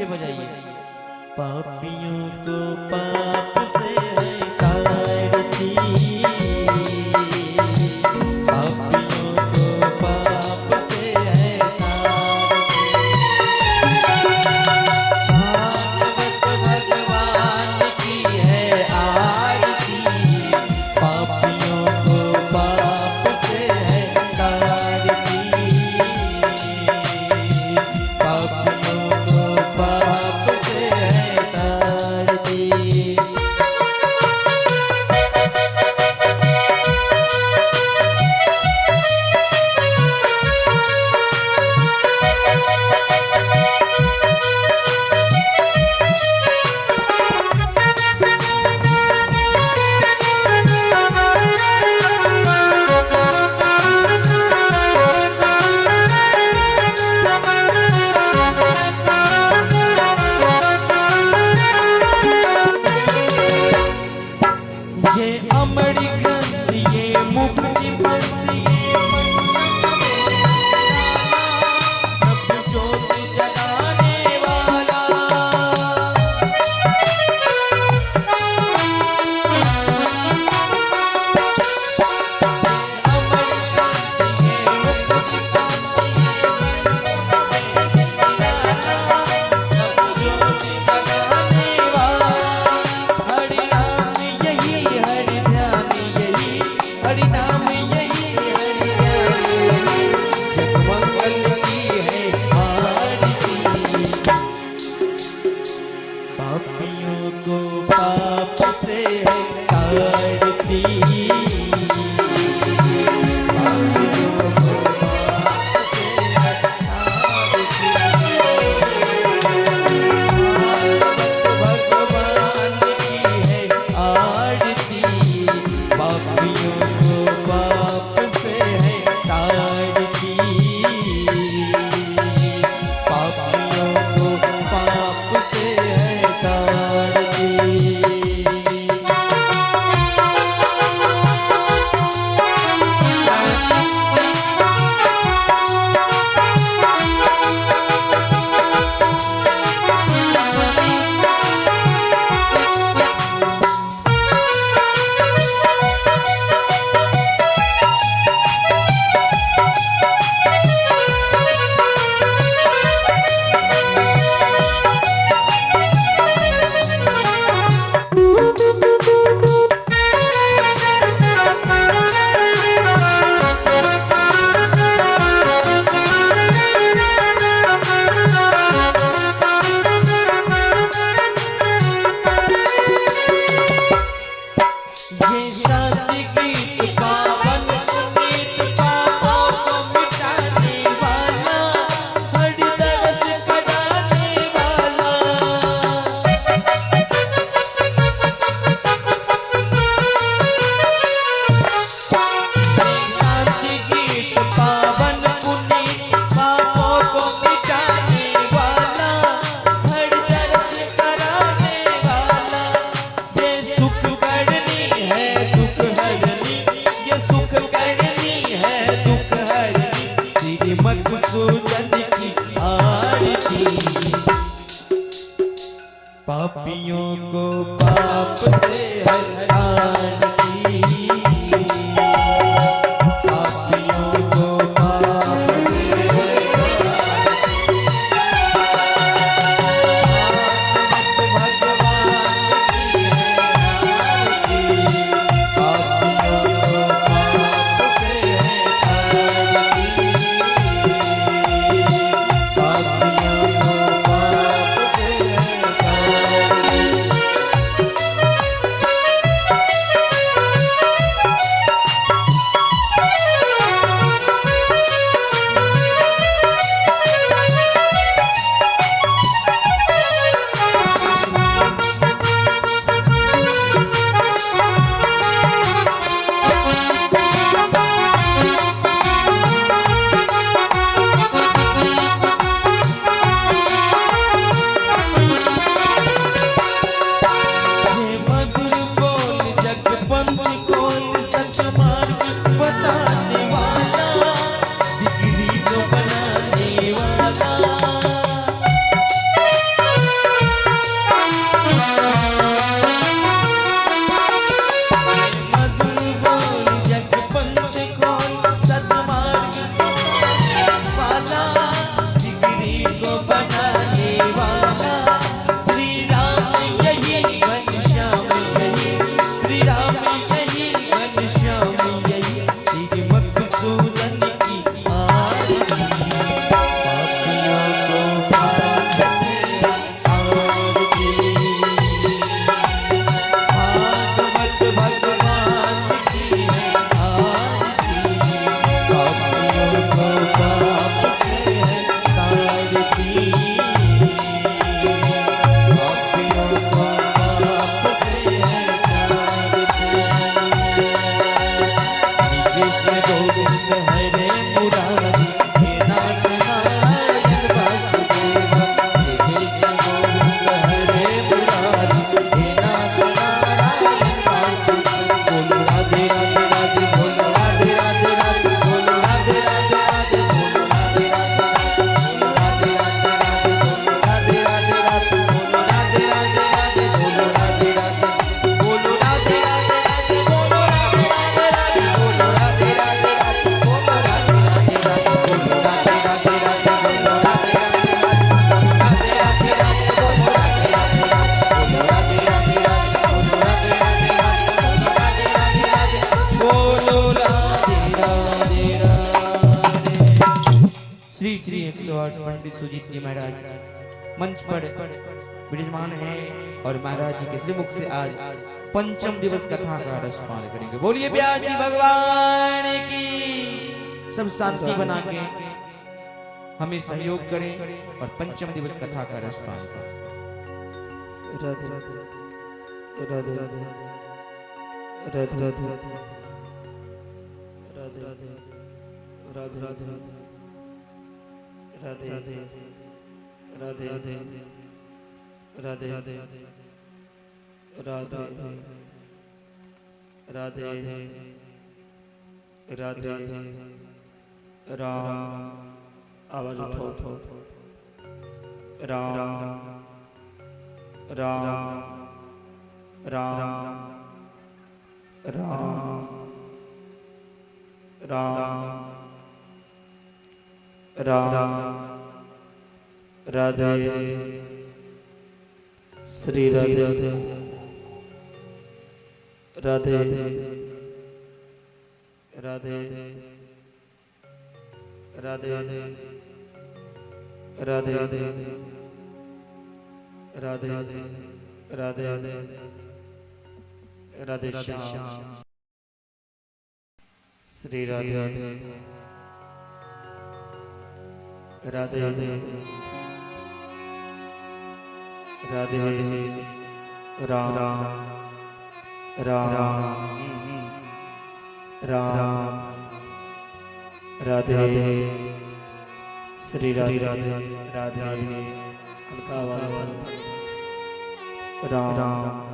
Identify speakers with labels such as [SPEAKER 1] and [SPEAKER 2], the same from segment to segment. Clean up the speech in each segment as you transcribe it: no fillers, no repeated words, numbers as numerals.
[SPEAKER 1] बजाइए। पापियों को पाप से तारती, पापियों को पाप से तारती, भागवत भगवान की है आरती, पापियों को पाप से तारती, पापियों को पाप से तारती। ये अमर ग्रंथ, ये मुक्ति पंथ, ये सब ज्योत जगाने वाला। अमर ग्रंथ, ये मुक्ति पंथ, ये सब ज्योत जगाने वाला। हरि नाम यही, हरि ध्यान यही, हरि नाम यही, हरि ध्यान यही, जगमंगल की है आरती। पापियों को पाप से तारती, पापियों को पाप से तारती, भगवान की है आरती, पापियों को पाप से है तारती, पापियों को पाप से है तारती। ये शांति गीत पावन पुनीत, पापों को मिटाने वाला, हरि दरस कराने वाला। ये शांति गीत पावन पुनीत, पापों को मिटाने वाला, हरि दरस कराने वाला। ये सुख करनी है दुख हरनी, ये सुख करनी है दुख हरनी, श्री मधुसूदन की आरती। पापियों को पाप से तारती, पापियों को पाप से भगवान की है आरती, पापियों को पाप से तारती, पापियों को पाप से तारती। श्री श्री 108 पंडित सुजीत जी महाराज मंच पर विराजमान हैं और महाराज जी के श्रीमुख से आज पंचम दिवस कथा का रसपान करेंगे। बोलिए व्यास जी भगवान की। सब शांति बना के हमें सहयोग करें और पंचम दिवस कथा का रसपान करें।
[SPEAKER 2] राधे राधे राधे राधे राधे राधे राधे राधे राधे राधे राधे राधे राधे राधे राधे राधे राम। आवाज उठाओ उठाओ। राम राम राम राम राम राम राधे श्री राधे राधे राधे राधे राधे राधे राधे राधे श्याम श्री राधे राधे राधे राम राम राम राधे श्री राधे राधे हल्का आवाज राम राम।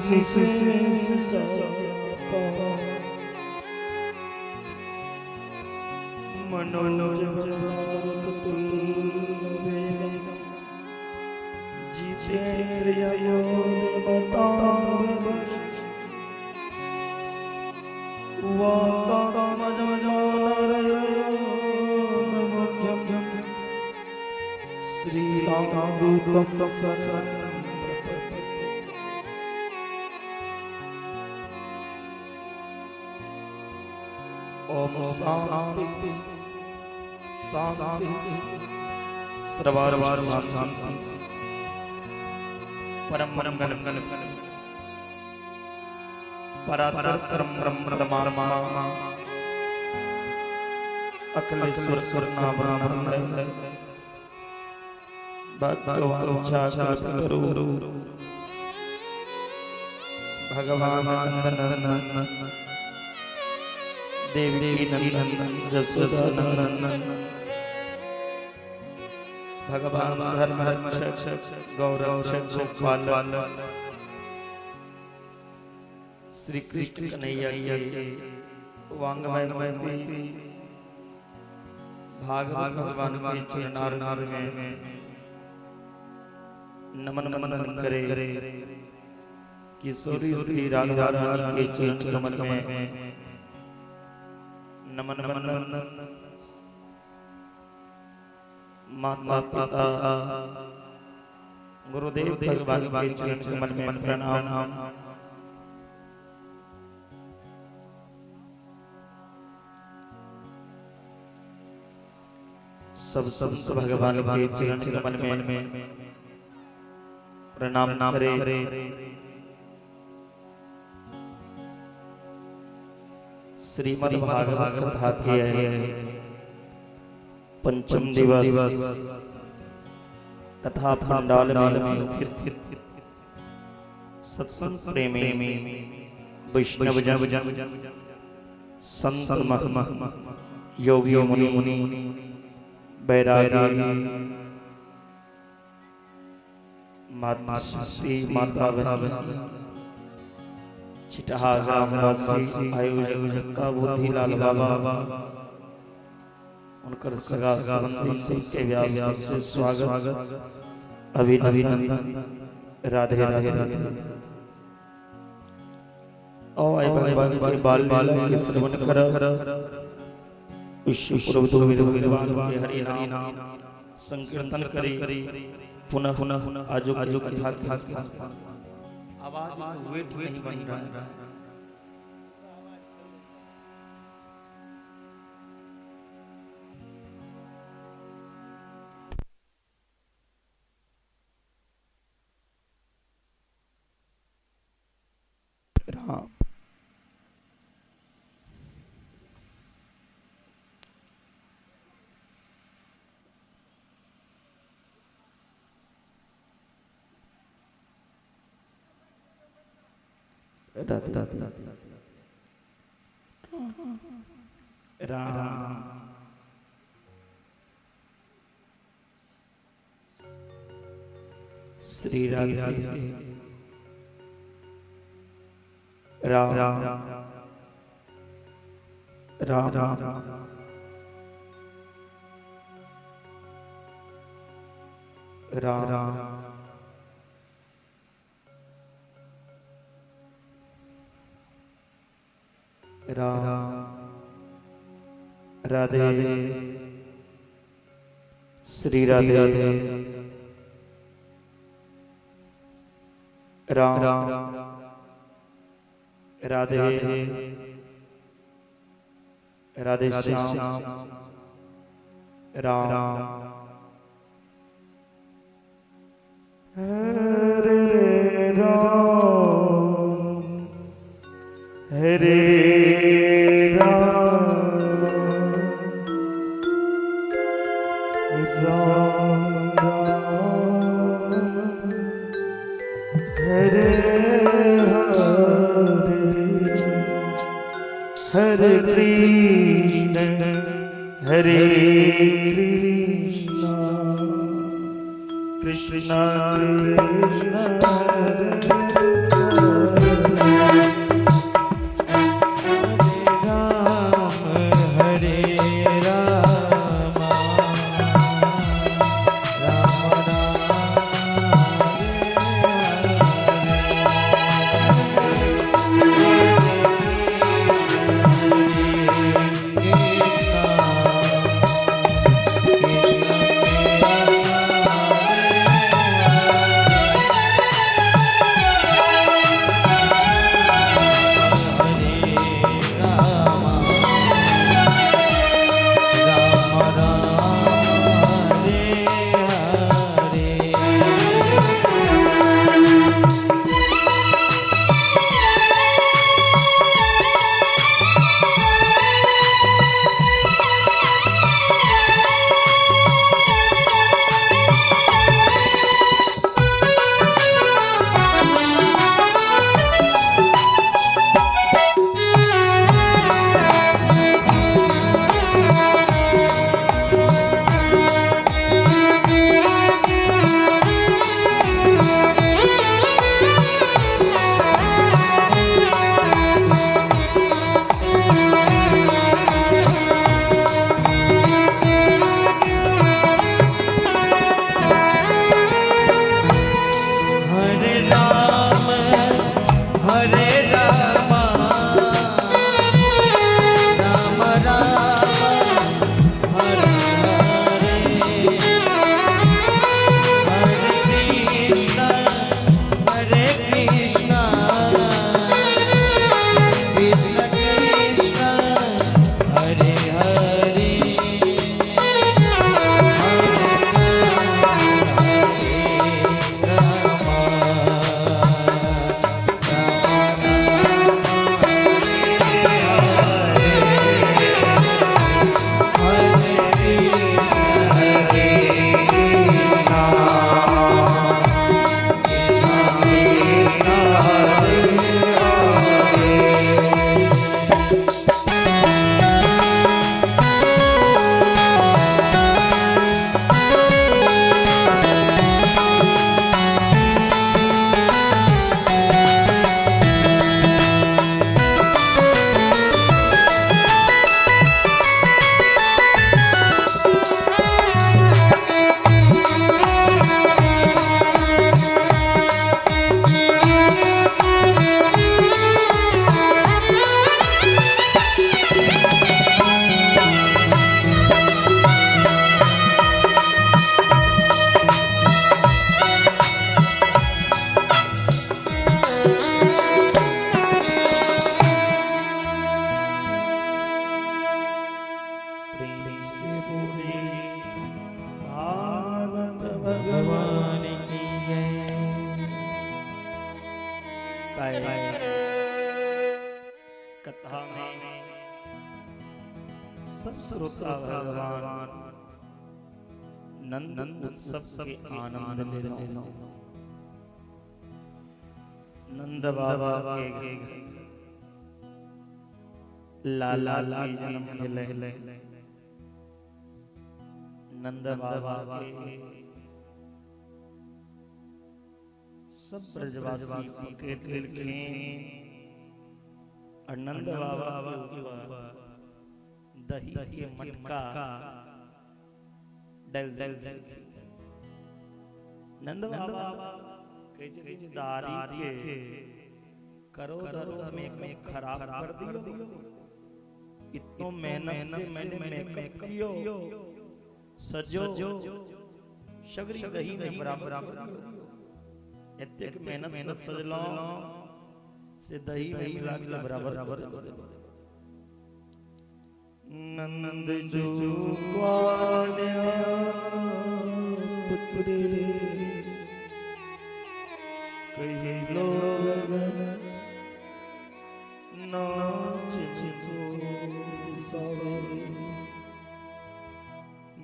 [SPEAKER 2] से मनोज श्री रामदूतम शरणं प्रपद्ये। ओम शांति शांति सर्वार शांति परम मंगल परात्पर ब्रह्म परमात्मा अखिलेश्वर सुर नाम भगवान करो भगवान नंदन देवी नंदन जसोदा नंदन भगवान धर्म रक्षक गौरक्षक गोपाल श्री कृष्ण कन्हैया के वांगमय मूर्ति भागवत भगवान के चरणारविंद में नमन नमन करे किशोरी श्री राधा रानी के चरण कमल में नमन नमन माता पिता गुरुदेव भगवान के चरण कमल में प्रणाम। सब सब भगवान के चरण कमल में प्रणाम करे। श्रीमद् भागवत कथा के पंचम दिवस कथा पंडाल में स्थित सत्संग प्रेमी वैष्णव जन संत महात्मा योगी मुनि मुनि बैरागी माता श्री माता बहन चिटहा ग्रामवासी आयोजक का बुद्धि लाल बाबा उनकर सगा संबंधी सबके व्यास से स्वागत अभिनंदन। राधे राधे राधे। ओ आए भगवान के बाल लीला के श्रवण कर विश्व प्रभु भगवान के हरि नाम संकीर्तन करे पुनः पुनः आजो आजो कथा के आवाज वेट नहीं बन रहा है। राम राधे राधे राम श्री राधे राम राम राम राम राम राम राधे श्री राधे राम राधे राधे श्याम राम हरे राम हरे राम राम राम हरे हरे हरे कृष्ण हरे कृष्ण कृष्ण कृष्ण हरे।
[SPEAKER 1] राम राम राम हरे हरे। हरे राम हरे राम राम राम हरे हरे। हरे कृष्ण हरे कृष्ण कृष्ण कृष्ण हरे हरे। हरे राम हरे राम हरे कृष्ण कृष्ण हरे हरे।
[SPEAKER 2] प्रेम से बोले भागवत
[SPEAKER 1] भगवान की जय।
[SPEAKER 2] काय कथा में सब श्रोता भगवान नंद उत्सव के आनंद ले लो। नंद बाबा के लाला के जन्म भेलै। नंद बाबा के सब ब्रजवासी पकड़ लेलखिन और नंद बाबा के ऊपर दही के मटका डल डल। नंद बाबा कहै छै दारी के करो धरो मेकअप खराब कर दियो, इतनो मेहनत से मैंने मेकअप कियो, सजो सगरी दही में बराबर एतेक मेहनत से सजलो से दही में मिला के बराबर कर दियो। नंद जो ग्वालिया पुत्रे कही लोगन नाच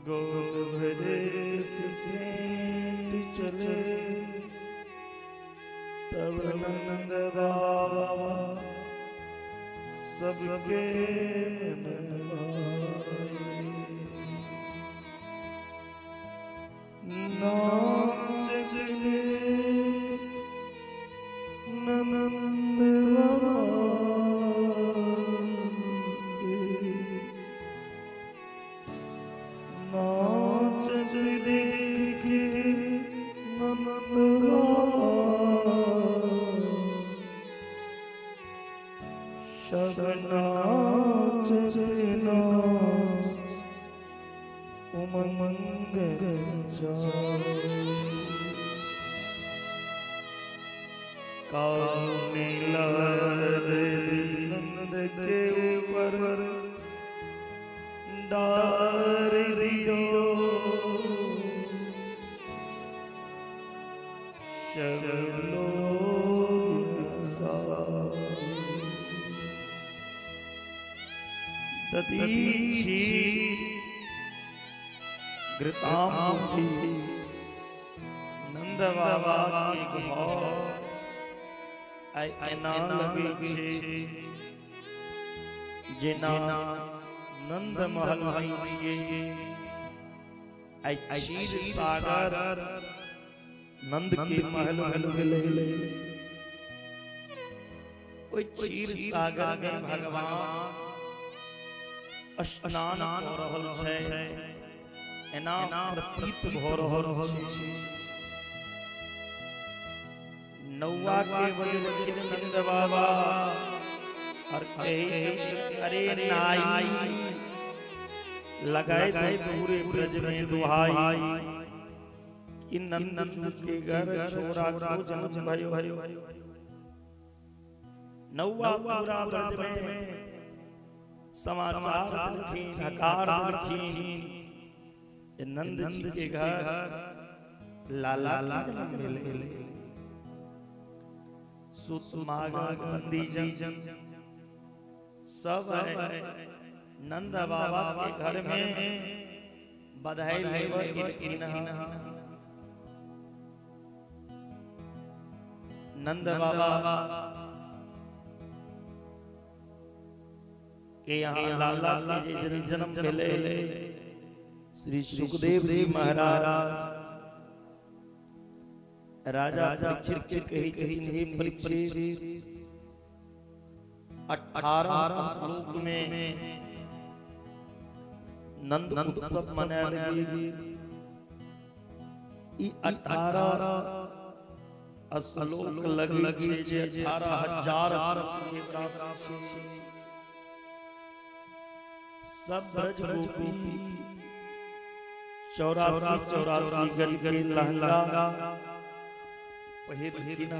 [SPEAKER 2] गोद भरे सेठ चले तब नंद बाबा सबके नाच नंद बाबा नाच देख नंद बाबा सब नाच नाच उमंग नंद के ऊपर डार दियो शबलो दधीची घृताम्बुधि नंद बाबा के घर आइ एना लगै छै जेना नंद महल नहि छियै। आइ क्षीर सागर नंद के महल भल गेलै। ओहि क्षीर सागर में भगवान स्नान क रहल छै, एना प्रतीत भ रहल छै। नौआ के बजलखिन नंद बाबा और कहै अरे नाई लगाए दे पूरे ब्रज में दुहाई कि नंद जी के घर छोरा को जन्म भयो। नौआ पूरा ब्रज में समाचार देलखिन, हकार देलखिन नंद जी के घर लाला के जन्म भेलै। सुत मागर बंदीजन सब है नंद बाबा के घर में बधाई लेबर गिरकिन। नंद बाबा के यहाँ लाला के जे जन्म भेलै श्री सुखदेव जी महाराज राजा परीक्षित के कहै छथिन, हे परीक्षित, 18 श्लोक में नंद उत्सव मनायल गेल। ई 18 श्लोक लगै छै जे 18,000 श्लोक के बराबर छै। सब ब्रज गोपी 84-84 गज के लहंगा पहिरखिन,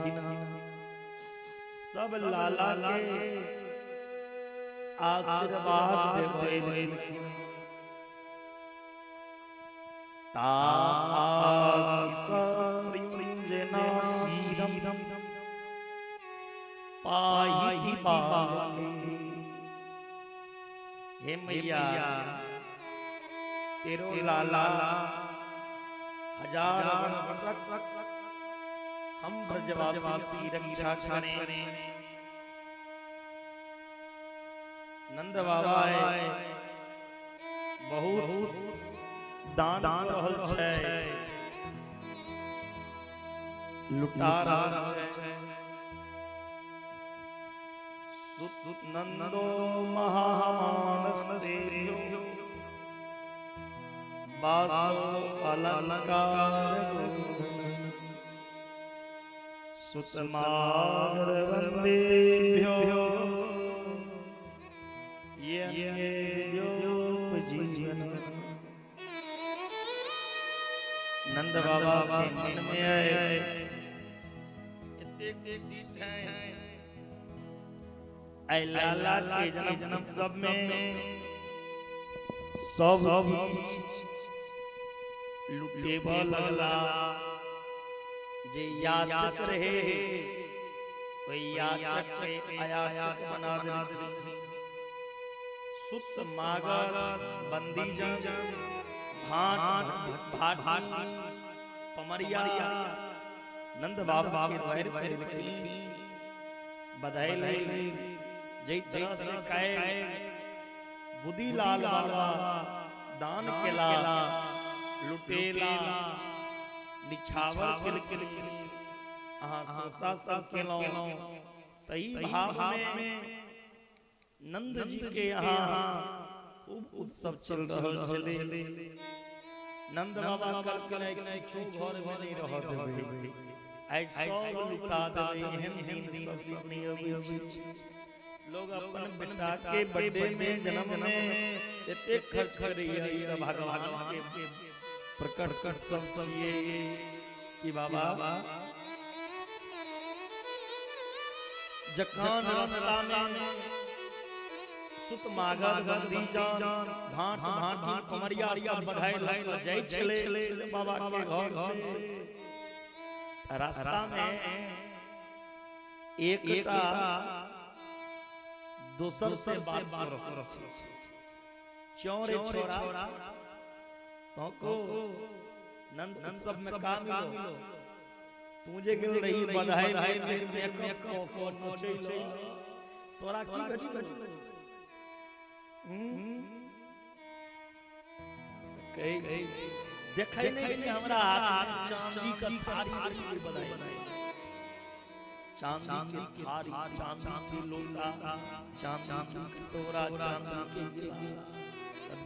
[SPEAKER 2] सब लाला के आशीर्वाद देबै। पाही पाके। हे मैया, तेरो लाला हजार वर्ष तक हम ब्रजवासी रक्षा करें। नंद बाबा है बहुत दान रहल छै, लुटा रहल छै। सुत नंदो महामानस्तेयो बासो अलंकार सुत मागर वंदेभ्यो ये जीवन। नंद बाबा के मन में आए एतेक खुशी छै, ऐ लाला के जन्म उत्सव में सब लुटेबा लगला। जे याचक रहे ओहि याचक के अयाचक बना देलखिन। सुत मागर बंदीजन भाट भाट पमरिया नंद बाबा के द्वार पर बधाई ले जई तरह से कहे बुद्धि लाल बाबा दान केला लुटेला निछावर केलखिन। अहाँ सोसा सब केलौं तही भाव में नंद जी के यहाँ खूब उत्सव चल रहल छलै। नंद बाबा कहलखिन किछु घर में नहीं रह देबै, आइ सब लुटा देबै। एहन दिन सब नहि अबै छै। लोग अपन बेटा के बर्थडे में जन्म में एतेक खर्च करैया, ई त भगवान के प्रकट सब छियै कि बाबा जखन रास्ता में सुत मागध बंदी जान भांट भांटी पमरिया सब बधाई लऽ कऽ जाइ छलै बाबा के घर से। रास्ता में एकटा दोसर से बात कर चौरे छोरा तो को नंद उत्सव में का मिलो तू जे गेल रही बधाई में मेकअप को को नचैलो तोरा की भेटलो कहै छै देखै नहि छी हमरा हाथ में चांदी के थारी भेटलै बधाई, चांदी के थारी, चांदी के लोटा, चांदी के कटोरा, चांदी के गिलास।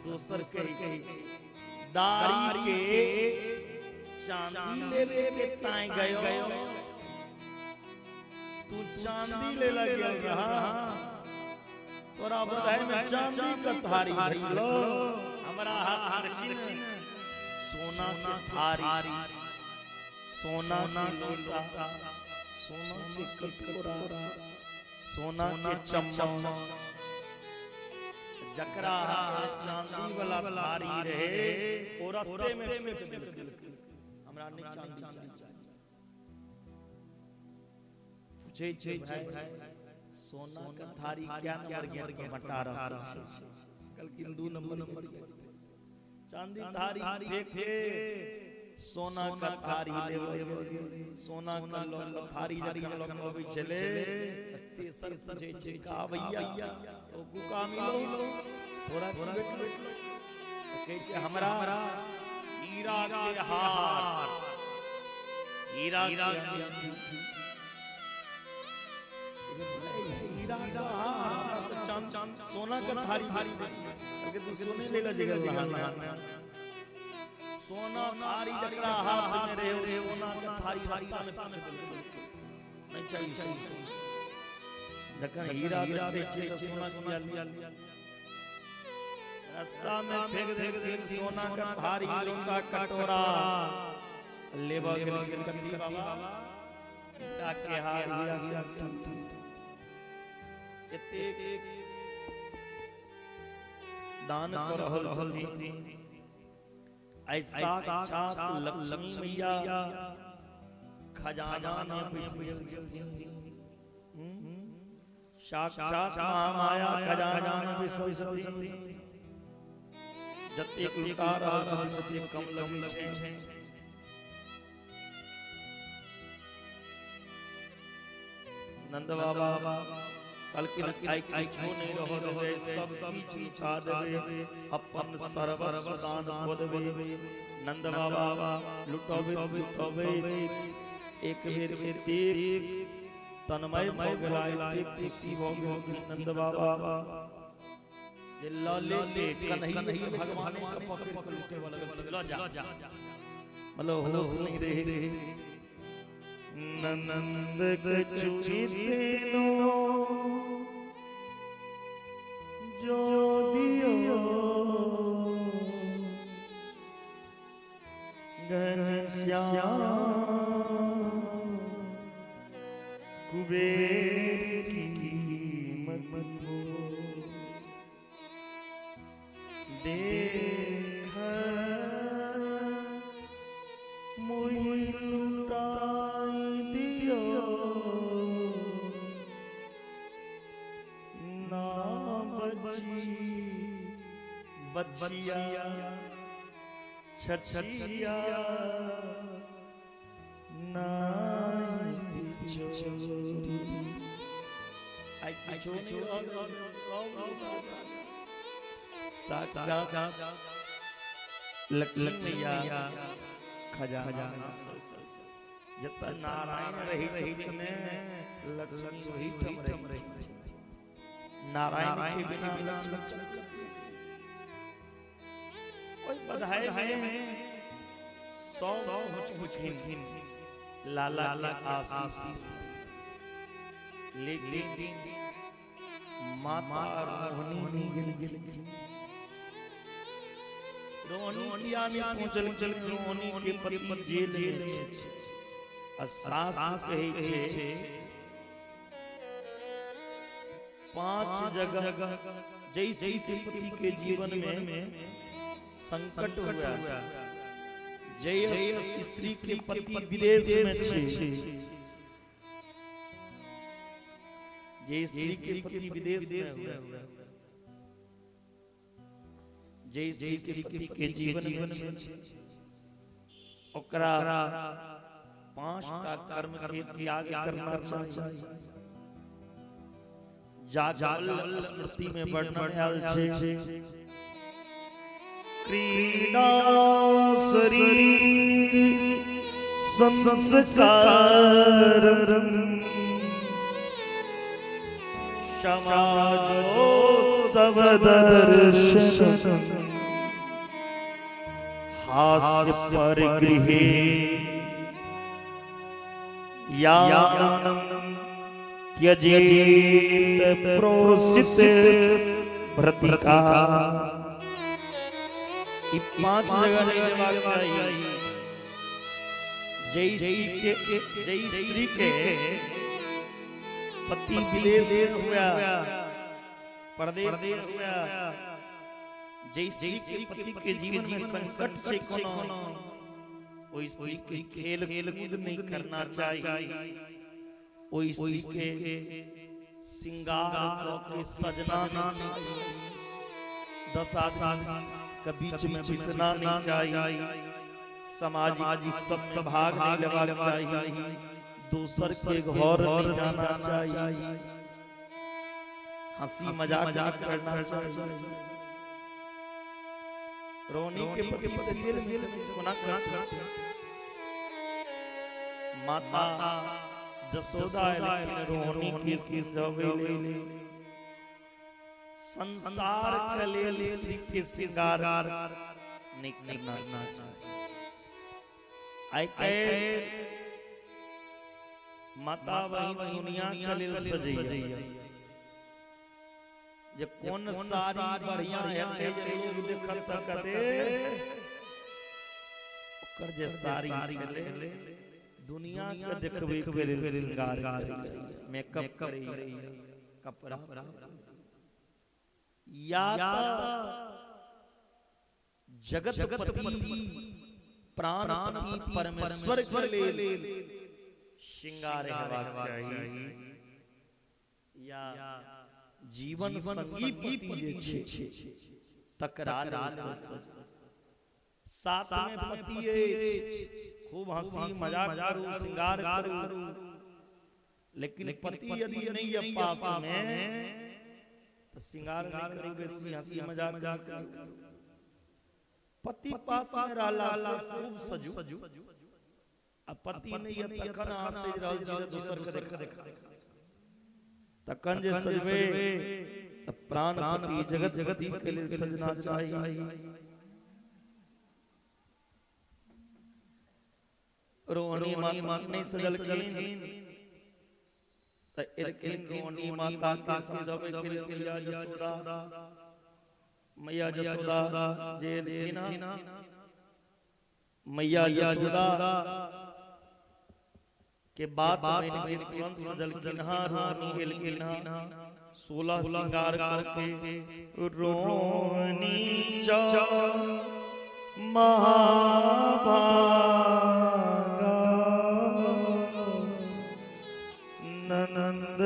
[SPEAKER 2] दोसर कहै छै दारी के चांदी लेवे के ताई गयो, तू चांदी ले गेल रहा, तोरा बधाई में चांदी के थारी भेटलो, हमरा हाथ में सोना के थारी, सोना के लोटा, सोना के कटोरा, सोना के चम्मच। जकरा चांदी वाला थारी रहे ओ रास्ते में फेंक देलकै, हमरा नहीं चांदी चाहिए। पूछै छै भाई सोना के थारी क्या नंबर गेट पर बटा रहल छै? कहलखिन 2 नंबर गेट। चांदी थारी फेंक के सोना का थारी लेबो, सोना का लऽ थारी जखन लऽ कऽ अबै छलै तेसर पूछै छै का भैया तो का मिलो थोड़ा की भेटलो? कहै छै हमरा हीरा के हार, हीरा के अंगूठी। हीरा का हार चांद सोना का थारी थारी तू सोने ले जगह सोना थारी जकरा हाथ में रहे सोना का थारी रास्ता में फेंक देलकै, नहीं चाहिए सोना। जखन हीरा भेटै छै तऽ सोना किया लिया? रास्ता में फेंक देलखिन सोना का थारी, लोटा, कटोरा। लेबऽ गेलखिन कथी बाबा? हीरा के हार, हीरा के अंगूठी। एतेक दान कऽ रहल छथिन। ऐ साक्षात लक्ष्मी मैया खजाना में बैस गेल छथिन, साक्षात महामाया खजाना में बैसल छथिन। जतेक लुटा रहल छथिन ततेक कम लगै छै। नंद बाबा कहलखिन आइ किछो नहि रहऽ देबै, सब किछु लुटा देबै, अपन सर्वस्व दान कऽ देबै। नंद बाबा लुटबैत लुटबैत एक बेर एतेक तन्मय भऽ गेला, एतेक खुशी भऽ गेल नंद बाबा जे लऽ लेके कन्हैया भगवान के पकड़ के लुटेबऽ लगलखिन, लऽ जा, मतलब होश नहि रहै।
[SPEAKER 3] नंद कछु जो दियो घनश्याम कुबेर कीमत को देख मोहि लुटाई दियो ना बची बचिया छछिया नाई चोरी।
[SPEAKER 2] आइ किछो नहि रहल, साक्षात लक्ष्मी मैया खजाना। जतऽ नारायण रहै छथिन लक्ष्मी ओहिठाम रहै छथिन। नारायण के बिना लक्ष्मी ओहि बधाई में 100 हुचहुचखिन लाला के आशीष, लेकिन माता रोहिणी गेल गेलखिन। रोहिणी किया नहि पहुँचलखिन? रोहिणी के पति जेल में छै। आ शास्त्र कहै छै 5 जगह जय स्त्री के पति के जीवन में संकट हुआ, जय स्त्री के पति विदेश में छे, जय स्त्री के पति विदेश में हुआ, जय स्त्री के पति के जीवन में ओकरा 5टा कर्म के त्याग करना चाहिए। जागल स्मृति में वर्णन आयल छे,
[SPEAKER 3] क्रीड़ा शरीर संस्कार समाजोत्सव दर्शन हास्य पर गृहे यानम त्यजेत प्रोसित भ्रतिका।
[SPEAKER 2] 5 जगह नहीं जवाब चाहिए। जय स्त्री के पति विदेश हुआ, परदेश हुआ, जय स्त्री के पति के जीवन में संकट छे कोनो, ओ स्त्री के खेल कूद नहीं करना चाहिए, ओ स्त्री के सिंगार के सजना नहीं चाहिए, 10 आदमी के बीच में बिसना नहीं चाहिए, सामाजिक सब भाग नहीं लेवा चाहिए, दूसर के घर नहीं जाना चाहिए, हंसी मजाक नहीं करना चाहिए। रोनी के पति जेल में कोना करते, माता जसोदा रोनी के सवेले संसार के लेल स्त्री के श्रृंगार नहीं करना चाहिए। आई के माता बहिन दुनिया के लेल सजैया, जे कोन साड़ी बढ़िया हेतै जे लोग देखत त कते ओकर जे साड़ी छलै दुनिया के देखबै के लेल श्रृंगार करैया, मेकअप करैया, कपड़ा या जगतपति प्राणपति परमेश्वर के लेल श्रृंगार हेबाक चाही, या जीवन संगी पति जे छै तकरा लेल साथ में पति अछि, खूब हंसी मजाक करू, श्रृंगार करू, लेकिन पति यदि नहीं है पास में तो श्रृंगार नहीं करू, बेसी हंसी मजाक करू। पति पास में रहला से खूब सजू, आ पति नहीं है तखन अहाँ सजि रहल छी तऽ दोसर के देख, तखन जे सजबै तऽ प्राणपति जगतपति के लेल सजना चाही। रोहिणी माता नहीं सजलखिन तऽ एलखिन रोहिणी माता के समझाबै के लेल मैया जसोदा, मैया जसोदा जे एलखिन, मैया जसोदा के बात मानि के तुरंत सजलखिन, रोहिणी एलखिन 16 श्रृंगार करके
[SPEAKER 3] रोहिणी च महाभागा ननंद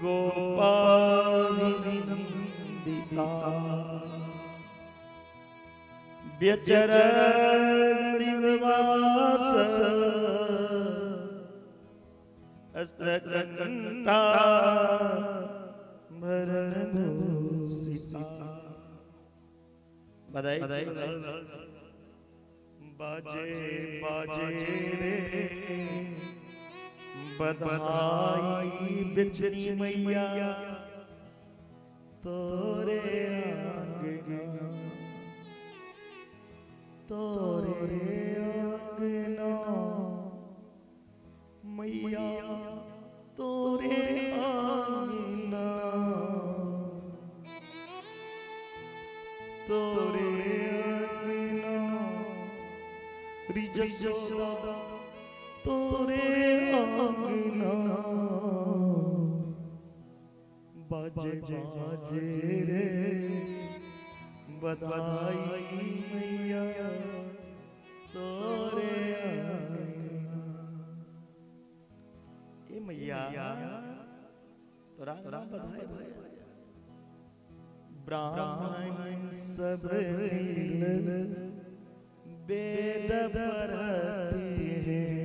[SPEAKER 3] गोपाल नंदिता व्यचर निवास अस्त्रकंठा भरण भूषिता।
[SPEAKER 2] बधाई
[SPEAKER 3] बाजे बाजे रे बधाई बिचनी मैया तोरे आंगना, तोरे आंगना मैया तोरे आंगना, तोरे आंगना रिजसोदा तोरे आंगना। बाजे बाजे रे बधाई मैया तोरे अंगना। ए मैया तोरा अंगना बधाई। ब्राह्मण सब मिल वेद पढ़ते हैं,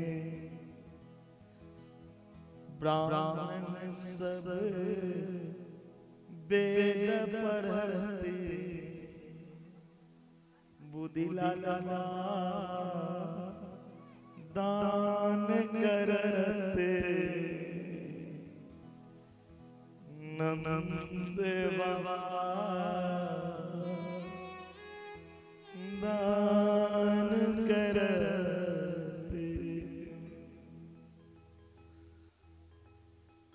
[SPEAKER 3] ब्राह्मण सब वेद पढ़ते, बुद्धि लाला दान करते, नंद बाबा दान करते।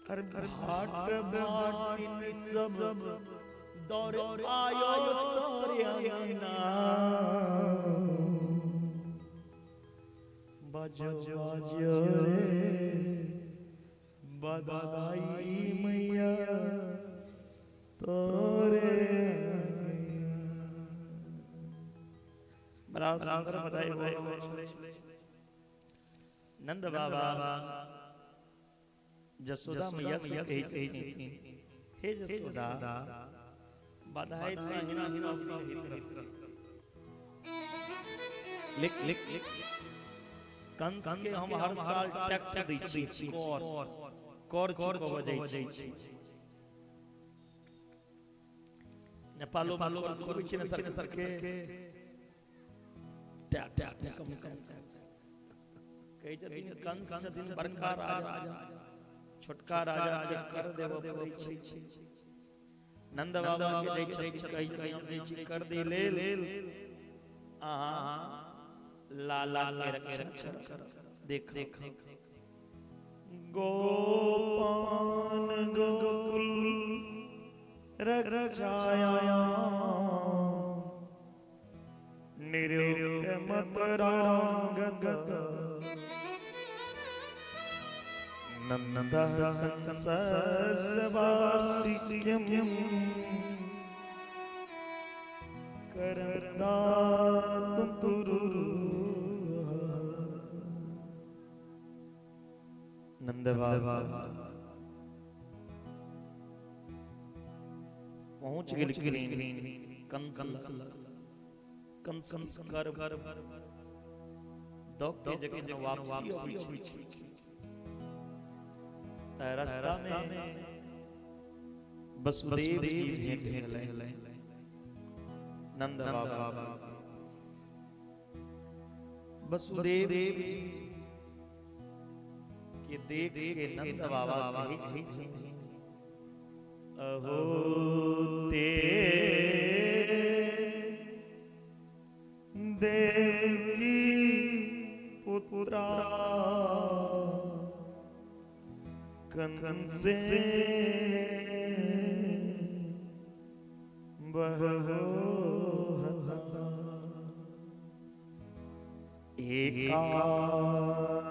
[SPEAKER 3] अरे भाट भाटिन सब दौड़ आयो तोरे अंगना, बाजो बाजो रे बधाई मैया तोरे अंगना।
[SPEAKER 2] बड़ा सुंदर बधाई हो। नंद बाबा जसोदा मैया से कहै छथिन, हे जसोदा बधाई तहिना सब दिन होइत रहत। लिख लिख कंस के हम हर साल टैक्स दै छी, कर कर चुकबै जाइ छी। नेपालो में कर करबै छै ने सरकार के टैक्स कम कम। कहै छथिन कंस छथिन बड़का राजा, छोटका राजा के कर देबऽ पड़ै छै। नंद बाबा के दै छथिन, कहै छथिन हम दै छी कर दै लेल, अहाँ लाला के रक्षा करब। देख देख
[SPEAKER 3] गोपान गोकुल रक्षाया निरुपमतरांगत नंद हंसवार्षिक्यम करदातुं कुरु।
[SPEAKER 2] नंद बाबा पहुंच गेलखिन कंस कंस कर दऽ के जखन वापसी अबै छै त रास्ता में वसुदेव जी भेंट भेलै नंद बाबा। वसुदेव जी के देख के नंद बाबा कहै छै,
[SPEAKER 3] अहो ते देवकी पुत्रा कंसे बहो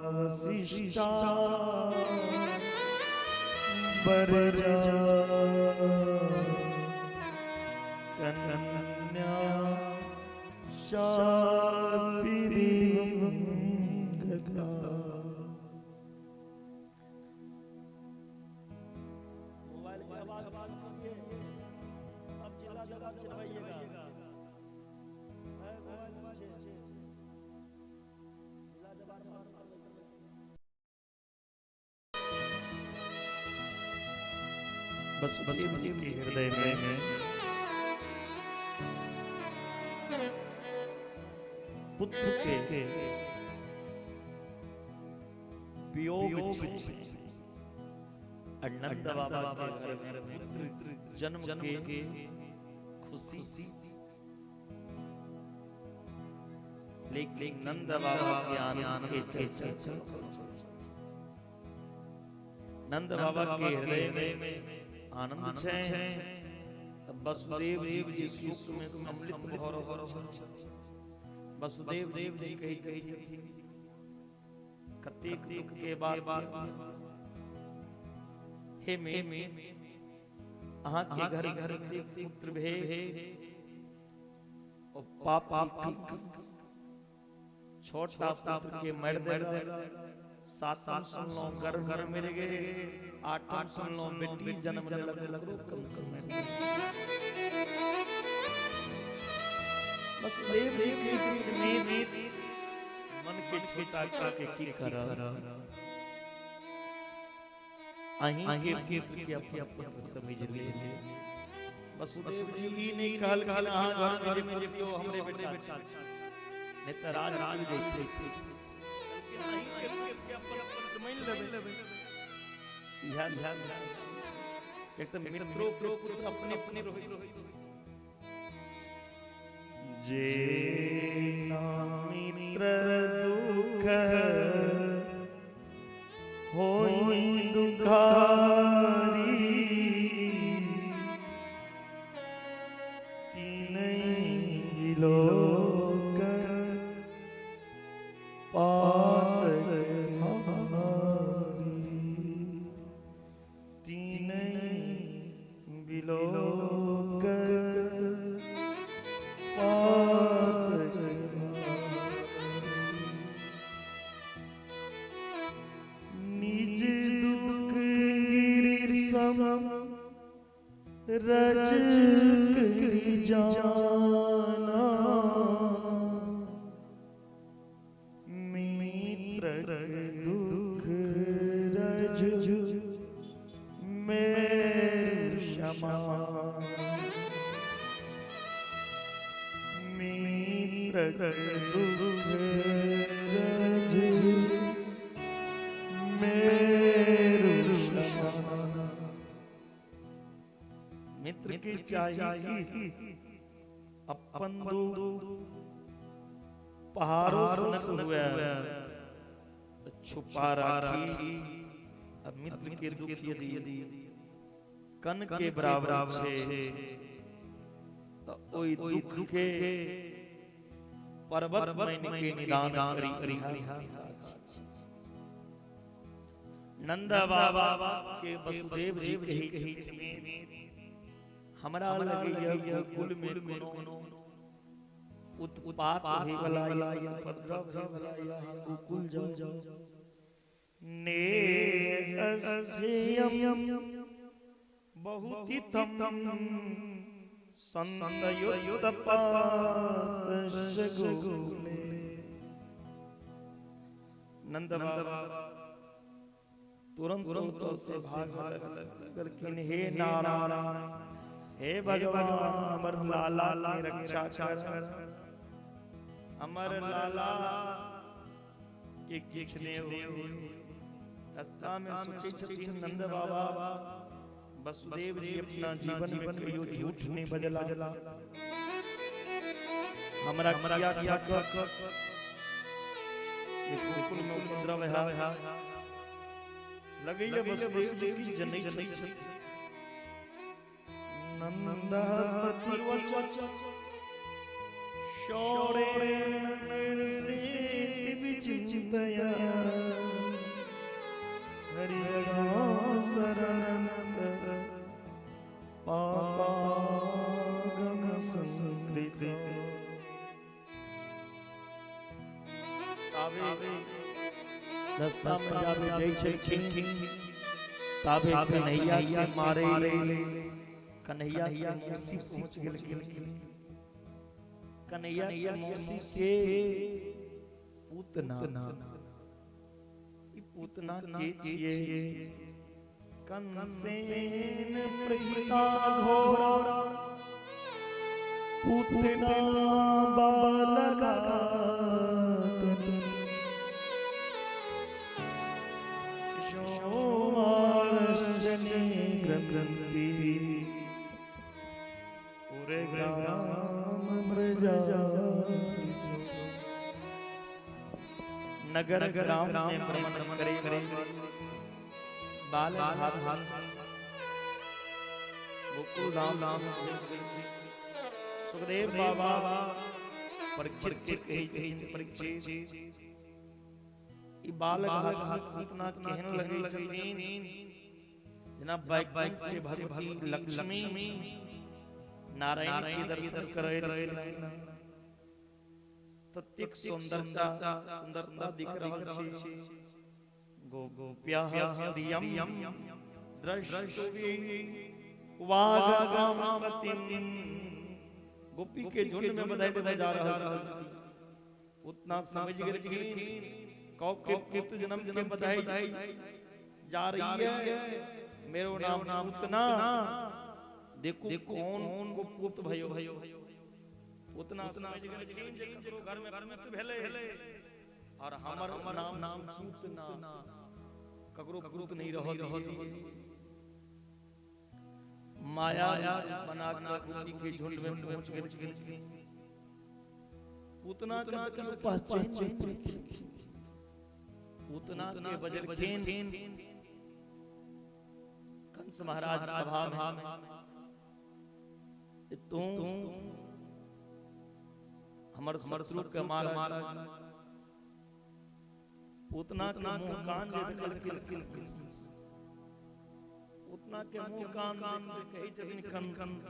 [SPEAKER 3] एकावशिष्टा बरजा कन्या शापिदिवं गता।
[SPEAKER 2] मोबाइल की आवाज बंद करिए, अब जिला जगह चलवाइएगा। मोबाइल पीछे जिला जवाब।
[SPEAKER 3] वसुदेव जी के हृदय में पुत्र के वियोग छै
[SPEAKER 2] और नंद बाबा के घर में पुत्र जन्म के खुशी, लेकिन नंद बाबा के आनंद के चर्चा। नंद बाबा के हृदय में आनंद छै, वसुदेव जी सुख में सम्मिलित भऽ रहल छथि। वसुदेव जी कहै छथिन, कतेक दुख के बाद हे मे अहाँ के घर घर के पुत्र भे और पापा छोटा पुत्र के मर देला, सातम सुनलो गर्भ घर मर गए, आठम सुनलो बेटी जन्म लेलक ओकरो कंस मारि देलक। वसुदेव जी के में मन के छोटा के की कर अहीं के पुत्र के अपन पुत्र समझ ले। वसुदेव जी ई नहीं कहल कहल अहाँ घर में जे पियो हमरे बेटा नहीं त राज राज जैते, लेकिन अहीं के पुत्र के अपन पुत्र मान लेबै। इहा ध्यान एक त मित्रों के पुत्र अपने अपने होई जे ना मित्र दुख होई दुखारी तीनई लोक पातक भारी, तीनई बिलोक पातक भारी। निज दुख गिरि सम रज करी जाना, मित्र दुख रज मेरु क्षमा, मित्र दुख रज मेरु क्षमा। मित्र के चाहिए अपन दुख पहाड़ों सनक हुए छुपा राखी, अब मित्र के दुख यदि कन के बराबर छे तो ओई दुख के पर्वत मैन के निदान करी। नंद बाबा के वसुदेव जी कही हमरा लगैया गोकुल में कोनो उत्पात होय वाला या उपद्रव होय वाला या गोकुल जाओ। ने अस्यम बहुतितम संतयुतपाश गोकुले। नंद बाबा तुरंत तुरंत से भाग लगलखिन, हे नारायण हे भगवान अमर लाला की रक्षा कर, अमर लाला के किछ ने रास्ता में सोचै छथिन नंद बाबा वसुदेव जी अपना जीवन में कहियो झूठ नहीं बजला, हमरा किया ठक ये गोकुल में उपद्रव है। लगैया वसुदेव जी जनै छथिन। नंदपति वचन शौर्येण सेति विचिंतया हरि शरण पागम संस्कृत। ताबे रास्ता में जाबे जय छलखिन ताबे कन्हैया के मारे कन्हैया के मौसी पहुंच गेलखिन। कन्हैया के मौसी के पूतना, ई पूतना के छिए कंसेन प्रहिता घोरा पूतना बालका शोमार्जनी ग्रंथि पूरे ग्राम ब्रजा नगर ग्राम में भ्रमण करे बाल हाथ हाथ गोकुल धाम धाम। सुखदेव बाबा परीक्षित के कही छथिन परीक्षित ई बालक हाथ इतना केहन लगै छथिन। जेना वैकुंठ से भगवती लक्ष्मी नारायण के दर्शन करे ततेक सुंदरता सुंदरता दिख रहल छै। गोप्यः श्रियं द्रष्टुवि वागमपतिं। गोपी के झुंड में बधाई बधाई जा रहल छथि। उतना समझ गेलखिन कौ के पुत्र जन्म के बधाई जा रही है, मेरो नाम उतना, देखो कौन को पुत्र भयो। उतना समझ गेलखिन जे ककरो घर में पुत्र भेलै और हमर नाम नाम पूतना, ककरो पुत्र नहीं रहल। माया बना के गोपी के झुंड में पहुंच गेलखिन। पूतना के पहचान पूतना के बजलखिन कंस महाराज सभा में, तू हमर शत्रु के मार मार। पूतना के मुंह कान जे देखलखिन, पूतना के मुंह कान देख कहै छथिन कंस,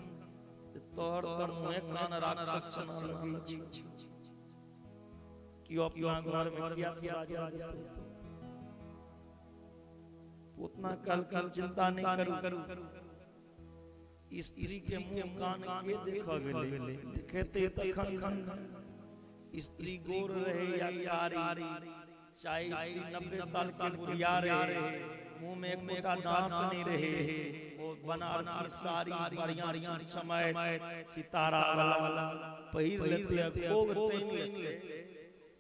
[SPEAKER 2] तोहर त मुंह कान राक्षस सना लगै छै, क्यों अपना घर में किया राजा देते। पूतना कल कल चिंता नहीं करू, स्त्री के मुंह कान के देख गेलै, देखेते तखन स्त्री गोर रहे या कारी, चाहे स्त्री 90 साल के बुढ़िया रहे, मुंह में एकोटा दांत नहीं रहे, वो बनारसी साड़ी बढ़िया समय सितारा वाला पहिर लेते, घोघ तानि लेते।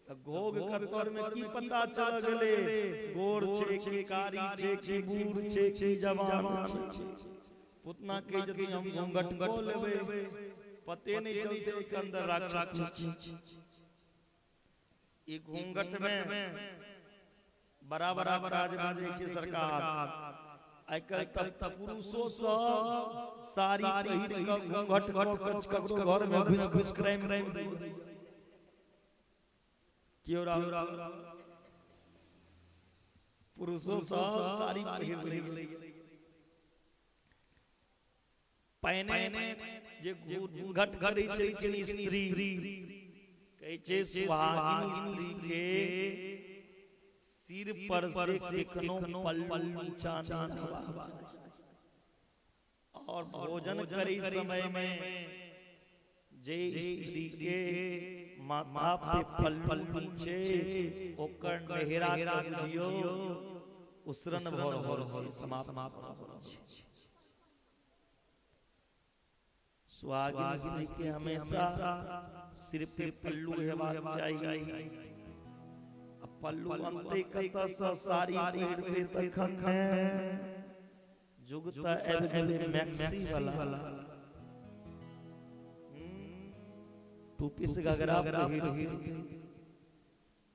[SPEAKER 2] घोघ कतर में की पता चल गेलै गोर छै कि कारी छै कि बूढ़ छै कि जवान छै। पूतना के यदि हम घूंघट को लेबै पते नहीं चलते के अंदर राक्षस छै। ई घूंघट में बड़ा बड़ा काज बन छै सरकार। आइ काल्हि त पुरुषो सब साड़ी पहिर के घूंघट घट ककरो घर में घुस घुस क्राइम क्यों पुरुषो सब साड़ी पहिर ले। पहिने जे घूंघट करै छै स्त्री, कहै छै सुहागिनी स्त्री के सिर पर से केखनो पल्लू नीचा नहीं होबाक चाही, और भोजन करै समय में जे स्त्री के माथा पे पल्लू नीचे ओकर नेहरा के बुझियो उसरन भऽ रहल छै, समाप्त भऽ रहल छै। सुहागिनी स्त्री के हमेशा सिर पे पल्लू हेबाक चाही। पल्लू अंते कतऽ सँ साड़ी पहिरते तखन ने जुग तऽ आबि गेलै मैक्सी वाला, टू पीस घघरा पहिर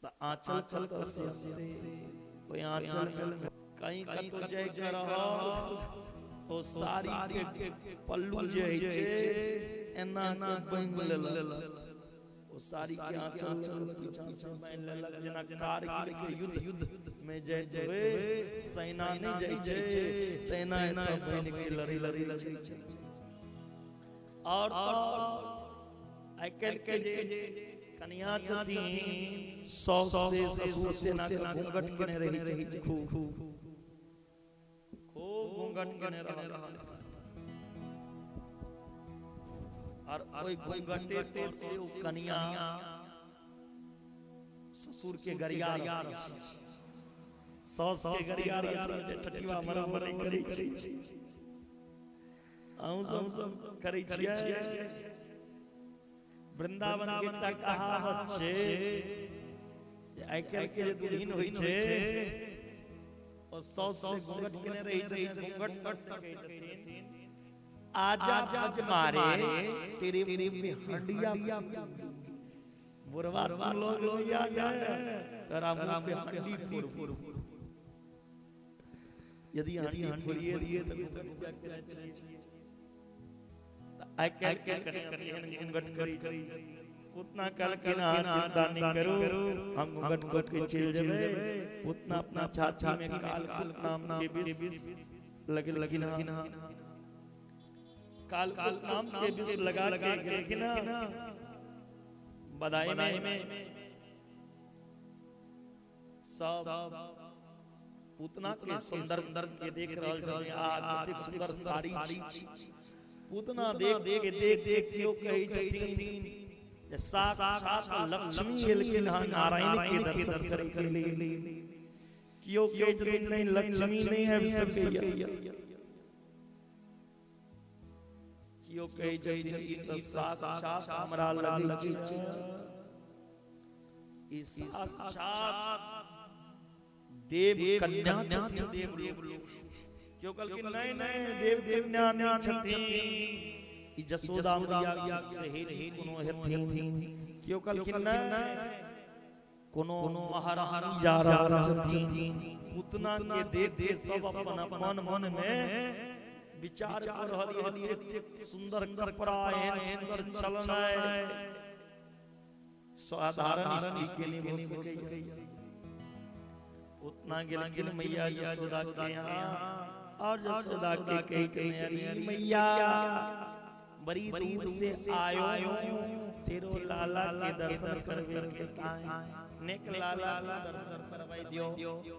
[SPEAKER 2] तऽ आंचल कतऽ सँ अनतै, ओहि आंचल कहीं कतौ जाय के रहल ओ साड़ी के पल्लू जे होइ छै एना के बान्हि लेलक, ओ साड़ी के आंचल पीछा से बान्हि लेलक, जेना कारगिल के युद्ध में जाइत हुए सेना नहि जाइ छै तेना एना बान्हि के लड़ै लड़ै छै। और आइ काल्हि के जे कनिया छथिन साउस से ससुर से एना के घूंघट केने रहै छै, खूब खूब घूंघट केने रहल और ओहि घूंघटे तर से ओ कनिया ससुर के गरिया रहल छै, साउस के गरिया रहल छै, टटिया मरब नहि करै छै। अहूँ सब करै छियै। वृंदावन के एकटा कहावत छै जे आइ काल्हि के जे दुल्हिन होइ छै ओ साउस से घूंघट केने रहै छै, घूंघट पर से कहै छथिन आजा बज मारे तेरे मुंह में हंडिया, बुढ़वा तुम लोग लोहिया गए तेरा मुंह पे हंडी फोड़, यदि हंडी फोड़िए दिए तो घूंघट क्या करै छियै। आइ काल्हि के कनिया घूंघट करी उतना कल के ना चिंता नहीं करू, हम घूंघट कट के चल जेबै। उतना अपना छाती में काल नाम के विष लगलखिन काल नाम के विष लगा के गेलखिन बधाई में सब पूतना के सुंदर के देख रहल छथिन। आ कतेक सुंदर साड़ी पूतना देख देख देख देख के कहै छथिन जे साक्षात लक्ष्मी एलखिन हन नारायण के दर्शन करे के लिए। कियो कहै छथिन नहीं लक्ष्मी नहीं आबि सकैया, कियो कहै छथिन ई त साक्षात हमरा लगै छै, ई साक्षात देव कन्या छथिन देव लोक। क्यों कहलखिन नहीं नहीं देव कन्या नहीं छथिन, ई जसोदा मैया के सहेली कोनो हेथिन। क्यों कहलखिन नहीं कोनो महारानी जा रहल छथिन। पूतना के देख के सब अपन अपन मन में विचार कर रहल एतेक सुंदर कपड़ा एहन सुंदर चलनाइ साधारण स्त्री के नहीं हो सकैया। उतना गेलखिन मैया जसोदा के यहाँ और जसोदा के कही कही अरे मैया बड़ी दूर से आयो तेरो लाला के दर्शन करवे के आए, नेक लाला के दर्शन करवाई दियो।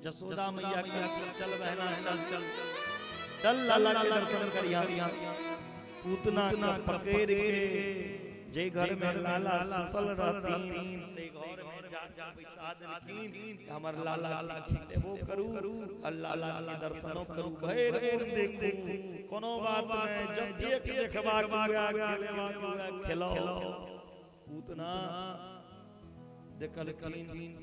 [SPEAKER 2] जसोदा मैया के चल बहना चल चल चल लाला के दर्शन करिया। पूतना के पकड़ के जे घर में लाला सुतल रहतीन ते घर में जा जा बैसा देलखिन हमर लाला के खिलेबो करू और लाला के दर्शनो करू भरि दिन देखू कोनो बात नहीं, जब देख देखबाक हुआ खेलेबाक हुआ खेलो। पूतना देखलखिन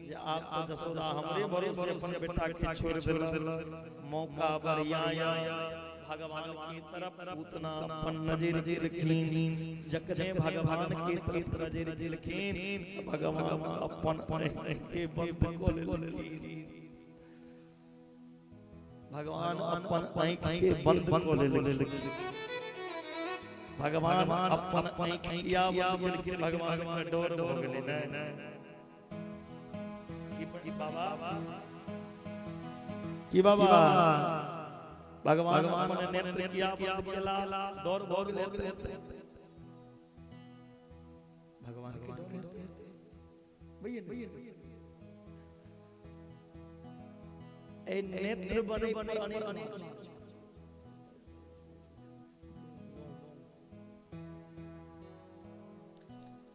[SPEAKER 2] जे आब त जसोदा हमरे भरोसे अपन बेटा के छोड़ देलक, मौका बढ़िया भगवान की तरफ पूतना अपन नजर देलखिन। जखने भगवान के तरफ नजर देलखिन भगवान अपन के बंद क लेलखिन, भगवान अपन आँख के बंद क लेलखिन, भगवान अपन आँख किया बंद केलखिन। भगवान के डर भ गेलै ने कि बाबा कि बाबा भगवान अपन नेत्र किया बंद केला, दौड़ भग गेलै भगवान के डर भैया ए नेत्र बने अनेक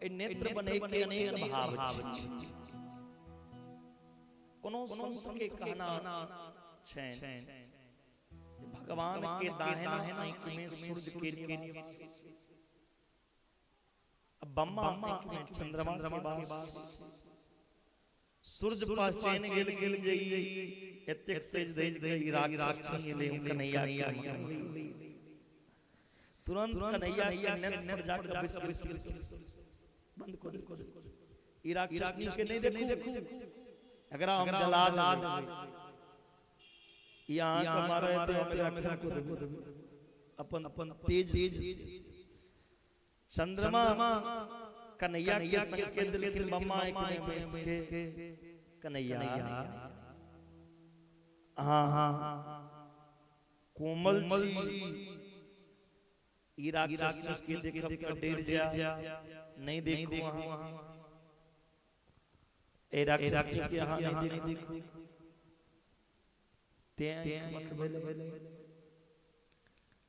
[SPEAKER 2] ए नेत्र बने के अनेक भाव छै। कोनो संत के कहना छै भगवान के दाहिना आंख में सूर्य के निवास, बम्मा आंख में चंद्रमा के वास। सूर्य पहचान गेल गेल जे एतेक सेज धज के राक्षस एलै कन्हैया के, तुरंत कन्हैया के नेत्र पर जाकर बैस गेल, बंद कर दे ई राक्षस के नहीं देखू अगर हम जला देबै यहाँ के मारे तो हम एकरा को देबै अपन अपन तेज। चंद्रमा कन्हैया के संकेत देलखिन बम्मा आंख में बैस के कन्हैया हाँ हाँ कोमल छी ई राक्षस के देखब त डर जा नहीं देखू अहाँ ए राक्षस के अहाँ नहीं देखू ते आँख भेलै।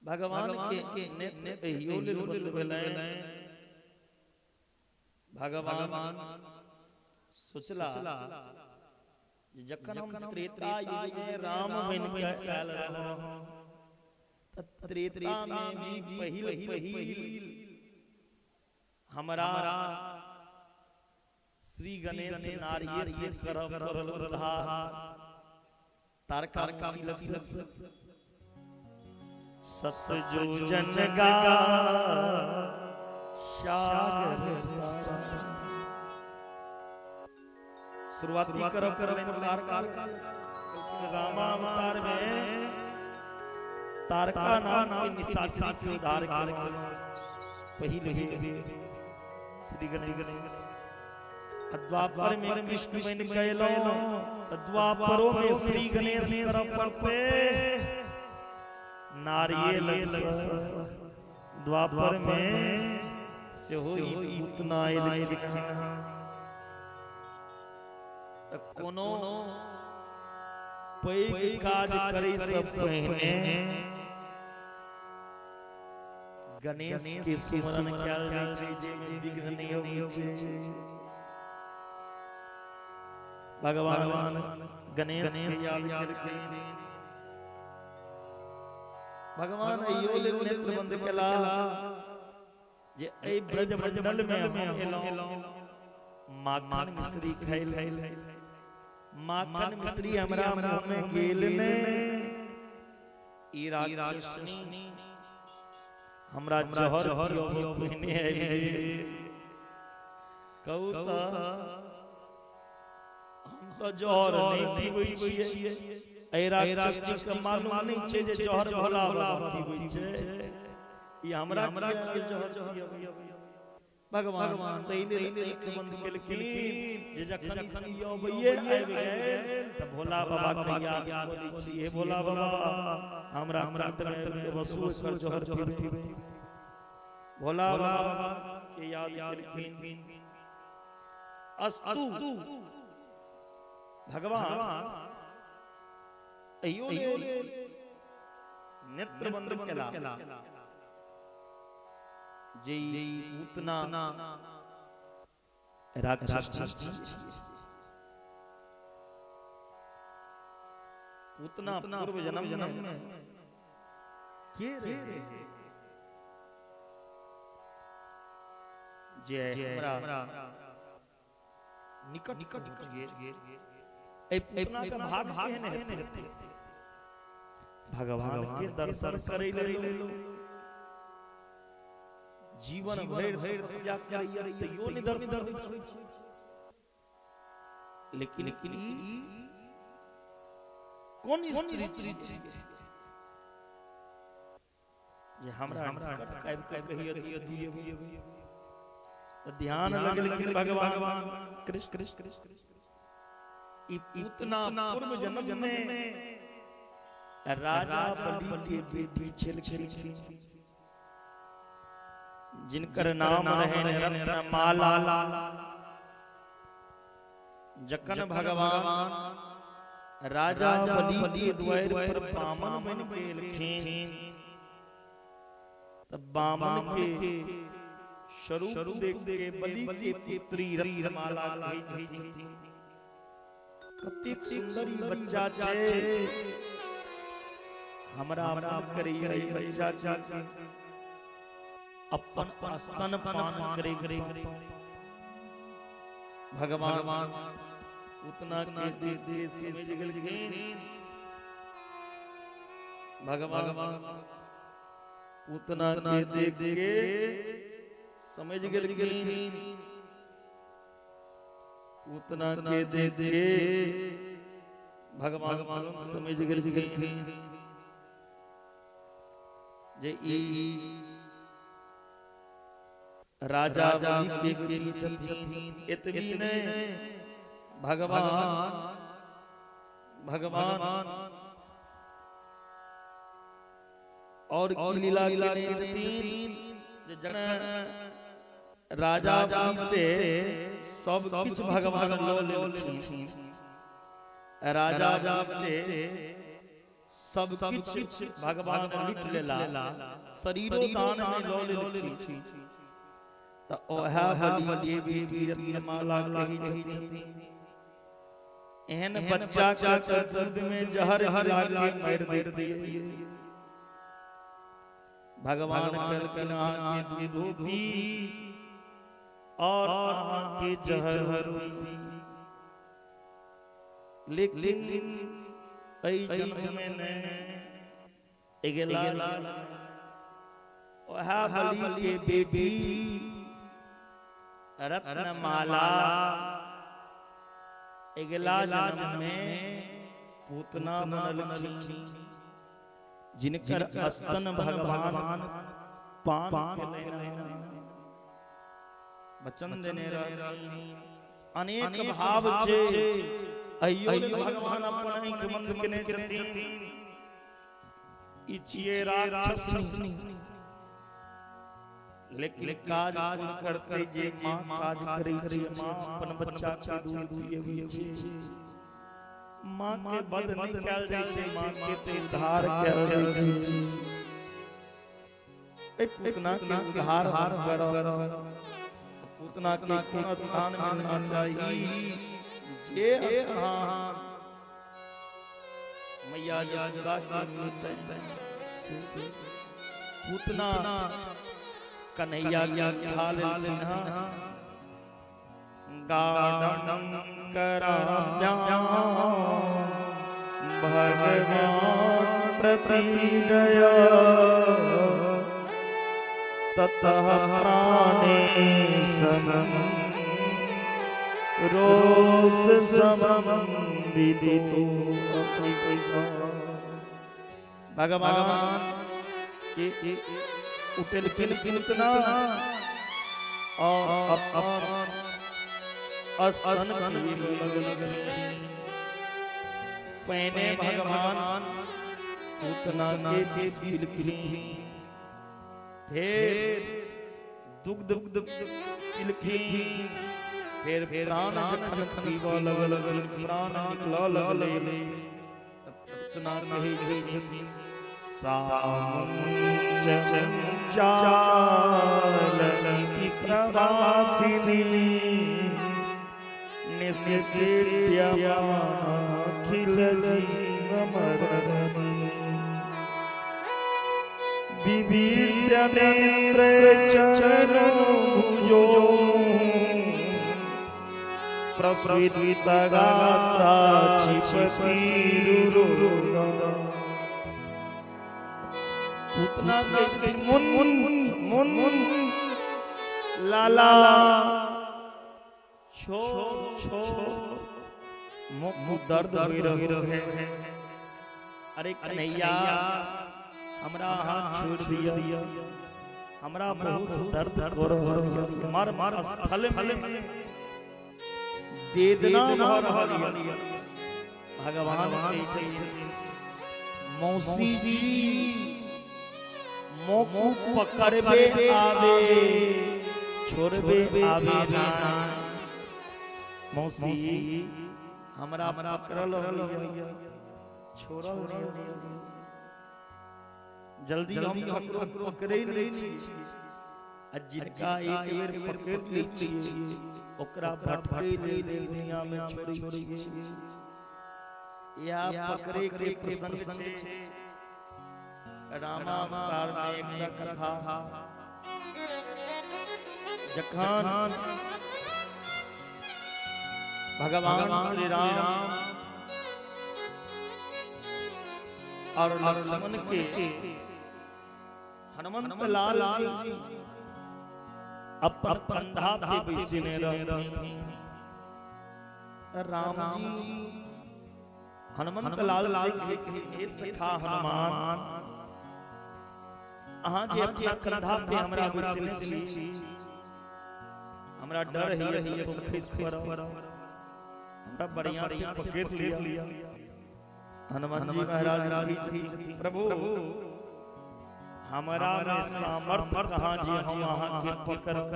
[SPEAKER 2] भगवान के नेत्र एहियो लेल बंद भेलै। भगवान सोचला जखन हम त्रेता युग में राम बनि के आयल रहौं त त्रेता में भी पहिल पहिल हमरा श्री गणेश नारियल से करब पड़ल उद्धार तारका सत जो जन गा सागर शुरुआती करब करब तारका रामावतार में तारका नाम के निशाचरी के उद्धार पहिल ही श्री गणेश। द्वापर में कृष्ण बन गएलो त द्वापरो में श्री गणेश करब पड़ते। नारियल द्वापर में सेहो ई पूतना एलखिन। त कोनो पैघ काज करै से पहिने गणेश के सुमरन कयल जाइ छै, जे विघ्न नहि होइ छै। भगवान गणेश के याद केलखिन। भगवान अइयो लेल नेत्र बंद केला जे एहि ब्रज मंडल में हम एलहुं, माखन मिश्री खाइल, माखन मिश्री हमरा मुंह में गेल ने, ई राक्षसनी हमरा जहर पियब पहिने आबि गेल। कहू त हम त जहर नहि पीबै छियै, एहि राक्षसनी के मालूम नहि छै जे जहर भोला बाबा पीबै छै, ई हमरा किया जहर पियब। भगवान तै लेल आँखि बंद केलखिन जे जखन ई अबैये आबि गेल त भोला बाबा के याद कऽ लै छी, हे भोला बाबा हमरा कंठ में आबि के बसु एकर जहर पीबै। भोला बाबा के याद केलखिन। अस्तु भगवान अइयो लेल नेत्र बंद केला जे पूतना राक्षस पूतना पूर्व जन्म में के रहे जे हमरा निकट निकट गेल। ए पूतना के भाग केहन हेतै? भगवान के दर्शन करै लेल जीवन भरि तपस्या करैया तैयो नहि दर्शन होइ छै। लेकिन कोन स्त्री छी जे हमरा निकट आबि के कहिया दिए? ध्यान लगलखिन भगवान कृष्ण कृष्ण कृष्ण। ई पूतना पूर्व जन्म में राजा बलि के बेटी छलखिन, जिनकर नाम रहे रत्नमाला। जखन भगवान राजा बलि के द्वार पर बामन बन के एलखिन त बामन के स्वरूप देख के बलि के पुत्री रत्नमाला कहै छथिन, कतेक सुंदर ई बच्चा छै, हमरा मन करैया ई बच्चा के अपन स्तन पान करे। भगवान उतना के देख के समझ गेलखिन। भगवान उतना के देख के समझ गेलखिन। उतना के देख के भगवान समझ गेलखिन जे ई राजा बलि के बेटी छथिन। एतबी नहि, भगवान भगवान और की लीला केने छथिन जे जखन राजा बलि से सब किछु भगवान लऽ लेलखिन, राजा बलि से सब किछु भगवान लूटि लेला, शरीरो दान में लऽ लेलखिन, त ओएह बलि के बेटी रत्नमाला कहै छथिन, एहन बच्चा के दूध में जहर मिला के मारि दैतियै। भगवान कहलखिन अहाँ के दूधो पी और अहाँ के जहर पी, लेकिन एहि जन्म में नहि, अगिला ओएह बलि के बेटी रत्नमाला अगिला जन्म में पूतना बनलखिन, जिनकर स्तन भगवान पान केलनि, वचन देने रहथिन। अनेक भाव छै। अहियो लेल भगवान अपन आँखि बंद केने छथिन। ई छियै राक्षसनी, लेकिन काज करते जे माँ काज करै छै, माँ अपन बच्चा के दूध पियबै छै, माँ के वध नहि कयल जाइ छै, माँ के ते उद्धार कयल जाइ छै। एहि पूतना के उद्धार करब, पूतना के कोन स्थान मिलना चाही, जे स्थान मैया यशोदा के मिलतै। पूतना कन्हैया के उठा लेलखिन हँ। गाढ़म कराभ्याम भगवान प्रतीजय ततः प्राणे समं रोष समं विदितो। भगवान के उठेलखिन पूतना और अपन स्तन लगलखिन। पहिने भगवान पूतना के पिलखिन, फिर दुग्ध पिलखिन, फिर प्राण जखन पीबऽ लगल, प्राण निकलऽ लगलै, पूतना कहै छथिन सामुञ्चचालमिति प्रवासिनी निःसीड्यमानाखिल जीवमरणम् विवीर्य नेत्रे चरणो भुजो प्रस्फुटितगात्रा क्षिपतिरुरोद। पूतना के मुन मुन मुन मुन लाला छो छो मुख दर्द हो रहो है। अरे कन्हैया हमरा हाथ छोड़ दिया, हमरा बहुत दर्द हो रहो है, मर मर स्थल में वेदना भ रहल है। भगवान कहै छथिन मौसी जी मोकू पकड़बे आवे छोड़बे आवे ना। मौसी हमरा पकड़ल होइया छोड़ल नहीं, जल्दी हम ककरो पकड़ै नहीं छी, आ जिनका एक बेर पकड़ लै छियै ओकरा भटकै लेल दुनिया में छोड़ै छियै। इएह पकड़ै के प्रसंग छै। रामावतार में एकटा कथा, जखन भगवान श्री राम और लक्ष्मण के हनुमंत लाल जी अपन कंधा पे बैसने रहथिन, राम जी हनुमंत लाल से हे सखा हनुमान, अहाँ जे अपना कंधा पे हमरा बैसने छी, हमरा डर है तुम खसि पड़ब, हमरा बढ़िया से पकड़ लिया। हनुमान जी महाराज कहै प्रभु हमरा में सामर्थ्य कहाँ जे हम अहाँ के पकड़ब,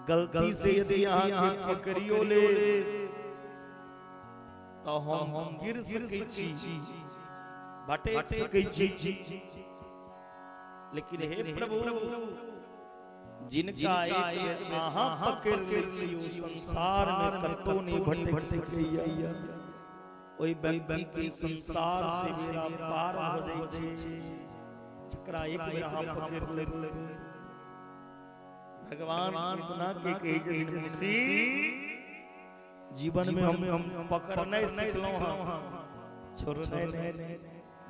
[SPEAKER 2] गलती से यदि अहाँ के पकड़ियो ले तो हम गिर सकै छी, भटक सकै छी, लेकिन हे प्रभु जिनका एक अहाँ पकड़ लै छी ओ संसार में कतौ नहीं भटक सकैया, ओहि व्यक्ति के संसार से बेड़ा पार हो जाइ छै जकरा एक बेर अहाँ पकड़ ले। भगवान इतना के कहै छथिन मुसी जीवन में हम पकड़नाइ सिखलहुँ हँ, छोड़नाइ नहि।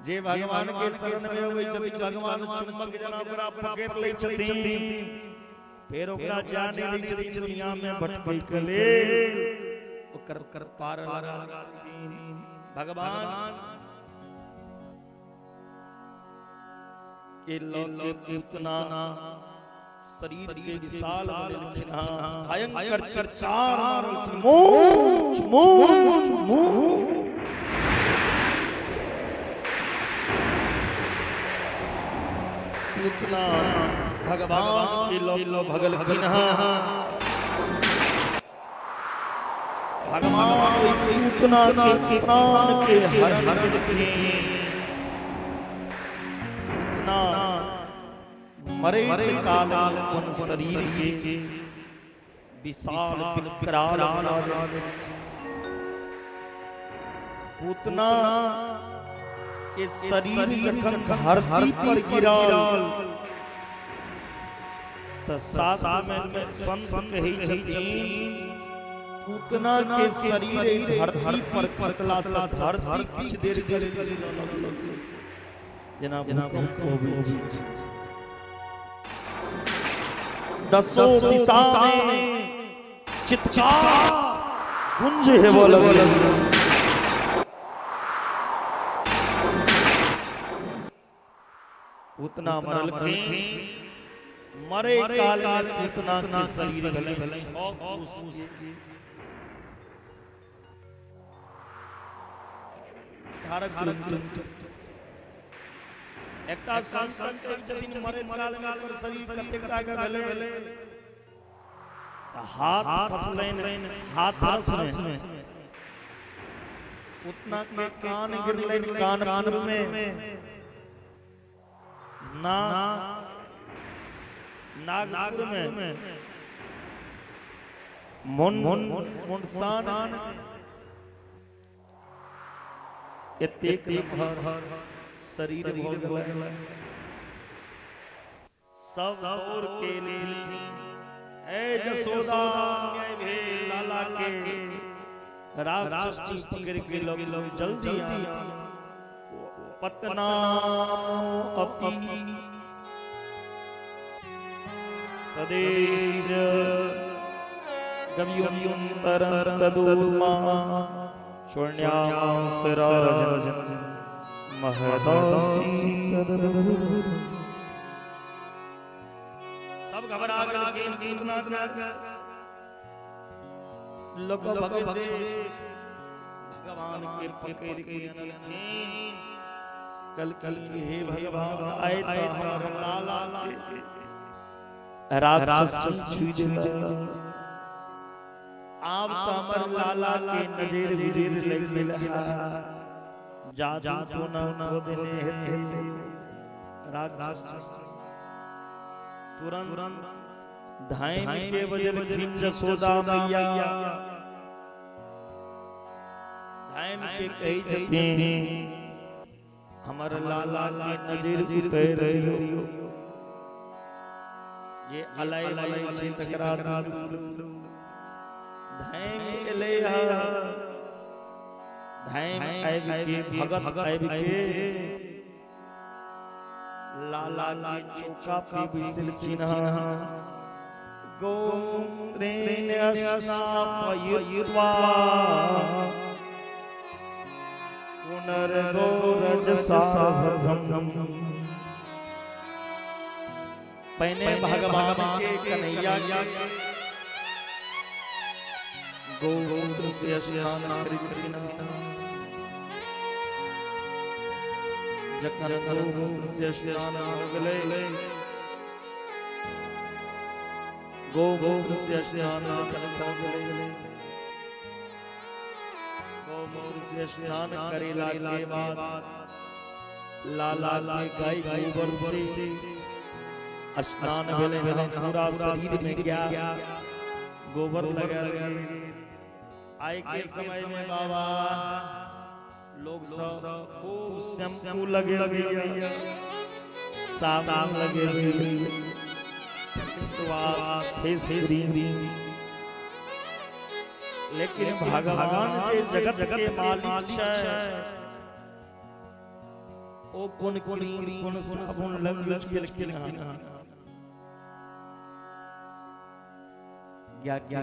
[SPEAKER 2] जे भगवान के शरण में अबै छथिन भगवान चुम्बक जेना ओकरा पकड़ लै छथिन, फेर ओकरा जा नहि दै छथिन दुनिया में भटकै के लेल, ओकर पार लगा छथिन। भगवान के लऽ के पूतना शरीर के विशाल बनेलखिन हँ, भयंकर चित्कार मारलखिन, मोच मोच मोच। पूतना भगवान के लो भगलखिन हँ। भगवान पूतना के प्राण के हरण केलखिन। पूतना मरे काल अपन शरीर के विशाल विकराल बना देलखिन। पूतना के शरीर जखन धरती पर गिरल त शास्त्र में संत कहै छथिन, पूतना के शरीर धरती पर खसला से धरती किछु देर गरजऽ लगल, जेना भूकंप अबै छै। दसों दिशा में चित्कार गुंज हेबऽ लगल। पूतना मरलखिन, मरे काल में पूतना के शरीर भेलै 6 कोस के। 18 किलोमीटर। एकटा संत कहै छथिन मरे काल में ओकर शरीर कतेक टा के भेलै, हाथ खसलनि हाथरस में, पूतना के कान गिरलनि कानपुर में, नागपुर में, मुंडसान, एतेक नमहर शरीर भऽ गेलै। सब दौड़ के एलखिन, ए जसोदा अन्याय भेल, लाला के राक्षस पकड़ के लऽ गेल, जल्दी आ। पतना अपि तदेश गव्युन्तरं तदुमा शून्यासराजन महदासी। सब घबरा गेलखिन। लोक भगवते भगवान के पकड़ के अनलखिन। कल कल हे भगवान आए त हमर लाला के राक्षस छुई देलक, आब त हमर लाला के नजर गुजर लागि गेल, जादू टोना कऽ देने हेतै राक्षस। तुरंत धाइन के बजलखिन जसोदा मैया, धाइन के कहै छथिन हमर लाला के नजर उतरि दियौ, जे अलय मलय छै तकरा दूर। धाइम एलै ह, धाइम आबि के भगत आबि के लाला के चौका पे बैसलखिन हँ। गोत्रेण स्नापयित्वा पुनर्गोरजसाधम्। पहिने भगवान के कन्हैया के गोमूत्र से स्नान करेलखिन। जखन गोमूत्र से स्नान भऽ गेलै, गोमूत्र से स्नान जखन भऽ गेलै, गोमूत्र से स्नान करेला के बाद लाला के गाय गोबर से स्नान भेलै, पूरा शरीर में गया गोबर लगा। आइ के समय में बाबा लोग सब खूब शैम्पू लगे, साबुन लगे, फेस वॉश, फेस क्रीम, लेकिन भगवान जे जगत के मालिक छै ओ कोन क्रीम कोन साबुन लग यूज केलखिन हँ। क्या क्या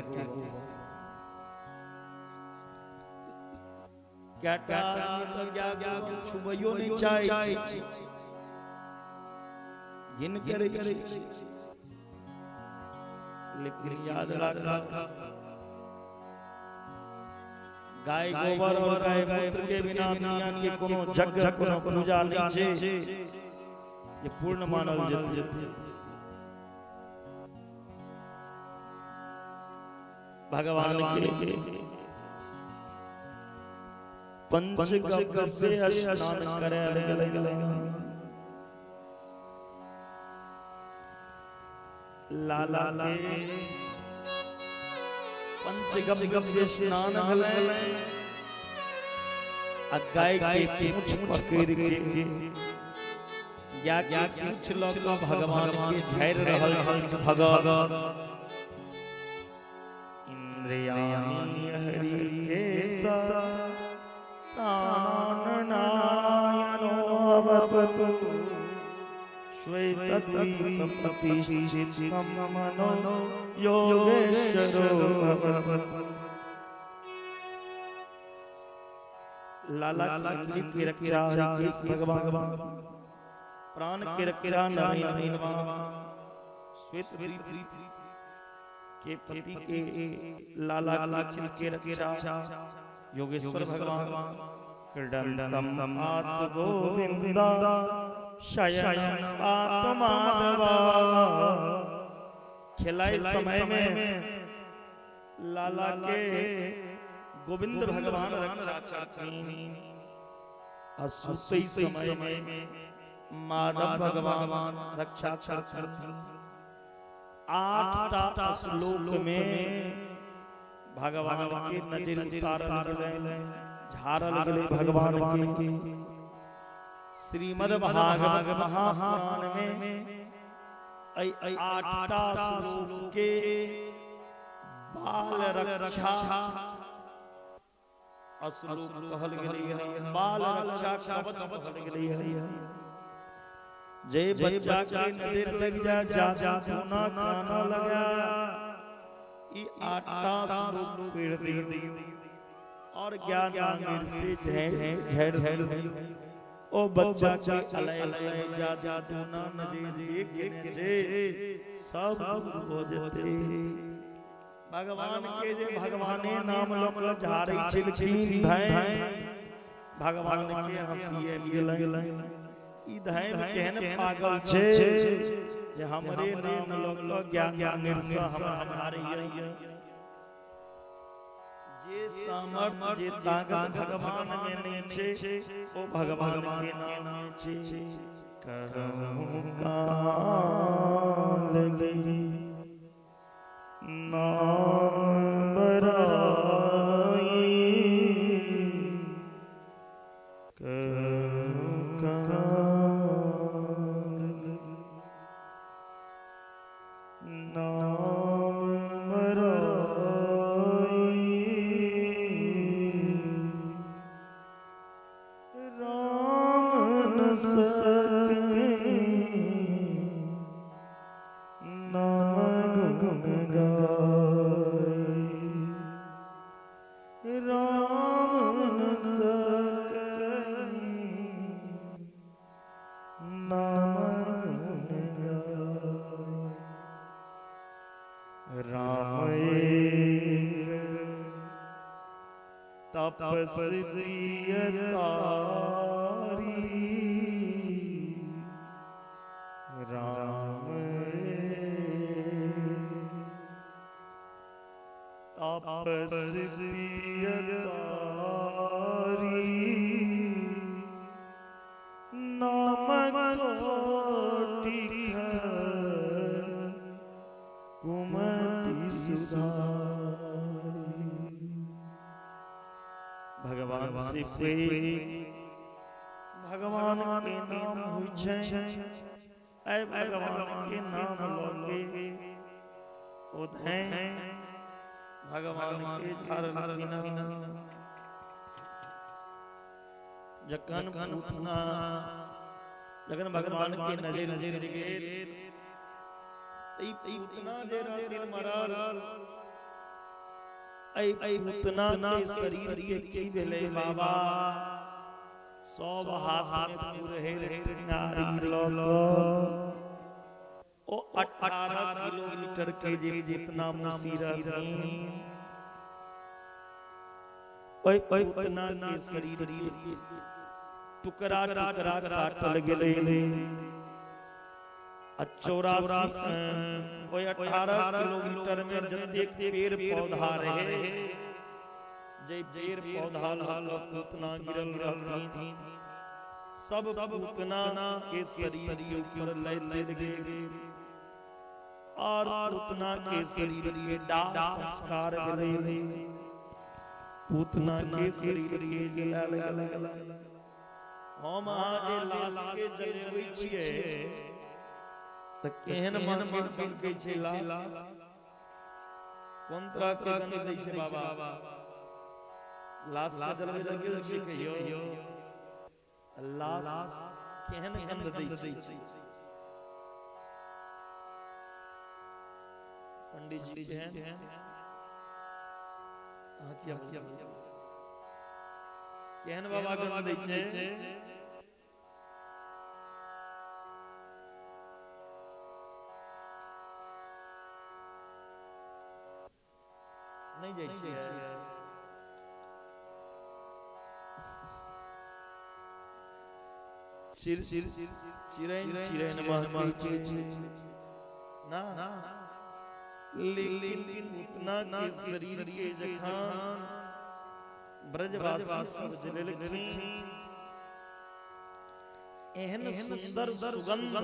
[SPEAKER 2] क्या क्या छुबैयो नहीं चाहे, घिन करै छै। लेकिन याद रखा, गाय गोबर और गाय मूत्र के बिना दुनिया के कोनो यज्ञ कोनो पूजा नहीं छे, ये पूर्ण मानल जेतै। भगवान के पंचगव्य से स्नान करे गेलै। लाला के पंचगव्य से स्नान भेलै आ गाय के पूंछ पकड़ के गाय के पूंछ लऽ कऽ भगवान के झाड़ि रहल छल भगत। इंद्रियाणि हरि के प्राणनायनोऽवतु श्वेतद्वीपप्रतिष्ठितं मनो योगेश्वरो भवतु। लाला की के रक्षा हरिकेश भगवान, प्राण के रक्षा नारायण भगवान, श्वेत द्वीप के पति के लाला की के रक्षा योगेश्वर भगवान। क्रीडन्तं आत गोविंदा शयन आत माधवा। खेलाय समय में लाला के गोविंद भगवान रक्षा करथिन, आ सुतै समय में माधव भगवान रक्षा करथिन। 8टा श्लोक में भगवान के नजर उतारल गेलै, झारल गेलै भगवान के। श्रीमद् भागवत महापुराण में 8टा श्लोक के बाल रक्षा श्लोक कहल गेलै है, बाल रक्षा कवच कहल गेलै है। जे बच्चा के नजर लग जाए, जादू टोना काना लगा, ई 8टा श्लोक पढ़ दियौ और ज्ञान आंगिर से झेड़ झेड़ दियौ। ओ बच्चा के अलय अलय जादू टोना नजर जे केने छे सब हो जेतै। भगवान के जे भगवाने नाम लऽ कऽ झाड़ै छलखिन धैन, भगवान के हँसी आबि गेलै, ई धैन केहन पागल छे जे हमरे नाम लऽ कऽ ज्ञान आंगिर से हमरा झाड़ैया। जे सामर्थ्य जे ताकत भगवान में नहीं छे ओ भगवान के नाम में छे। कहूँ काल गई नाम बराई, कहूँ काल गई नाम बराई, राम न सके नाम गुण गाई, राम न सके नाम गुण गाई। राम एक तपस्वी तारी, राम तपस्वी तारी, नाम कोटि कुमति सुधारी। भगवान से भगवान के नाम होइ छै, ऐ भगवान के नाम लऽ के ओ धैन भगवान के झाड़लखिन। जखन पूतना जखन भगवान के नजर नजर गेल ई पूतना जे रहथिन मरल, ऐ पूतना के शरीर के की भेलै बाबा, सब हाथ में पुरहरि टेंगारी लऽ कऽ ओ 18 किलो किलोमीटर के जे पूतना मौसी रहथिन, ओहि पूतना के शरीर के टुकड़ा टुकड़ा काटल गेलै आ 84 ओहि 18 किलोमीटर में जतेक पेड़ पौधा रहे, जे पेड़ पौधा लऽ कऽ पूतना गिरल रहथिन, सब पूतना के शरीर के ऊपर लय देल गेल और पूतना के शरीर के दाह संस्कार भेलै। पूतना के शरीर के जलायल गेल। हम अहाँ जे लाश के जलेबै छियै तऽ केहन महकै छै लाश, कोन तरह के गंध दै छै बाबा? लाश के जलबै लए गेल छियै कहियो? लाश केहन गंध दै छै? पंडित जी केहन? अहाँ किया केहन बाबा गंध दै छै? नहीं जाइ छियै? चिरैन चिरैन महकै छै ना, लेकिन उतना के शरीर के जखन ब्रजवासी सब जलेलखिन, एहन सुंदर सुगंध,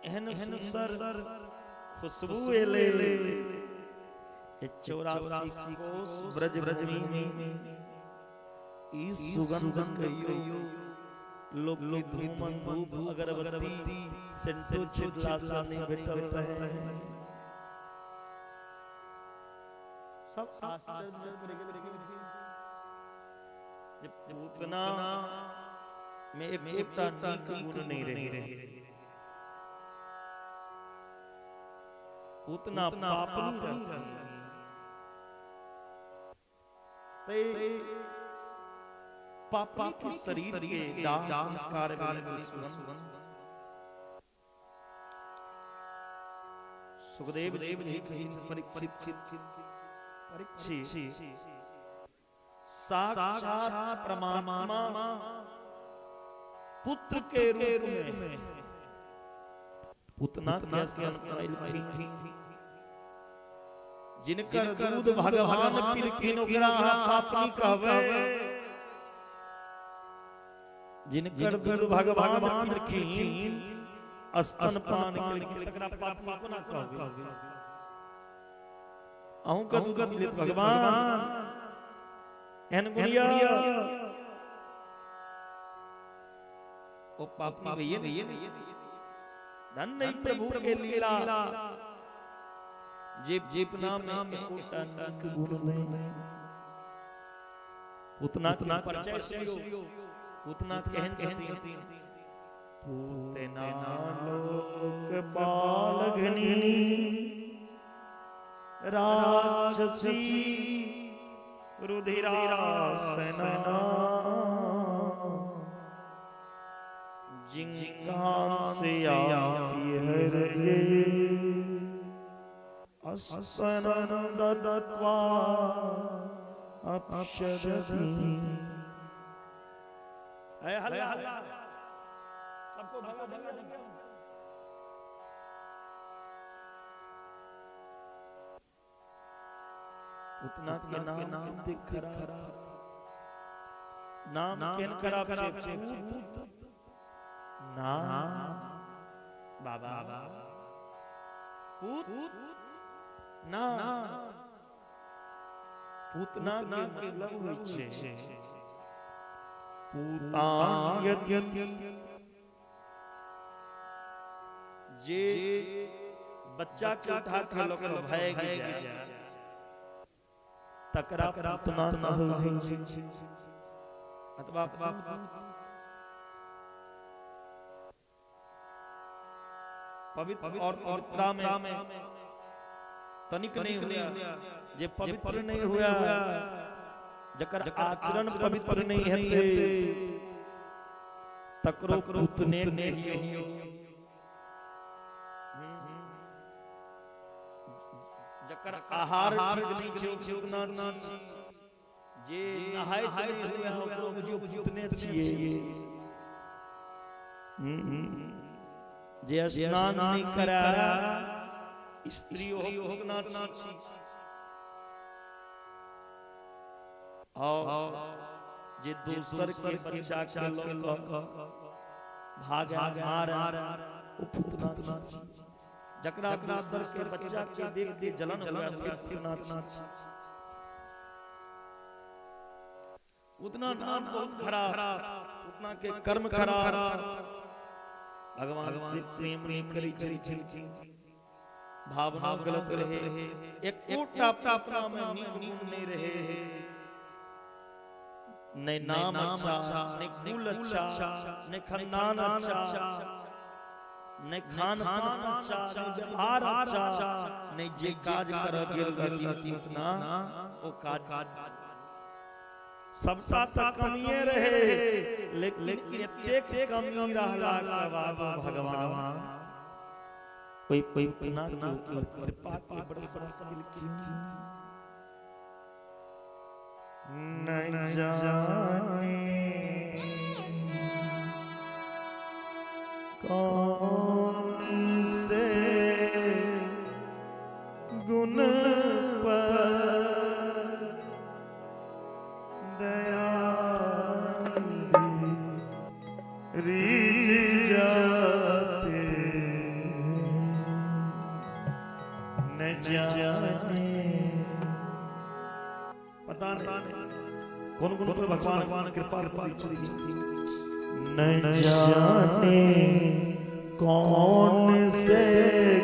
[SPEAKER 2] एहन सुंदर खुशबू एलै, 84 कोस ब्रज भूमि में ई सुगंध कहियो लोग के धूमन धूप अगरबत्ती सेंटो छिटला से नहीं भेटल रहे। सब आश्चर्य में पड़ गेल जे पूतना में एकटा नीक गुण नहीं रहे, पूतना पापनी रहे। पापी के शरीर के दाह संस्कार में सुगंध। सुखदेव जी परीक्षित परीक्षित साक्षात परमात्मा पुत्र के रूप में पूतना के स्तन कैलखिन, जिनकर दूध भगवान पिलखिन ओकरा अहाँ पापनी कहबै? जिनकर दूध भगवान पिलखिन, स्तन पान केलखिन, तकरा पापनी कोना कहबै? अहूँ के दूध पिलत भगवान, एहन गुणिया ओ पापनी भैये नहीं। धन नहीं प्रभु के लीला, जे पूतना में एकोटा नीक गुण नहीं। पूतना के परिचय सुनियो, पूतना केहन छथिन? पूतना लोक बालघनी राक्षसी रुधिरासना जिंघांसे हरे अस्तन दत्त्वा अपशरति। हल्ला सबको भगा भगा उतना के नाम कते खराब, नाम केन खराब छै? ना बाबा पूत ना, पूतना के मतलब होइ छै पूतायति, जे बच्चा के उठा के लऽ के भागि जाय तकरा पूतना कहल जाइ छै। अथवा पवित्र और पवित्रता में तनिक नहीं हुआ, जे पवित्र नहीं हुआ, जकर आचरण पवित्र नहीं हेतै तकरो पूतने कहियो। जकर आहार ठीक नहीं छै ओ पूतना छी, जे नहाइत नहि हुए ओकरो बुझियौ पूतने छियै। जे स्नान नहीं करे स्त्री ओहो पूतना छी। और जे दोसर के बच्चा के लऽ कऽ भागे मारे ओ पूतना छी। जकरा दोसर के बच्चा के देख के जलन हुए से पूतना छी। उतना नाम बहुत खराब, उतना के कर्म खराब। भगवान से प्रेम नहीं करी छलखिन, भावना गलत रहे, एकोटा अपना में नीक गुण नहीं रहे, नहीं नाम अच्छा, नहीं कुल अच्छा, नहीं खानदान अच्छा, नहीं खान पान अच्छा, नहीं व्यवहार अच्छा, नहीं जे काज कर गेल रहती उतना ओ काज सबटा तऽ कमिए रहे, लेकिन एतेक कमी रहला के बाद भगवान कोई पूतना के ऊपर कृपा के बरसा केलखिन।
[SPEAKER 3] न जाने कौन से गुण पर दया रीझ जाते, न जाने
[SPEAKER 2] पता नहीं कौन कौन पर भगवान कृपा करै छथिन।
[SPEAKER 3] न जाने कौन से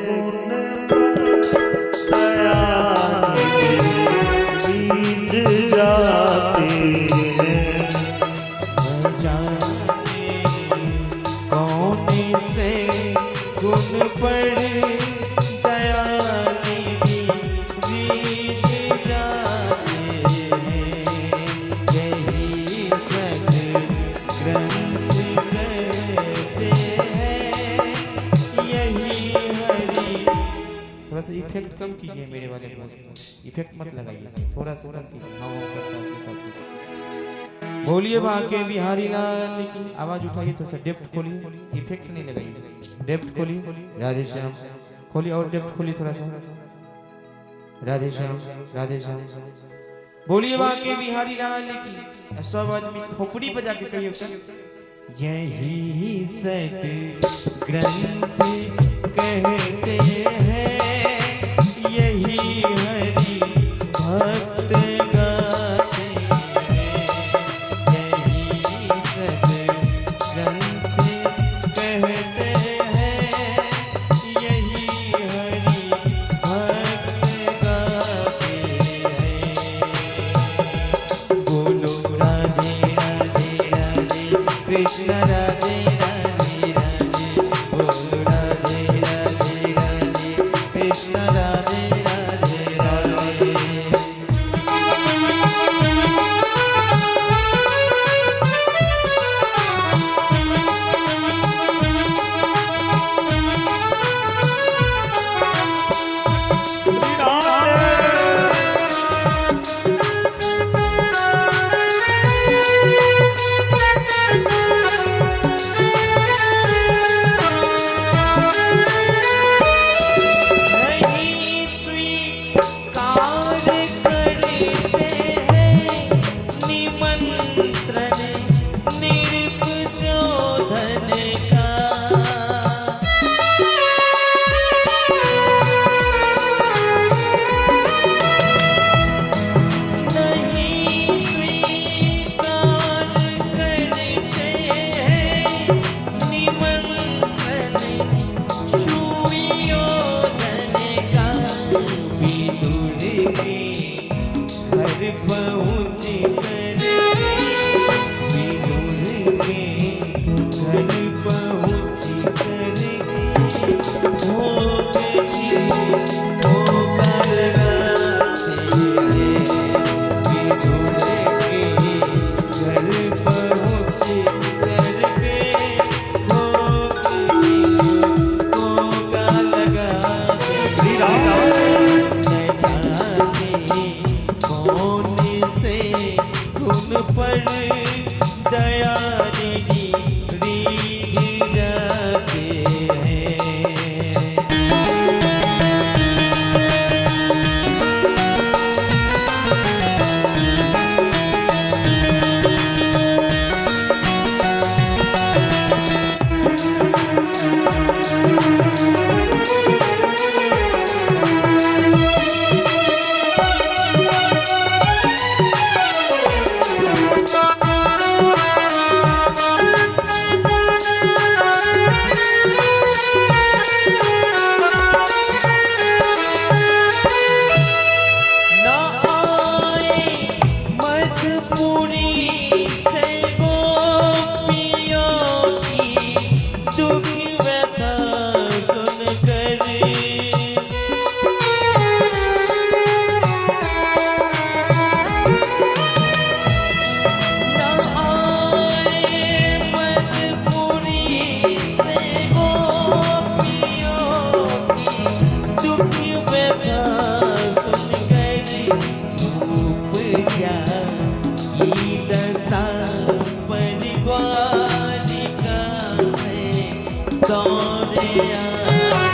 [SPEAKER 3] गुण पर दया रीझ जाते हैं,
[SPEAKER 1] न जाने कौन से गुण पर दया रीझ जाते हैं, यही सत ग्रंथ कहते हैं, यही हरि। थोड़ा सा इफेक्ट कम कीजिए मेरे वाले में, इफेक्ट मत लगाइए, थोड़ा सा कम कीजिए। हाँ वो करता है उसके साथ। बोलिए बाके बिहारी लाल की आवाज उठाइए, थोड़ा सा डेप्थ खोलिए, इफेक्ट नहीं लगाइए, डेप्थ खोलिए। राधे श्याम खोलिए और डेप्थ खोलिए थोड़ा सा। राधे श्याम राधे श्याम बोलिए बाके बिहारी लाल की। सब आदमी थोपड़ी बजा के कहिए, यही सत ग्रंथ कहते हैं, यही हरि भक्त गाते हैं, यही सत ग्रंथ कहते हैं, यही हरि भक्त गाते हैं। बोलो राधे राधे राधे कृष्ण राधे राधे राधे, बोलो राधे राधे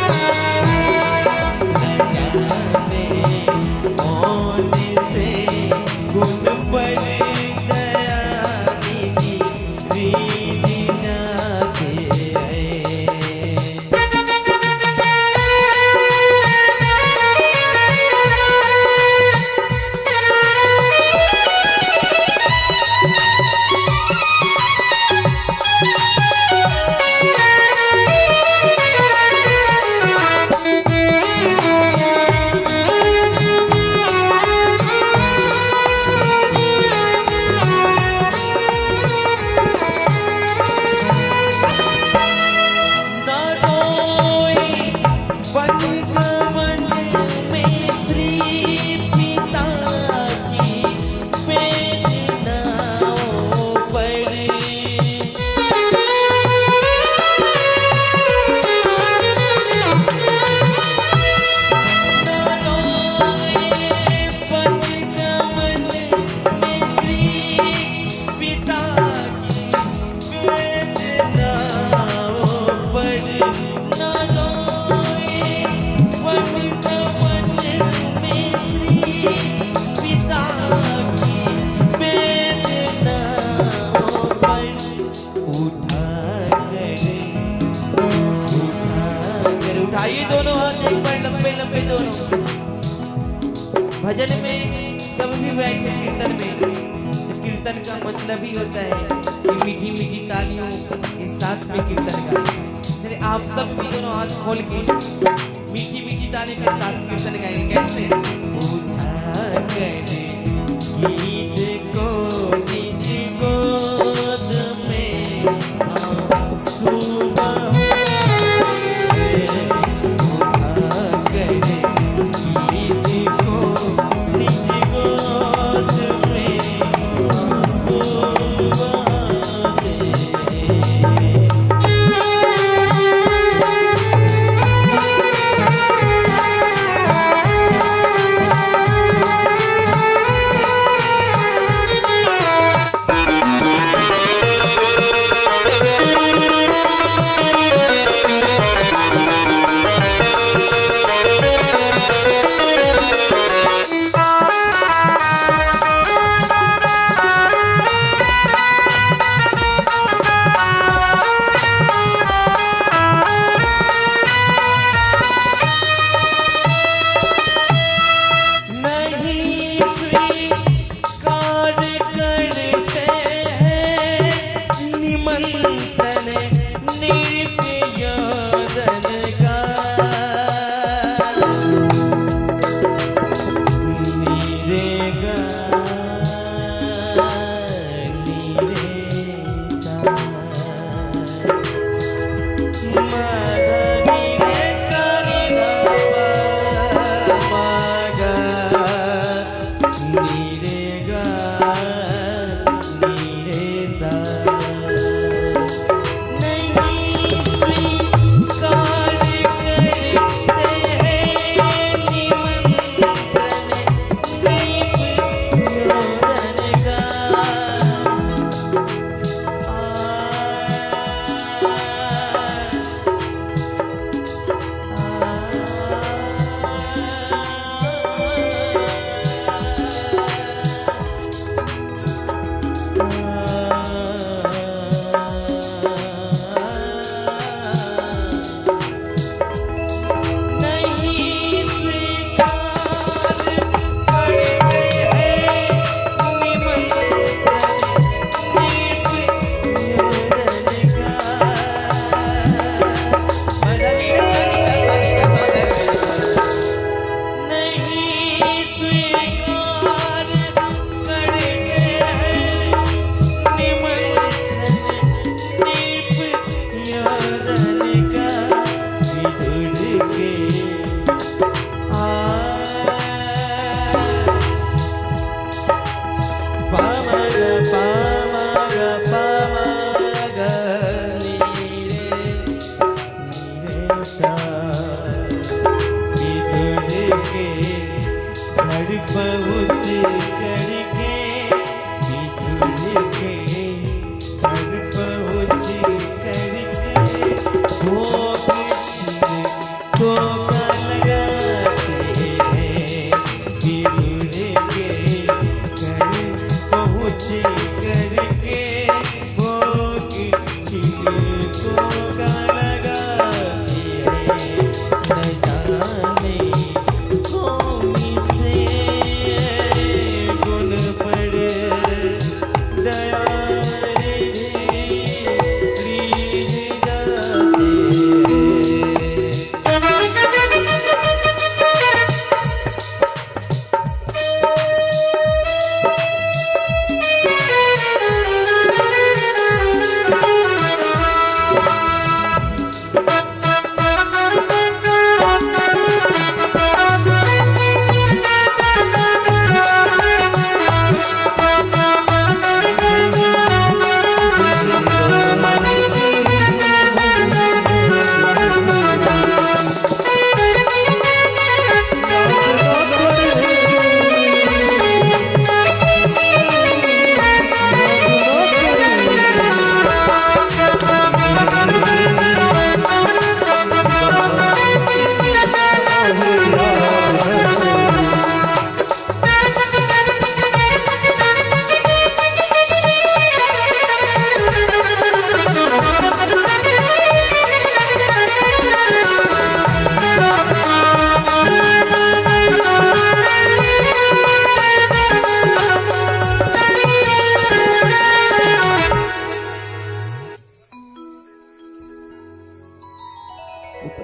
[SPEAKER 1] न जाने कौन से गुण पर दयानिधि रीझ जाते हैं। न रोए वन गमन में श्री पिता की वेदनाओं पर। न रोए वन गमन में श्री पिता की वेदनाओं पर। न रोए वन गमन में श्री पिता की वेदनाओं पर। उठा कर उठाइए दोनों हाथ एक बार लंबे लंबे दोनों। भजन में जब भी बैठे कीर्तन में, तो कीर्तन का मतलब ही होता है कि मीठी मीठी तालियों के साथ में कीर्तन गाएं। चलिए आप सब भी दोनों हाथ खोल के मीठी मीठी ताली के साथ कीर्तन गाएंगे। कैसे? उठा कर गीत को निज गोद में आंसू बहाए। उठा कर गीत को निज गोद में आंसू बहाते। नहीं स्वीकार करते हैं निमंत्रण निर्प्रियजन का। नीरे गा नीरे सा मा ध नी रे सा नी ध प म ग नी रे गा नी रे सा। नहीं स्वीकार करते हैं निमंत्रण निर्प्रियजन का। नहीं स्वीकार करते हैं निमंत्रण निर्प्रियजन का। नहीं स्वीकार करते हैं निमंत्रण निर्प्रियजन का। विदुर के आ पामग पामग पामग नी रे नी रे सा। विदुर के घर पहुँच करके, विदुर के घर पहुँच करके भोग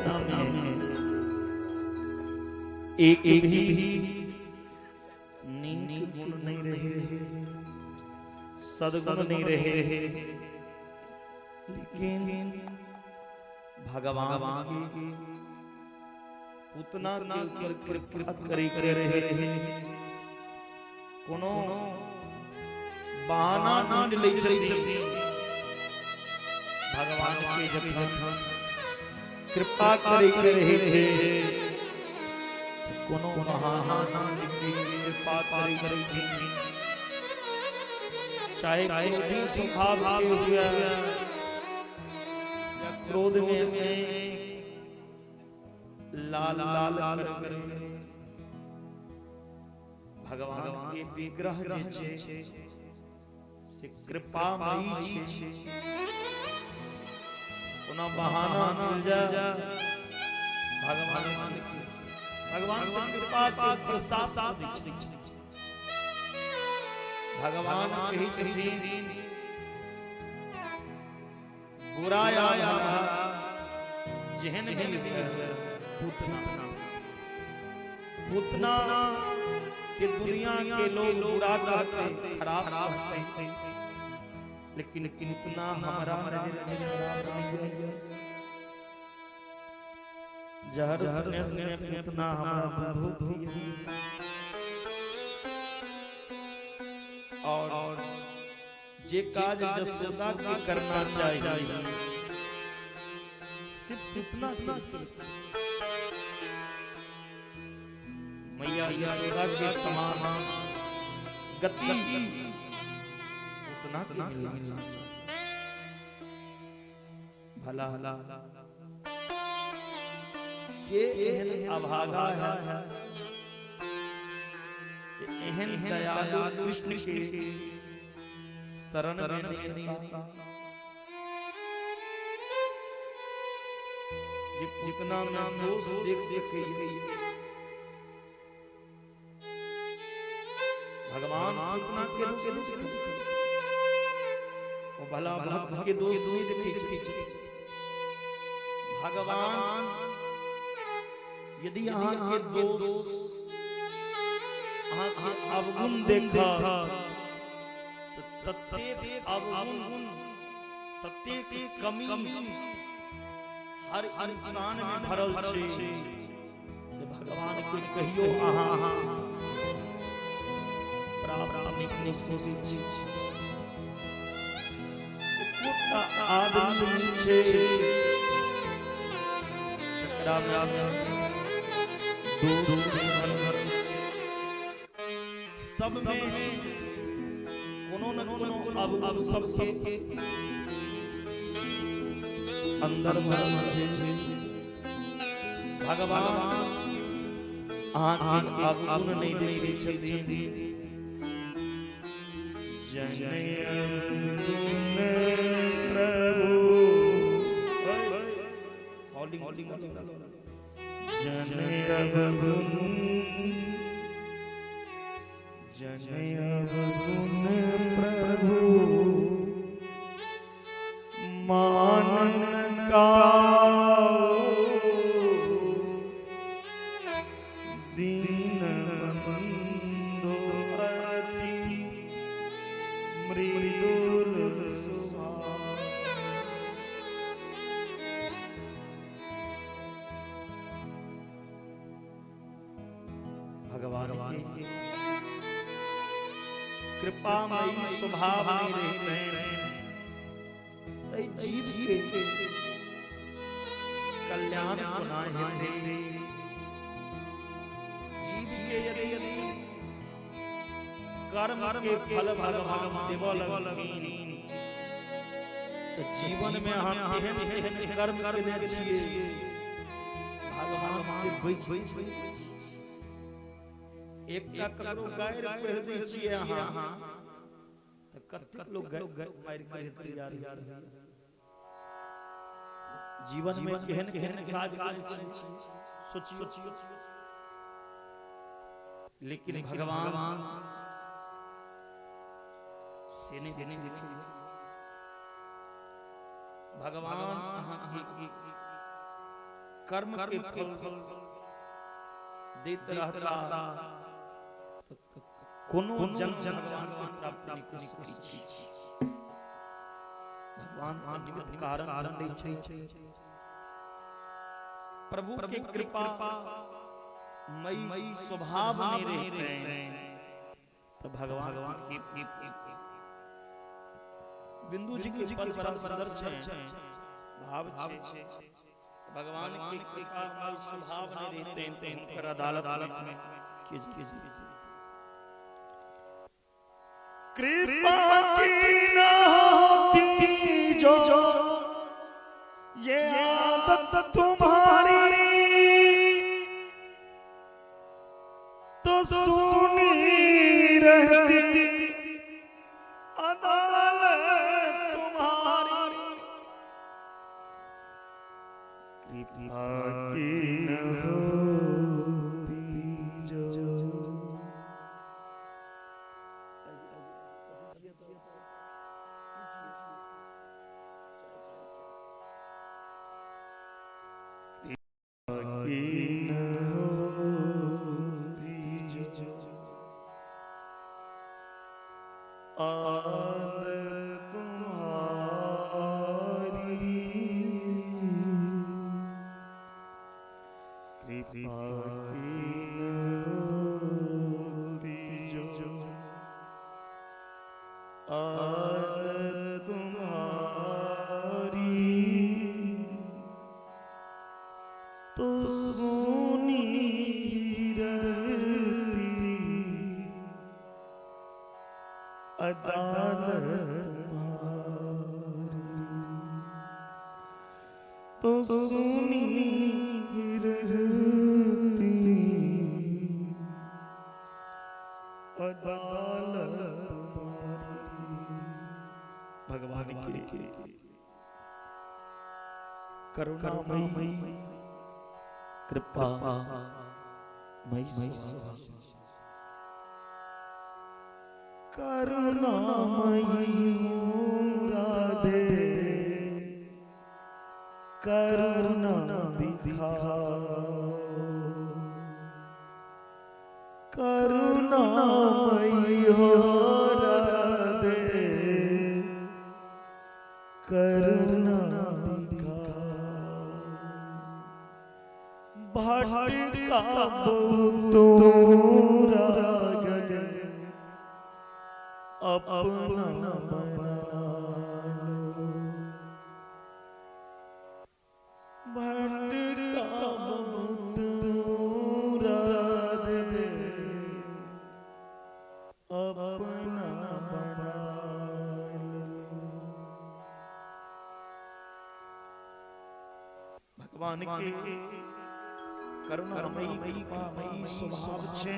[SPEAKER 2] पूतना में एक भी नीक गुण नहीं रहे, सद्गुण नहीं रहे, लेकिन भगवान की पूतना के ऊपर कृपा करे रहे। कोनो बहाना ढूंढ लै छथिन। भगवान के जखन कृपा करे रहे छै, कोनो बहाना ढूंढ कृपा करे छथिन। चाहे क्रोधी स्वभाव के हुए या क्रोध में लाल लाल कर भगवान के विग्रह जे छै से कृपामयी छै। कोनो बहाना मिल जाए भगवान के, भगवान के कृपा के प्रसाद दै छै। भगवान कहै छथिन बुरा या जेहन भी पूतना, पूतना के दुनिया के लोग बुरा कहते, खराब कहते, लेकिन पूतना हमारा नजर में खराब नहीं है। जहर स्नेह पूतना हमारा दूध पिए और जे काज जसोदा के करना चाहिए सिर्फ पूतना के। मैया यशोदा के समान गति उतना के मिलना भला के एहन अभागा है, एहन दयालु कृष्ण के शरण में नहीं आता। जे पूतना में दोष देख सके भगवान पूतना के दोष नहीं देखे, वो भला भक्त के दोष नहीं देखे। भगवान यदि अहाँ के दोष, अहाँ के अवगुण देखा तो ततेक अवगुण, ततेक कमी हर इंसान में भरल छै। भगवान के कहियो अहाँ प्राप्त नहीं सोची। आदमी छै जकरा में दोष भरल, सब में कोनो न कोनो अवगुण सबके अंदर भरल छै। भगवान अहाँ के अवगुण नहीं देखै छथिन।
[SPEAKER 3] जन अवगुण प्रभु, जन अवगुण, जन अवगुण प्रभु मान का दीन बंधु अति मृदुल स्वभाव।
[SPEAKER 2] भगवान के कृपामयी स्वभाव नहीं रहते तै जीव के कल्याण कोना हेतै। जीव के यदि कर्म के फल भगवान देबऽ लगथिन तो जीवन में अहाँ एहन एहन कर्म केने छियै भगवान से बचि। एकटा ककरो गारि पढ़ि दै छियै अहाँ तऽ कतेक लोग मारि के तैयार। जीवन में केहन केहन काज काज छियै सोचियो, लेकिन भगवान से नहीं देखे। भगवान अहाँ के कर्म के फल दैत रहता कोनो जन भगवान के प्राप्ति नहि कऽ सकै छै। भगवान निमित्त कारण बनै छै। प्रभु के कृपा मई स्वभाव में रहते हैं तो भगवान की बिंदु जी के पद बड़ा सुंदर छै, भाव छै। भगवान की कृपा मई स्वभाव में रहते हैं तो हुनकर अदालत में कीजिए।
[SPEAKER 3] कृपा की न होती जो ये आदत तुम्हारी तो सुनी रहती अदालत तुम्हारी। कृपा की न होती जो आदत तुम्हारी कृपा की न होती जो आदत तुम्हारी तो सुनी रहती अदालत तुम्हारी तो सुनी रहती अदालत तुम्हारी।
[SPEAKER 2] भगवान के करुणामयी कृपा मई
[SPEAKER 3] करुणामयी राधे करुणा दिखाओ करुणामयी हो राधे करुणा दिखाओ। भटका तोरा अपना बना लो भटका तोरा दे अपना बना लो।
[SPEAKER 2] भगवान के करुणामयी कृपामयी स्वभाव छे,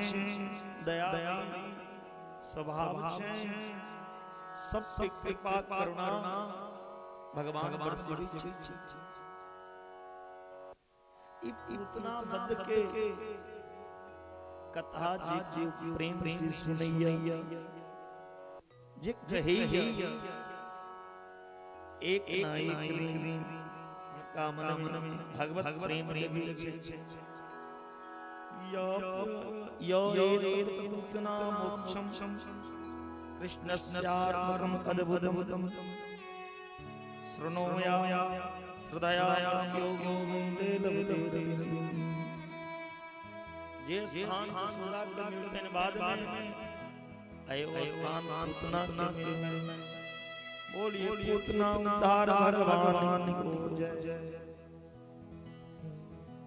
[SPEAKER 2] दया स्वभाव छे, सब पे कृपा करुणा भगवान बरसबै छै। उतना बद के कथा जे जे प्रेम से सुनैया जे कहैया एक ना एक दिन उनका मन में भगवत प्रेम जगै छै। यो एतत् मोक्षम कृष्णस्यात्मकम् अद्भुतम् शृणोया हृदया योगो वन्दे लभते। जे स्थान जसोदा के मिलते हैं बाद में आयो स्थान पूतना के मिलने। बोलिए पूतना उद्धार भगवान को जय।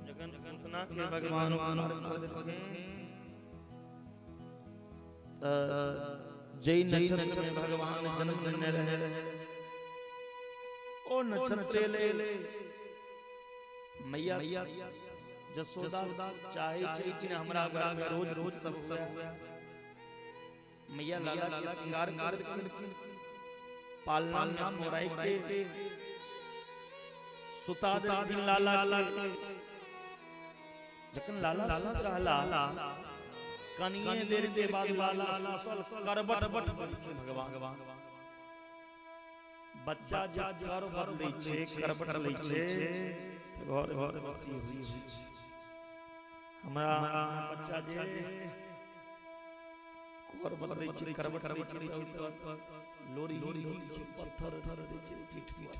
[SPEAKER 2] जगन पूतना के भगवान जय नक्षत्र में भगवान जन्म लेने रहे ओ नक्षत्र ले मैया जसोदा चाहे छै कि हमरा घर में रोज रोज सब हुआ। मैया लाला के श्रृंगार करखिन पालना में मोराई के सुता देलखिन लाला के। जखन लाला सुत रहला कनिए देर के बाद लाला सुतल करबट भगवान। बच्चा जे घर बदलै छै, करबट लै छै, घर घर खुशी होइ छै। हमरा बच्चा जे घर बदलै छै, करबट लै छै, लोरी दै छै, पत्थर दै छै, पीठ पीठ।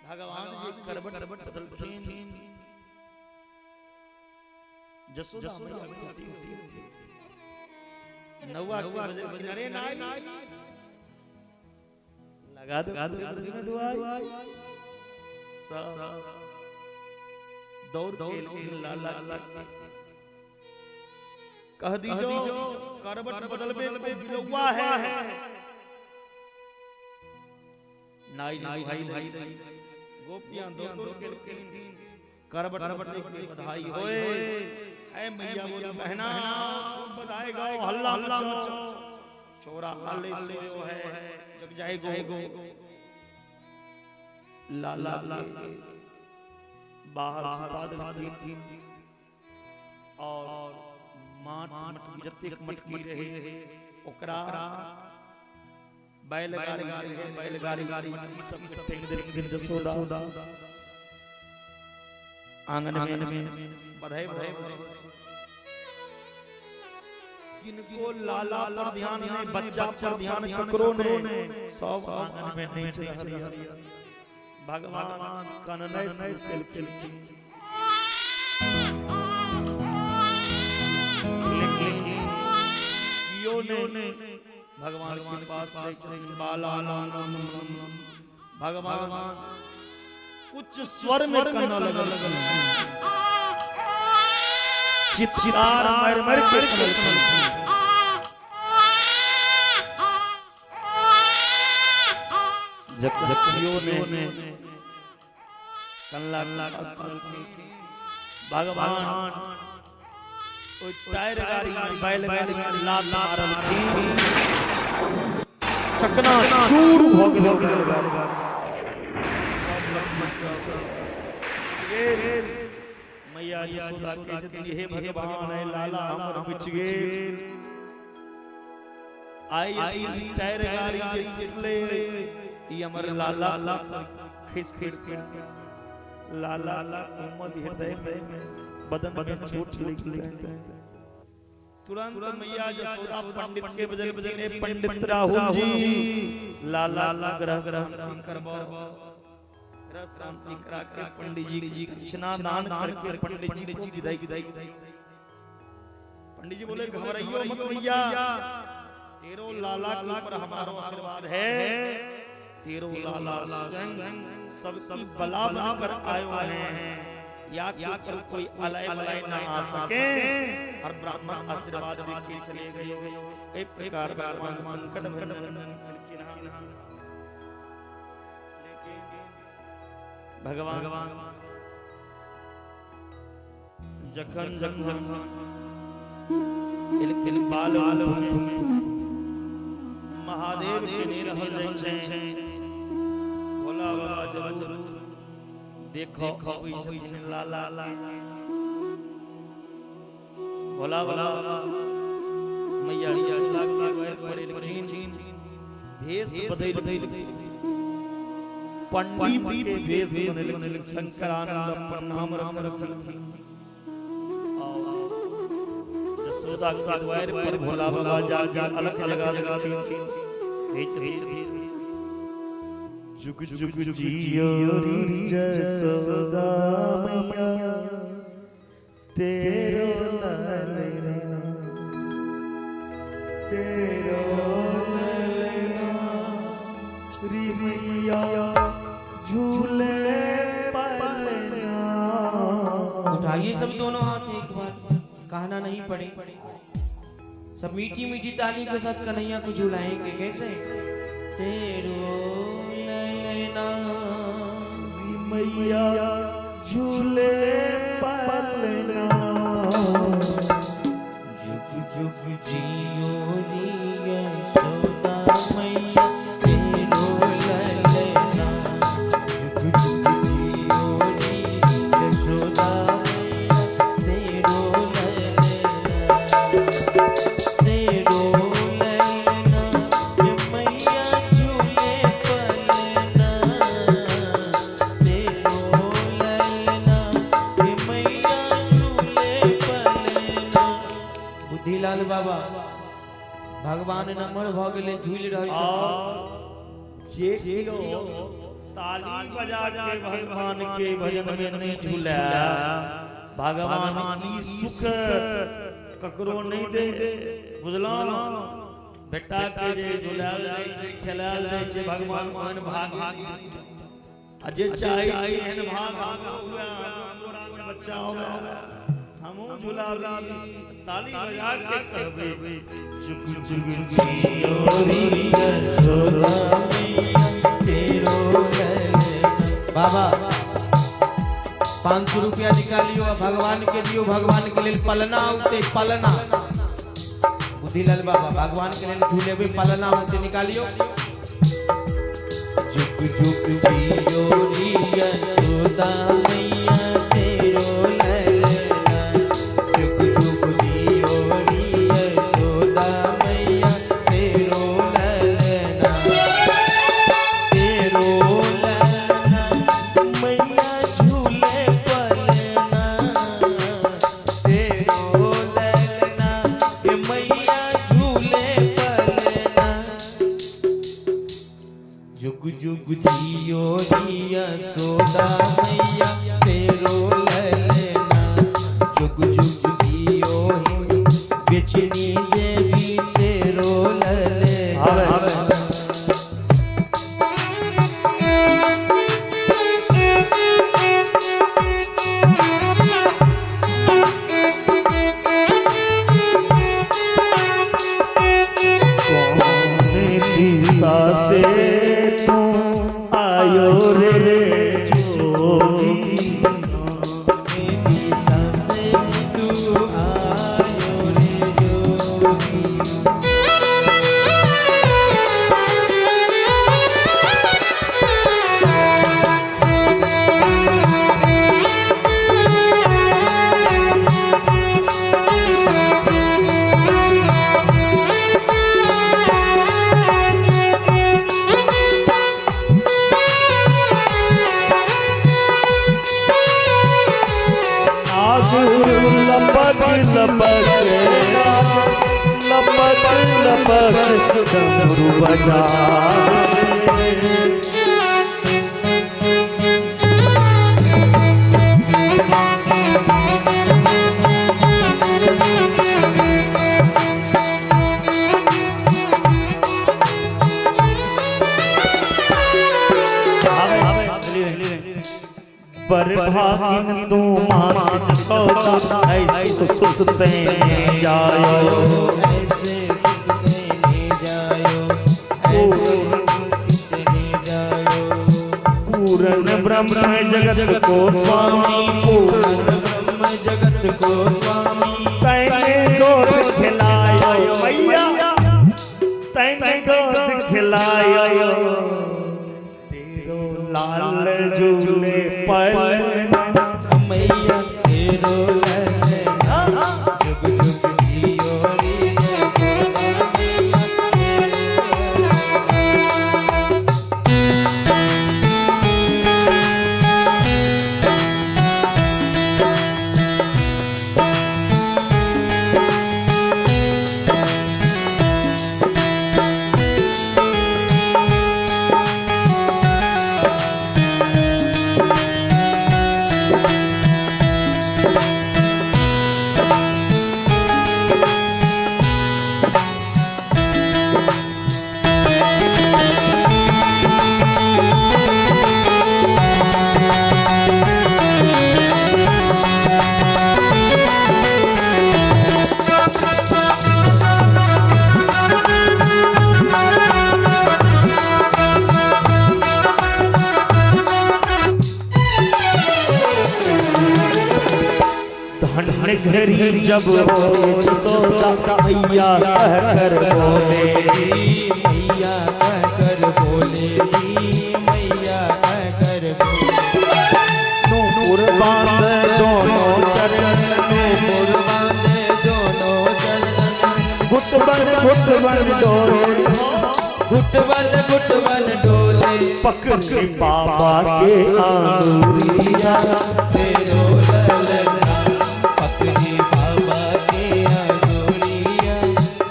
[SPEAKER 2] भगवान जी करबट बदलखिन, जसोदा मैया खुशी खुशी नौआ के बजे अरे नाई लगा दो में दुआई। सब दौड़ के लाला कह दीजो करबट बदलबे को बिलौआ है। नाई नाई भाई भाई गोपियां दो दो के करबट बदलने की बधाई होए। ऐ मैया बोली बहना बधाई गाओ, हल्ला मचाओ, छोरा हाले सोयो है जग जाएगो। लाला बाहर सुता देलखिन और माट मटकी जतेक मटकी रहे ओकरा बैलगाड़ी बैलगाड़ी मटकी सब फेंक देलखिन। जसोदा आंगन में बधाई बधाई। किनको लाला पर ध्यान नहीं, बच्चा पर ध्यान ककरो नहीं, सब आंगन में नाच रहल। भगवान कननै से केलखिन, लेकिन कियो ने भगवान के पास बाला भगवान उच्च स्वर में कनने लगल, चित्कार मर मर के कनने। जकियो ने कनला भगवान ओ टायर गाड़ी बैलगाड़ी लात मारलखिन, चकना चूर भ गेल बैलगाड़ी। मैया यशोदा के जति हे भगवान है लाला हमर बच गेल। आई आई टायर गाड़ी जे टूटले ई हमर लाला खिस खिस लाला कोमल हृदय में बदन बदन चोट लिखते। तुरंत मैया यशोदा पंडित के बजल बजल पंडित राहुल जी लाला ग्रह ग्रह करबो शांति करा के पंडित जी की दक्षिणा दान करके पंडित जी को विदाई विदाई। पंडित जी बोले घबराइयो मत भैया, तेरो लाला के ऊपर हमारा आशीर्वाद है, तेरो लाला स्वयं सबकी बला बनकर आयो है, या के ऊपर कोई अलय बलय ना आ सके और ब्राह्मण आशीर्वाद दे के चले गए। एक प्रकार भगवान संकट भंजन। भगवान जखन जखन एलखिन बाल महादेव के ने रहल जाइ छै, भोला बाबा जरूर देखो अबै छथिन लाला। भोला बाबा मैया यशोदा के द्वार पर एलखिन, भेष बदलि पंडित के भेष बदलि शंकरानंद अपन नाम रखलखिन। और जसोदा के द्वार पर भोला बाबा जाके अलख लगा देलखिन।
[SPEAKER 3] जुग जुग जियो री जसोदा मैया तेरो ललना, तेरो ललना री मैया झूले पलना।
[SPEAKER 1] उठाइए सब दोनों हाथ एक बार, कहना नहीं पड़े, सब मीठी मीठी ताली के साथ कन्हैया को झूलाएंगे। कैसे? तेरो ललना
[SPEAKER 3] मैया झूले पलना,
[SPEAKER 1] जुग जुग जियो री यशोदा मैया तेरो ललना, जुग जुग जियो री यशोदा मैया तेरो ललना, तेरो ललना भगवान नम्बर भ गेलै, झूलि रहल छथिन।
[SPEAKER 2] जे कियो ताली बजा के भगवान के भजन में नहीं झूले, भगवान की सुख ककरो नहीं दे। बुझलौं? बेटा के जे झुलायल जाइ छै, खेलायल जाइ छै, भगवान ओहन भाग आ जे चाहै छै एहन भाग हुए, बच्चा होवे, हमहूँ झुलाबी, ताली बजा के कहबै जुग जुग जियो री यशोदा मैया
[SPEAKER 1] तेरो ललना। बाबा 500 रुपया निकालियो आ भगवान के दियो, भगवान के लेल पलना औते, पलना। बुद्धिलाल बाबा भगवान के लेल झूलेबे, पलना औते, निकालियो। जुग जुग जियो री यशोदा मैया तेरो ललना, जुग जुग जियो री यशोदा मैया तेरो ललना, तेरो ललना मैया झूले पलना, तेरो ललना ए मैया झूले पलना। जुग जुग जियो री यशोदा मैया तेरो ललना, जुग जुग जियो बेचनी देवी तेरो ललना।
[SPEAKER 3] कौन दिशा से तू आयो रे जोगी,
[SPEAKER 1] दिशा से तू आयो रे जोगी,
[SPEAKER 3] आग लपक लपक लपक लपक डमरू बजावे। बरभागिन तू मात सौदा, ऐसे सुत तेने जायो,
[SPEAKER 1] ऐसे सुत देने जायो, ऐसे सुत देने जायो।
[SPEAKER 3] पूर्ण ब्रह्म जगत को स्वामी,
[SPEAKER 1] पूर्ण ब्रह्म जगत को स्वामी,
[SPEAKER 3] तैने गोद खिलायो मैया, तैने गोद खिलायो, तेरो लाल झूले पलना
[SPEAKER 1] मैया तेरो ललना, जुग जुग जियो री यशोदा मैया तेरो ललना।
[SPEAKER 3] धन घरी जब हो यशोदा मैया कह कर बोले,
[SPEAKER 1] मैया कह कर बोले, मैया कह कर बोले।
[SPEAKER 3] नूपुर बांध दोनों चरण,
[SPEAKER 1] नूपुर बांधे दोनों चरण,
[SPEAKER 3] घुट बन घुट बन डोले,
[SPEAKER 1] घुट बन घुट बन डोले,
[SPEAKER 3] पकड़ बाबा के आंगुरिया,
[SPEAKER 1] तेरो ललना, पकड़ी बाबा के आंगुरिया,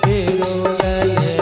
[SPEAKER 1] तेरो ललना।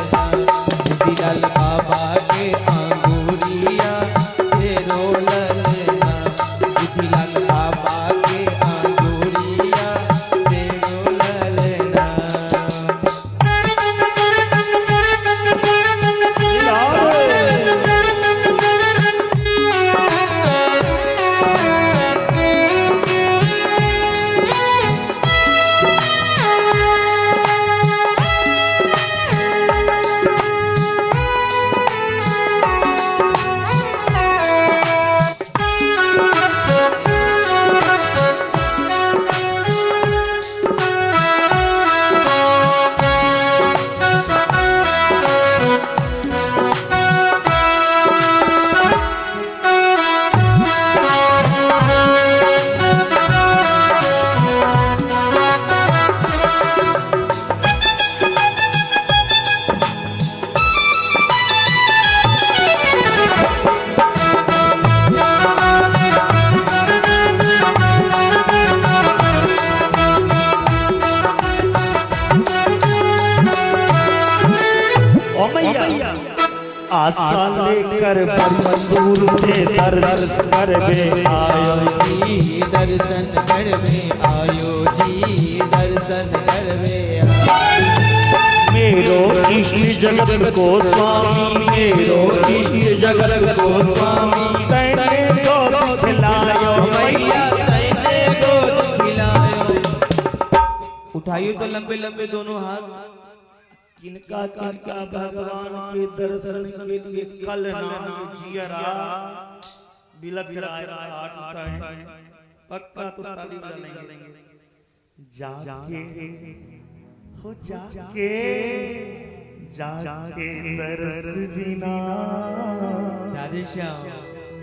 [SPEAKER 3] लेकर बड़ी दूर से दर्शन करवे आयो
[SPEAKER 1] जी, दर्शन करवे आयो जी, दर्शन करवे आयो।
[SPEAKER 3] मेरो इष्ट जगत को स्वामी, मेरो इष्ट जगत को स्वामी, तैने गोद खिलायो
[SPEAKER 1] मैया, तैने गोद खिलायो। उठाइए तो लंबे लंबे दोनों हाथ।
[SPEAKER 2] किनका किनका भगवान के दर्शन के लिए कल नाम जियरा बिलख रहा है, हाथ उठाएं, पक्का तो ताली बजा लेंगे।
[SPEAKER 3] जाके हो जाके जाके दर्श बिना
[SPEAKER 1] राधे श्याम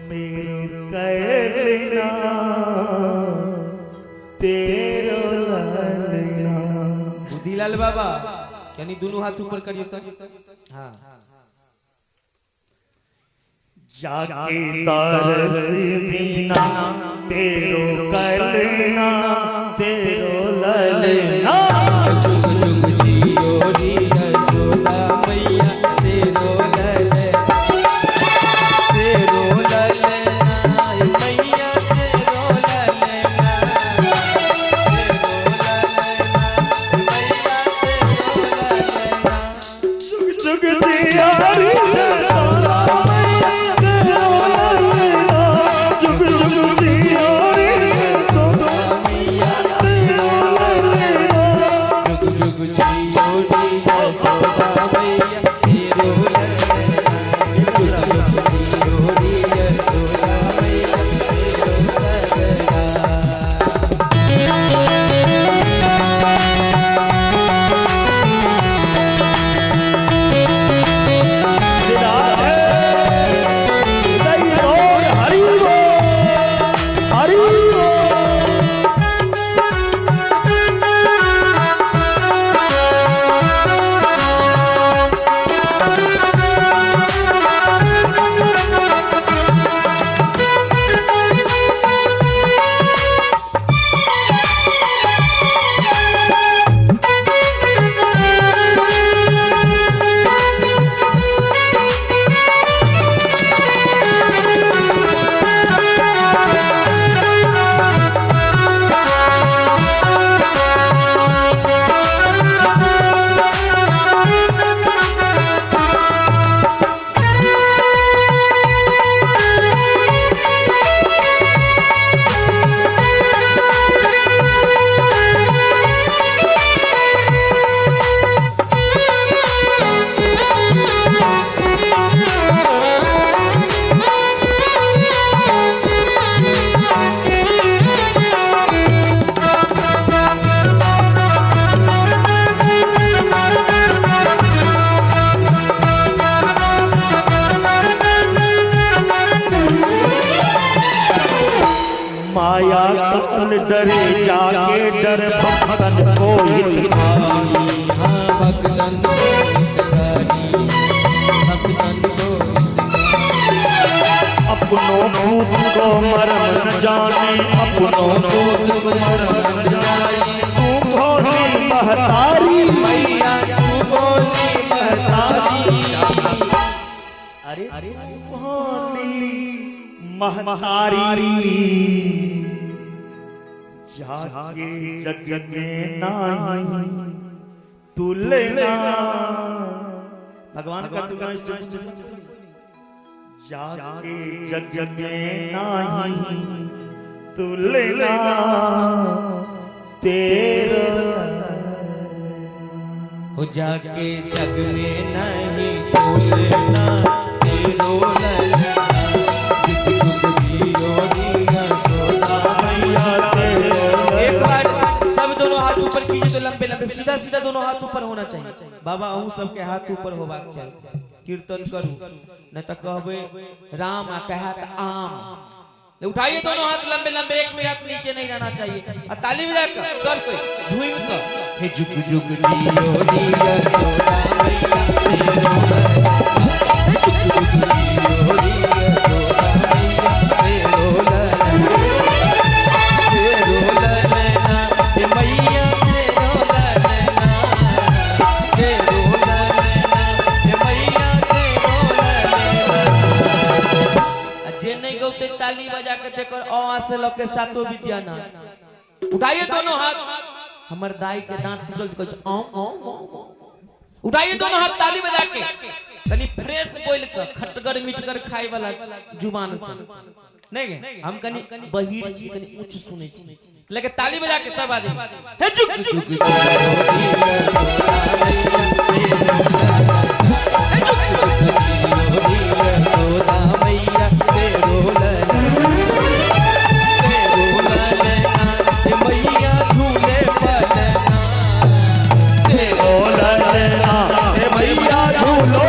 [SPEAKER 3] मेरो कहना तेरो ललना।
[SPEAKER 1] बुद्धिलाल बाबा यानी दोनों हाथ ऊपर करिए तो। हाँ
[SPEAKER 3] जाके दर्श बिना तेरो कहना तेरो ललना।
[SPEAKER 1] जुग जुग जियो री यशोदा मैया तेरो ललना, तेरो ललना मैया, तेरो ललना, तेरो ललना मैया, तेरो ललना।
[SPEAKER 3] जुग जुग जियो री यशोदा मैया तेरो ललना, जुग जुग जियो री यशोदा
[SPEAKER 1] मैया
[SPEAKER 3] तेरो ललना,
[SPEAKER 1] जुग जुग जियो री यशोदा मैया तेरो ललना, जुग जुग जियो री यशोदा मैया तेरो ललना।
[SPEAKER 3] हरि बोल हरि बोल। माया कतल डरे जाके डर भक्तन को हितकारी,
[SPEAKER 1] हाँ भक्तन को हितकारी, भक्तन को हितकारी।
[SPEAKER 3] अपनों भूत को मरम न जाने, अपनों
[SPEAKER 1] भूत को मरम न जाने,
[SPEAKER 3] तू भोली महतारी
[SPEAKER 1] मैया, तू भोली महतारी।
[SPEAKER 3] अरे भोली महतारी जाके जग में नाही तुलना।
[SPEAKER 2] भगवान का तुलना
[SPEAKER 3] जाके जग में नाही तुलना तेरा।
[SPEAKER 1] हो जाके जग में नहीं तुलना तेरो ललना, जुग जुग जियो री यशोदा मैया तेरो। एक बार सब दोनों हाथ ऊपर कीजिए तो लंबे लंबे सीधा सीधा दोनों हाथ ऊपर होना चाहिए। बाबा अहूँ सबके हाथ ऊपर होबाक चाहिए। कीर्तन करू नहीं तो कहबे राम आ कहत आम। उठाइए दोनों हाथ लंबे लंबे, एक में हाथ नीचे नहीं रहना चाहिए। और ताली बजाकर सब कोई झूम कर हे जुग जुग जियो री यशोदा मैया तेरो ललना, जुग जुग जियो री यशोदा मैया तेरो ललना, तेरो ललना हे मैया तेरो ललना, तेरो ललना हे मैया तेरो ललना। जेकर अ आ से ल के सातो विद्यानाश। उठाइए दोनों हाथ। हमर दाई के दांत टूटल कहै छै औ औ औ। उठाइए दोनों हाथ ताली बजा के, तनी फ्रेश बोल के, खटगर मिठगर खाए वाला जुबान से नहीं गे, हम कनी बहिर छी, कनी उच्च सुनै छी, लेकिन ताली बजा के सब आदमी हे जुग जुग मैया झूले पलना
[SPEAKER 3] मैया झूलो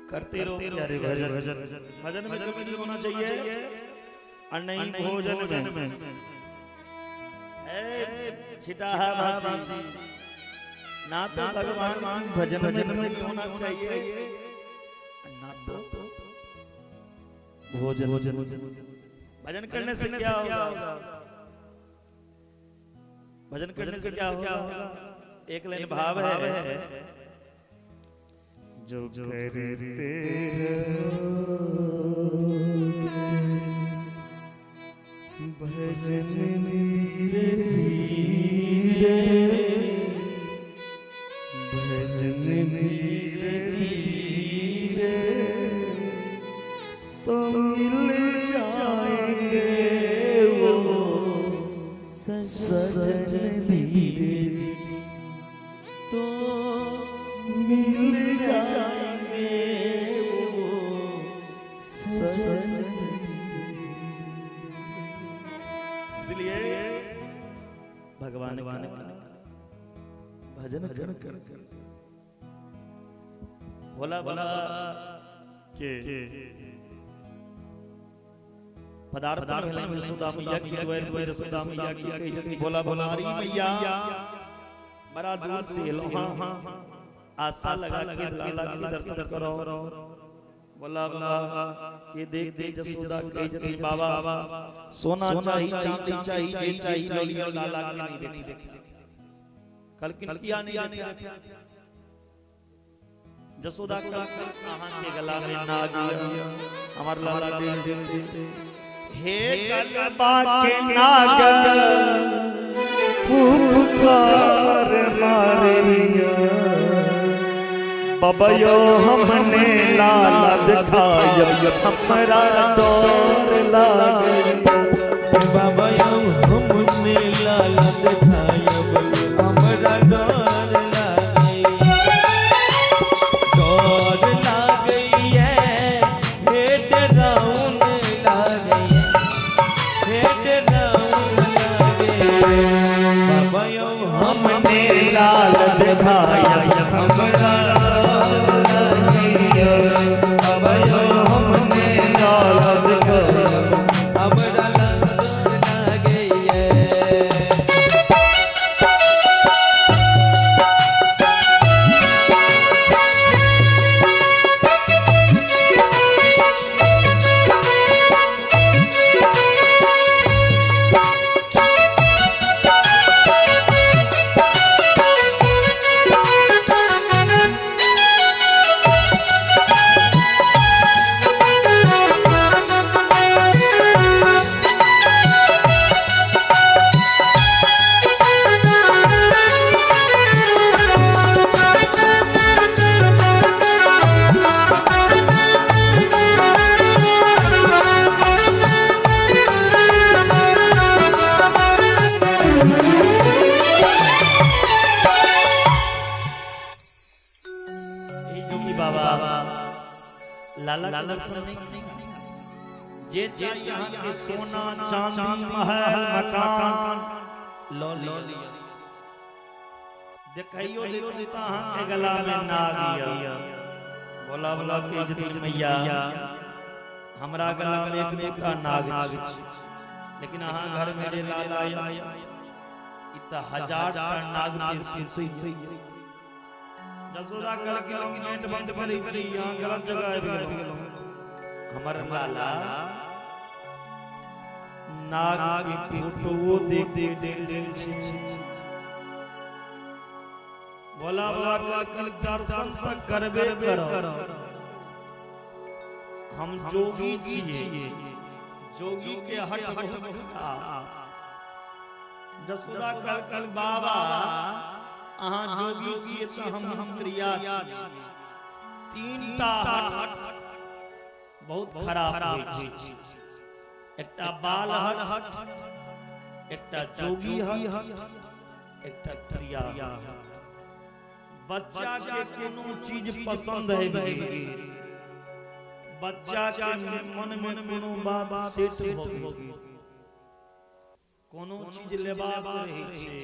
[SPEAKER 2] करते रहो प्यारे भजन। भजन में कभी नहीं होना चाहिए और नहीं भोजन में। ए छिटा भासी ना तो भगवान भजन में कभी होना चाहिए ना तो भोजन। भजन करने से क्या होगा? भजन करने से क्या होगा? एक लाइन भाव है
[SPEAKER 3] जो करते भजन धीरे धीरे, भजन धीरे धीरे तो मिल जाएंगे वो सजन धीरे तो मिल जाएंगे वो सजन।
[SPEAKER 2] इसलिए भगवान भजन कर कर भोला भोला
[SPEAKER 3] के
[SPEAKER 2] पदार्पण भेलनि यशोदा मैया की दुआर पर। यशोदा मैया की कहै छथिन भोला भोला हरी मैया बड़ा दूर से एलहुँ, आशा लगा के लाला के दर्शन करो। बोला बोला के देख देख जसोदा कह जती बाबा सोना चाहिए चांदी चाहिए जे चाहिए लियो लाला के नहीं देखे। कल किया नहीं देखे। जसोदा कल कहां के गला में नाग हमार लाला दिल
[SPEAKER 3] हे कलबा के नाग फुफकार मारिया बाबा यो हमने लाला दिखाया हमरा डर लागे।
[SPEAKER 1] बाबा यो हमने लाला दिखाया हमरा डर लागे, डर लागे हे डराउन लागे, हे डराउन लागे। बाबा यो
[SPEAKER 3] हमने लाला दिखाया हमरा
[SPEAKER 2] लाला दर्शन नहीं जे जे जहां के सोना चांदी महल मकान लो लिया देखियो देता हां के गला में नाग गया। बोला बोला के जती मैया हमरा गला में एक दूटा नाग छी, लेकिन अहां घर में जे लाला ई त हजार टा नाग के सुतै। जसोदा कहलखिन हम नेट बंद करै छी, अहाँ गलत जगह आबि गेलहुँ। हमर लाला नाग के फोटो देख देख डरि गेल छी। भोला बाबा कहलखिन दर्शन से करबे करब, हम जोगी छियै, जोगी के हट बहुत खराब। जसोदा कहलखिन बाबा अहाँ जोगी छियै तऽ हम क्रिया छियै। तीनटा हट बहुत खराब होइ छै, एकटा बाल हट, एकटा जोगी हट, एकटा क्रिया हट। बच्चा के कोनो चीज पसंद है, बच्चा के मन में कोनो बात सेट भ गेल, कोनो चीज लेबाक रहै छै,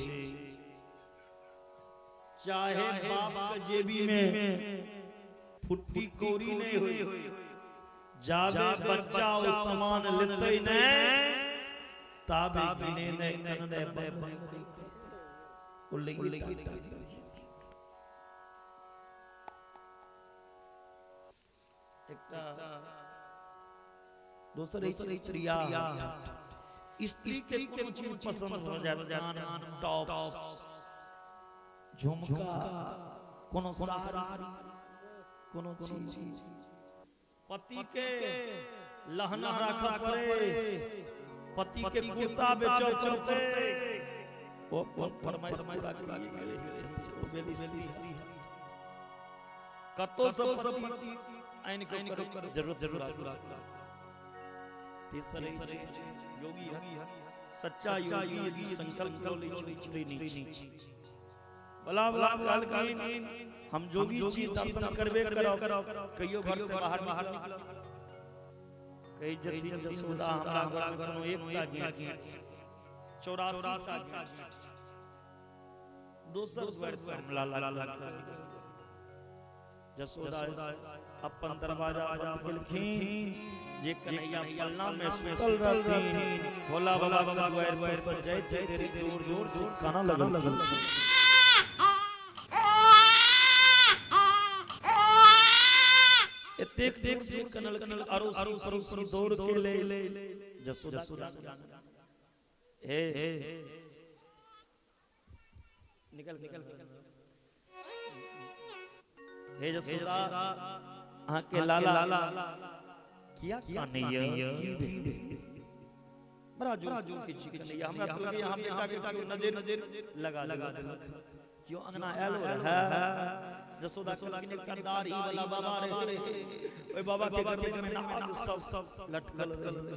[SPEAKER 2] चाहे बाप के जेबी में फुट्टी कौड़ी नहीं होई, जाबे बच्चा ओ सामान लेतै नै ताबे गिने नै कनने बंद नहीं ओ लइए। एकटा दोसर स्त्रिया, स्त्री के कोनो चीज पसंद हो जाए, कान टॉप, झुमका, कोनो साड़ी, कोनो चीज, पति के लहना राखऽ पड़े, पति के कुर्ता बेचऽ पड़तै, ओ फरमाइश पूरा करिए। ओ भेल स्त्री। कतौ से पति आनि के जरूरत पूरा। तेसर योगी, सच्चा योगी यदि संकल्प लऽ लै छै, छोड़ै नहि छै। भला भला कहलखिन हम जोगी छी, दर्शन करबे करब, कहियो घर से बाहर निकलब। कही जतिन जसोदा हमरा घर में कोनो एकटा गेट, 84 टा गेट, दोसर द्वार से हम लाला लाला। जसोदा अपन दरवाजा बंद केलखिन, जे कन्हैया पलना में सुतल रहथिन, भोला बाबा के द्वार पर से जाइत देरी जोर जोर से काना लगल। एतेक जोर से कनलखिन, अड़ोसी पड़ोसी दौड़ के ले जसोदा। हे निकल निकल, हे जसोदा अहाँ के लाला किया कानैया, बड़ा जोर जोर के चीखनैया, हमरा तो यहाँ बेटा के केओ नजर लगा लगा क्यों अंगना आयल रहे। जसोदा कहलखिन एकटा दाढ़ी वाला बाबा रहे, ओहि बाबा के गर्दन में नाग सब लटकल रहे।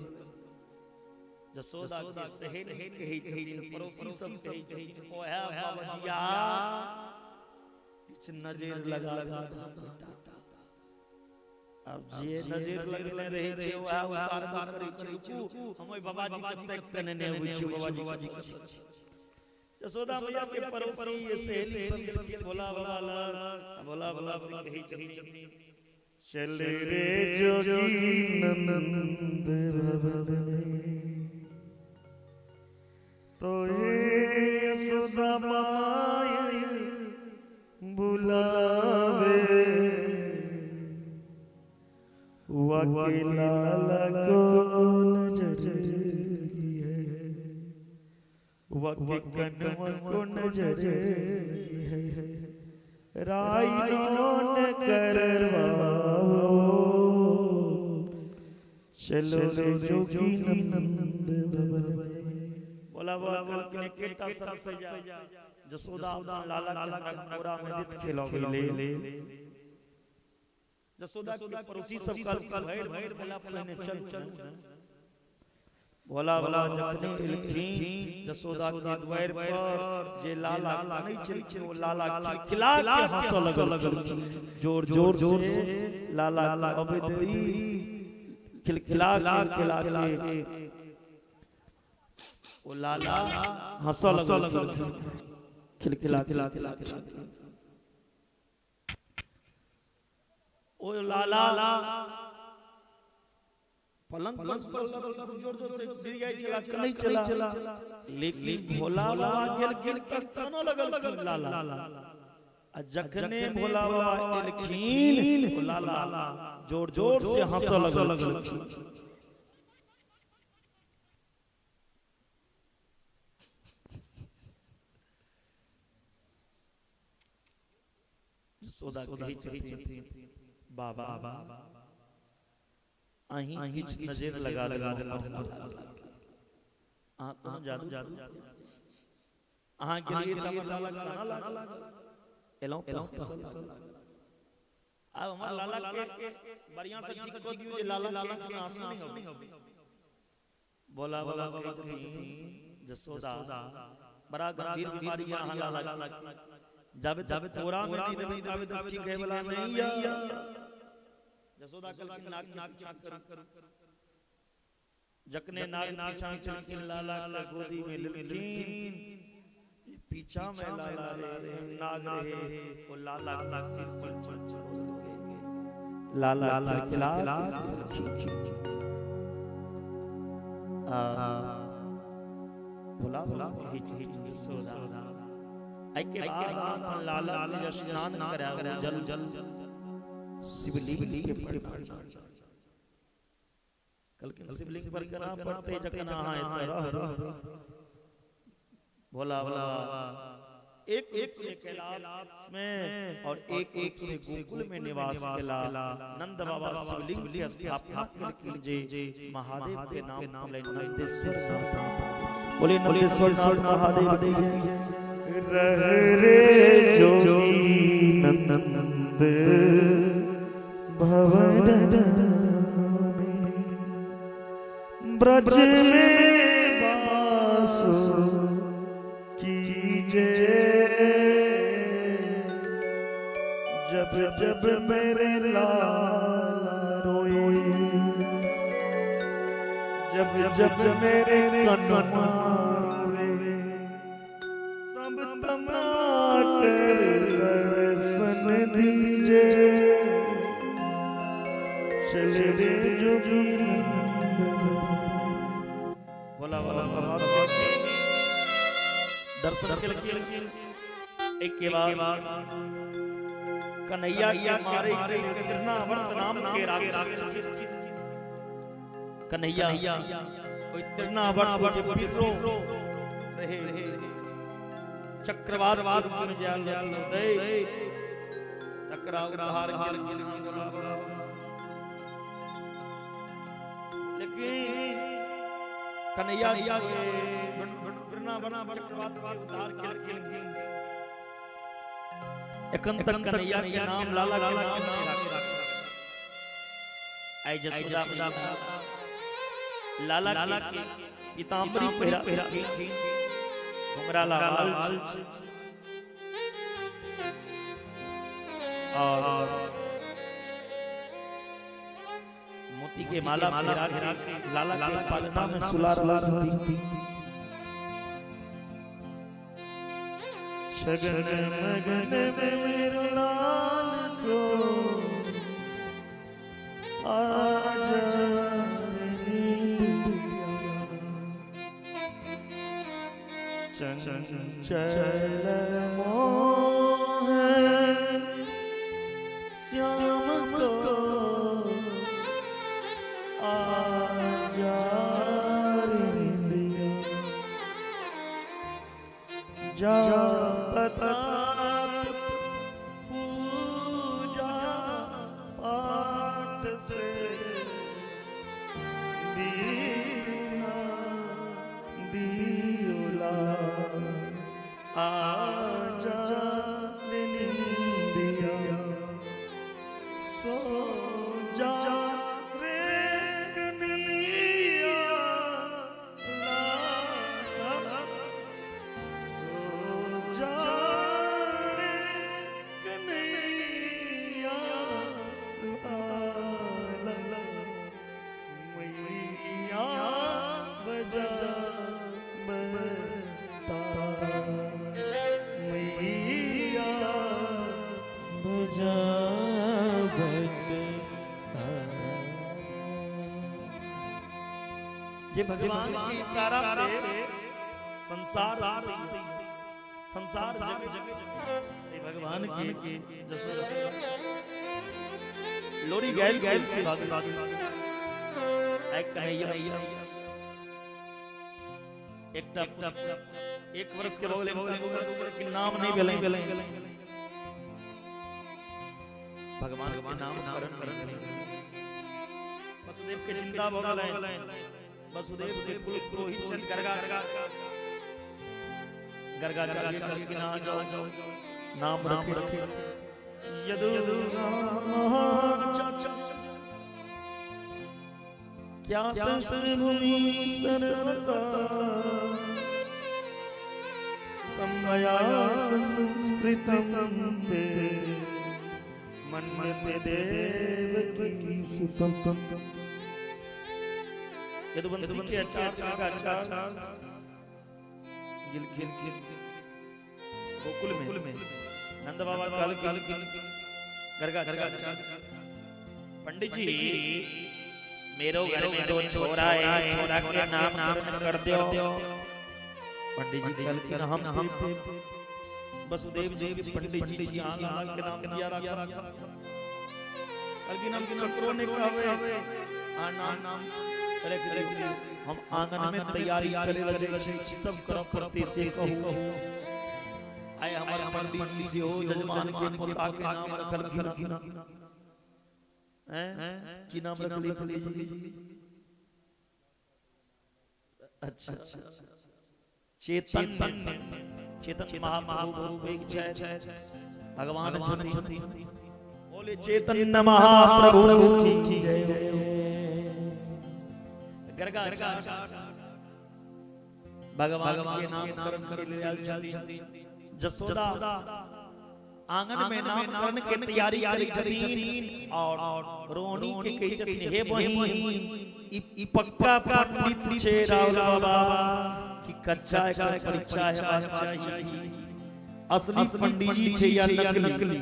[SPEAKER 2] जसोदा के सहेली कहै छथिन, पड़ोसी सब कहै छथिन, ओएह बाबाजिया किछु नजर लगा बेटा। अब जे नजर लगने रहै छै ओएह उतारबो करै छै। रुकू, हम ओहि बाबाजी के ताकि कऽ नेने अबै छी, बाबाजी के। जसोदा मैया के पड़ोसी सहेली सब गेलखिन भोला बाबा लग, भोला बाबा से कहै छथिन
[SPEAKER 3] चल रे जोगी नंद भवन में, तो यशोदा माय बुलावे, वाके लाला को नजर लगी है, वाके कनवा को नजर लगी है, राई नोन करवाओ, चलो रे जोगी नंद भवन में।
[SPEAKER 2] बोला बोला कहलखिन एकेटा सर से जा। जसोदा लाला के हमरा कोरा में दित खेलबै ले। जसोदा के पड़ोसी सब कहलखिन भरि भरि खेला पहिने चल चल। भोला बाबा जखने एलखिन जसोदा के द्वार पर, जे लाला कानै छलखिन ओ लाला खिलखिला के हंसऽ लगलखिन, जोर जोर से लाला अबैत देरी खिलखिला के खिला के ओ लाला हंसऽ लगलखिन, खिलखिला खिला खिला खिला। ओ लाला पलंग पर जोर जोर से गिर जाय छला, कनै छला। लेकिन भोला बाबा गेलखिन त कानऽ लगलखिन लाला। आ जखने भोला बाबा एलखिन, ओ लाला जोर जोर से हंसऽ लगलखिन। यशोदा कहै छथिन, बाबा अहीं किछु नजर लगा देलहुँ, अहाँ कोनो जादू जादू, अहाँ गेलियै तऽ हमर लाला कानऽ लागल, एलहुँ तऽ हँसऽ लागल। आब हमर लाला के बढ़ियां से ठीक कऽ दियौ जे लाला के आँखिमे आंसू नहि अबै। भोला बाबा कहै छथिन, जसोदा बड़ा गंभीर बीमारी है अहाँ लाला के, जाबे जाबे कोरा में नहीं देबै ताबे तक ठीक है वाला नहीं है। जसोदा कहलखिन नाक के पीछा करू। जखने नाक पीछा केलखिन, लाला के गोदी में लेलखिन, पीछा में लाला रे नाग रहे, ओ लाला के सिर पर चढ़ लाला खिला आ भोला भोला कहै छथिन जसोदा, एहि के बाद अपन लाला के स्नान कराउ, जल जल शिवलिंग के पर। कहलखिन शिवलिंग पर केना पड़तै जखन अहाँ एतऽ रहबै। भोला बाबा एक एक से कैलाश में और एक एक से गोकुल में निवास केला। नंद बाबा शिवलिंग के स्थापना केलखिन जे महादेव के नाम पड़लै नंदेश्वर नाथ। बोले नंदेश्वर नाथ महादेव की जय।
[SPEAKER 3] रह रे जोगी नंद भवन में, ब्रज में वास कीजे, जब जब मेरे लाला रोए, जब जब मेरे कन्हा रोए, तब तब आकर दर्शन दीजे। चले रे जोगी
[SPEAKER 2] भोला बाबा दर्शन केलखिन। एक के बाद कन्हैया के मारे तृणावर्त नाम के राक्षस, कन्हैया ओहि तृणावर्त के विद्रोह रहे, चक्रवात रूप में जाल दै तकरा उद्धार केलखिन। लेकिन कन्हैया के तृणावर्त चक्रवात के उद्धार केलखिन। एखन तक कन्हैया के नाम लाला के नाम नहीं राखल। आई जसोदा लाला के पीताम्बरी पहिरा घुंघराला बाल और मोती के माला पहिरा के लाला के पालना में सुला रहल छथिन।
[SPEAKER 3] छगन मगन मेरे लाल को आज चंचल मोहन श्याम को आजा जा प्रताप पूजा पाठ से दीना दियोला आजा निंदिया सो जा रे कन्हैया लाला सो जा रे कन्हैया लाला मैया बजा बता मैया
[SPEAKER 1] बजा बता।
[SPEAKER 2] जे भगवान के इशारा पे संसार संसार जग भगवान के जसो लोरी गैल गैल के भाग भाग एक कन्हैया एकटा एक वर्ष के बगले बगले नाम नहीं भेलै भगवान के नाम करण नहीं। वसुदेव के चिंता भ गेलै। वसुदेव के कुल पुरोहित छन गर्गा गर्गाचार्य कहलखिन ना जाओ नाम रखे यदु क्या भूमि सर्वता मया संस्कृतं ते मन्यते देवकी सुतम। यदुवंशी के आचार्य का आचार्य गिल गिल गिल गोकुल में नंद बाबा काल काल गर्गा गर्गा पंडित जी मेरो घर में दो छोरा है, छोरा के नाम नाम कर दो। पंडित जी कल के हम वसुदेव जी पंडित जी जी लाल के नाम दिया रखा कल के नाम ककरो ने कहवे आ नाम नाम रख दियो। हम आंगन में तैयारी करे लगे छी सब करब प्रति से कहू आए हमर पंडित जी से हो जजमान के पोता के नाम रखलखिन हैं की नाम रखली पंडित जी? अच्छा चेतन चेतन महाप्रभु एक छै भगवान छथि बोले चेतन महाप्रभु की जय। गर्गा भगवान के नामकरण के लिए आयल छथि। जसोदा आंगन में नामकरण के तैयारी करै छथिन और रोहिणी के कहै छथिन हे बहिन ई पक्का पंडित छै राहुल बाबा कि कच्चा एकर परीक्षा हेबाक चाही, असली पंडित जी छै या नकली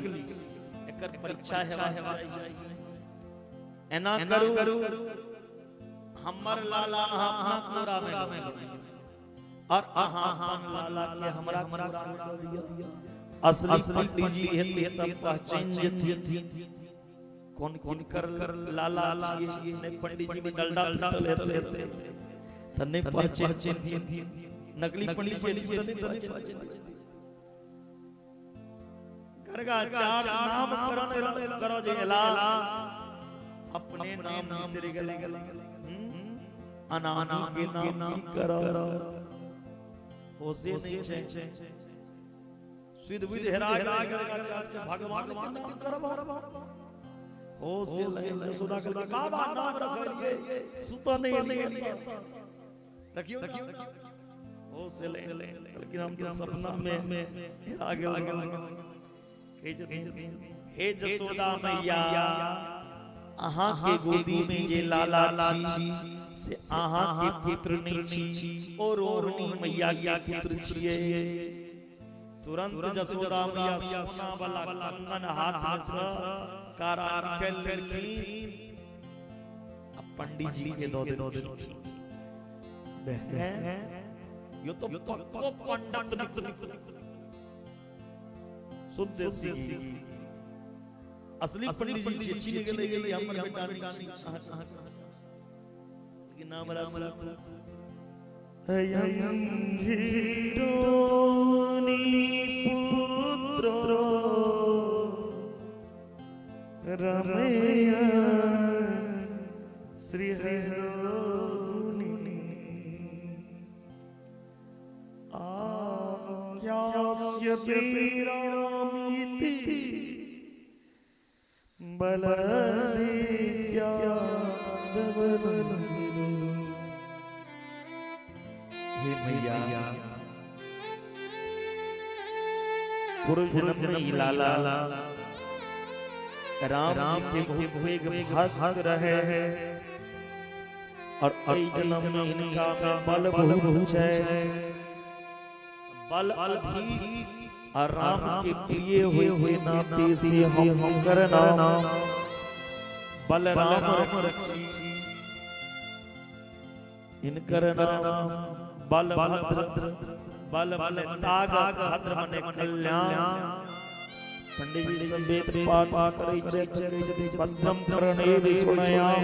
[SPEAKER 2] एकर परीक्षा हेबाक चाही। एना करू हमर लाला अहाँ अपना कोरा में और अहाँ अपन लाला के हमरा कोरा में दऽ दिअ। असली पंडित जी हेतै तब पहचान जेथिन कोन कोन कर लाला छियै। नहि पंडित जी में डलडा फिटल हेतै त नहि पहचान जेथिन, नकली पंडित जी हेतै त नहि पहचान जेथिन। गर्गाचार्य नामकरण करो जे एला अपने नाम बिसरि गेला अनामी के नाम की करो होशे नहीं छै सुध बुध हेरा गेल गर्गाचार्य भगवान के नाम करब होशे ले यशोदा के बाबा नाम रखलिए सुत नहीं लिए रखियो होशे ले लेकिन हम तो सपना में हेरा गेल। हे जसोदा मैया अहाँ के गोदी में जे लाला छी से अहाँ के पुत्र नहीं छी ओ रोहिणी मैया के पुत्र छियै। तुरंत जसोदा मैया सोना वाला कंगन हाथ में से कारा निकाल लेलखिन आ पंडित जी के दऽ देलखिन। यो तो पक्को पंडित निकल शुद्ध सी असली पंडित जी छीन गेलै हमर बेटा नहीं लेकिन नाम राम अयं हीरोनी पुत्र रमया श्री हरिनी आज्ञास्यते रामीति हे मैया पूर्व जन्म में ई लाला राम जी के बहुत भक्त रहे और एहि जन्म में इनका में बल बहुत छै, बल अधिक और राम के प्रिय हुए हुए नाते से हम कर नाम बलराम रखी। इनकर नाम बलभद्र, बल मने तागत, भद्र मने कल्याण। पंडित जी सब वेद पाठ करै छै, भद्रम करणे विष्णुयाम।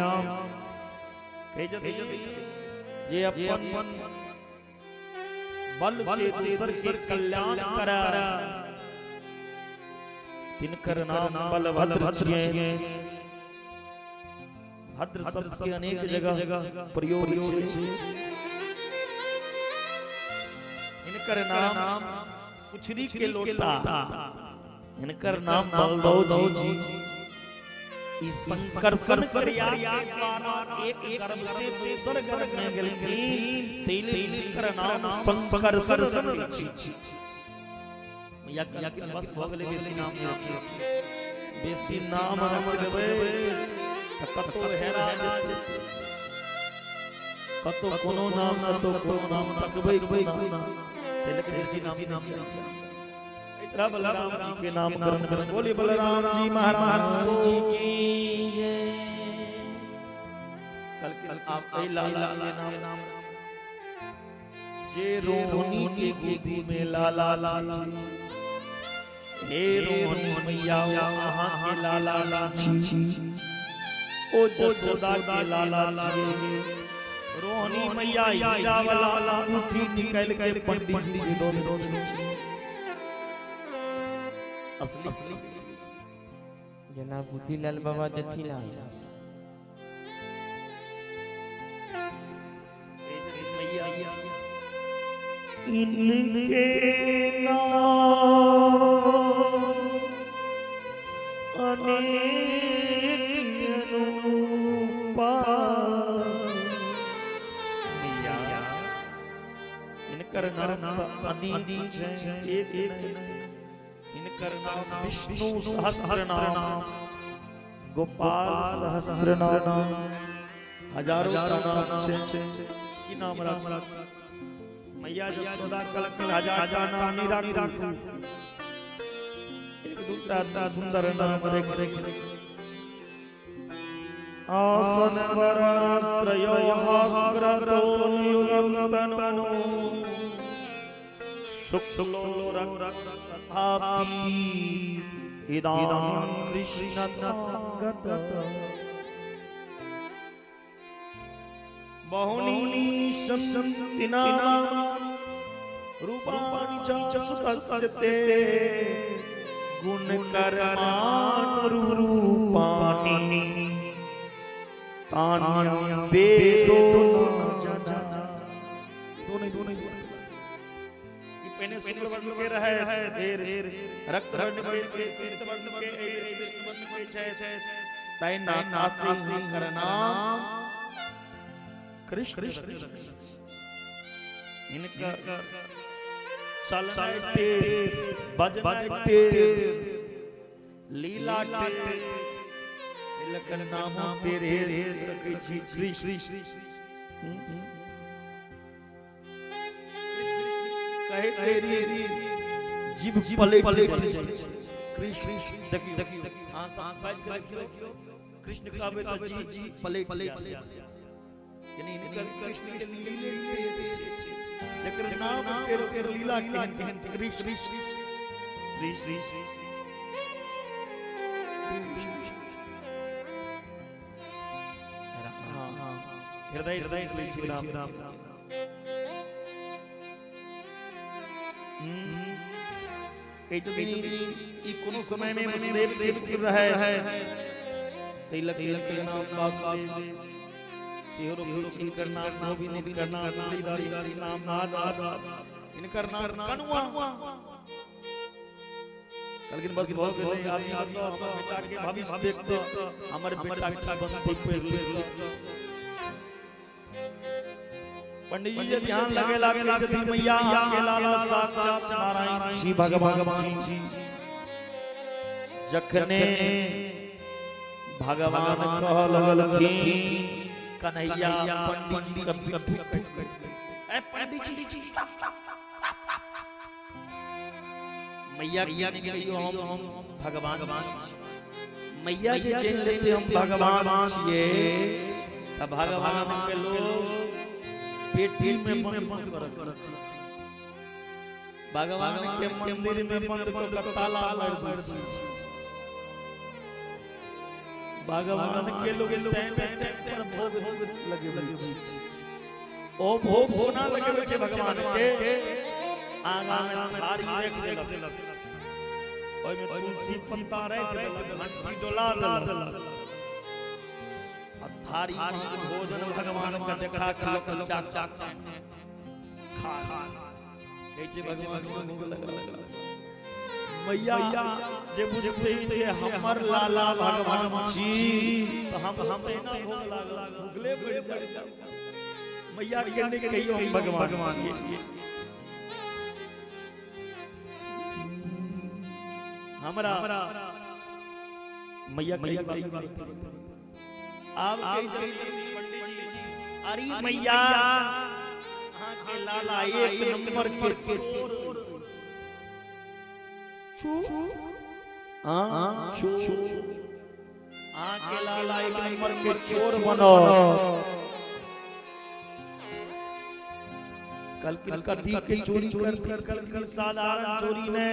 [SPEAKER 2] कहै छथिन जे अपन बल से दूसर के कल्याण करा तिनकर नाम बलभद्र छियै। भद्र शब्द के अनेक जगह प्रयोग छै। इनकर नाम पुछरी के लोटा, इनकर नाम बलदौ जी। ई संकर्षण क्रिया के द्वारा एक गर्भ से दूसर गर्भ में गेलखिन, तैले इनकर नाम संकर्षण छी। मैया कहलखिन बस भऽ गेलै, बेसी नाम नहि रखियौ, बेसी नाम रख देबै तऽ कतौ हेरा जेतै, कतौ कोनो नाम, कतौ कोनो नाम, तकबै कोना, तै लऽ कऽ बेसी नाम नहि चाही। बलराम जी के नामकरण करें। बोलिए बलराम जी महाराज
[SPEAKER 1] जी की जय।
[SPEAKER 2] कल आप एहि लाला के नाम जे रोहनी के गोदी में लाला छी, हे रोहनी मैया अहाँ के लाला छी, ओ जसोदा के लाला छी। रोहनी मैया हीरा वाला अंगूठी निकालि के पंडित जी के दऽ देलखिन। असली
[SPEAKER 1] जेना बुद्धिलाल बाबा देथिन।
[SPEAKER 2] इनके नाम अनेक अनुपा मैया, इनकर नाम अनेक छै, एक नहीं। इनकर नाम विष्णु सहस्त्र नाम, गोपाल सहस्त्र नाम, हजारों नाम छै। की नाम राख मैया जसोदा कलकल हजार नाम नहीं राखू, एक दूसरा सुंदर नाम रख। आसन वरास्त्रयो हास्क्रतो युगम तनु शुक्लो रक्तथापि इदानीं कृष्ण गत। बहुनी सन्ति नाम रूपाणि च सुतस्य ते गुण कर्मानुरूपाणि तान्य वेदो न जना। दो नहीं, दो नहीं, दो नहीं। ई पहिने शुक्ल वर्ण के रहे, फेर रक्त वर्ण के, पीत वर्ण के, कृष्ण वर्ण के छै, तै नाका से हिनकर नाम कृष्ण। इनकर चलनाइ टेढ़, बजनाइ टेढ़, लीला टेढ़, लखन नामो टेढ़े रखै छी कृष्ण। कहे तेरी जीभ पलट जाइ छै। कृष्ण देखियौ, अहाँ सब बाजि के देखियौ, कृष्ण कहबै तऽ जी पलट जायत। यानी इनकर कृष्ण के लीले टेढ़ छै, जकर नाम टेढ़ ओकर लीला केहन केहन। कृष्ण कृष्ण हृदय से निकलै छै राम। कहै छथिन ई कोनो समय में वसुदेव देव के रहे, तै लऽ के नाम वासुदेव सेहो रखै छी। इनकर नाम गोविंद, इनकर नाम मुरलीधर, इनकर नाम नारद, इनकर नाम कनुआ। कहलखिन बस भऽ गेलै, आदमी बताउ हमर बेटा के भविष्य देखतौ, हमर बेटा की बनतै पढ़ि लिख। पंडित जी जे ध्यान लगे लागे छथिन मैया के लाला साक्षात नारायण जी भगवान जी। जखने भगवान कह लगलखिन कन्हैया पंडित जी के पिट्ठू ए पंडित जी मैया के कहियो हम भगवान। मैया जे जानि लेते हम भगवान छियै तऽ भगवान के लोग पेटी में बंद कर भगवान के मंदिर में बंद कर ताला मार दै छी। भगवान के लोग टाइम टाइम पर भोग लगेबै छी। ओ भोग कोना लगेबै छै भगवान के? आगा में थारी रख देलक, ओय में तुलसी पत्ता राख देलक, घंटी डोला देलक आ थारी में भोजन भगवान के देखा के लोग चाक चाक खा खा कहै छै भगवान के भोग लगल। मैया जे बुझते जे हमर लाला भगवान छी त हम तहिना भोग लागल भुगले पड़ि जाय। मैया के नहि कहियो हम भगवान छी। हमरा मैया कही आब कही पंडित जी अरे मैया अहाँ के लाला एक नंबर के चोर अहाँ के लाला एक नंबर के चोर बनो। कल कदी के चोरी कर कल कल साधारण चोरी ने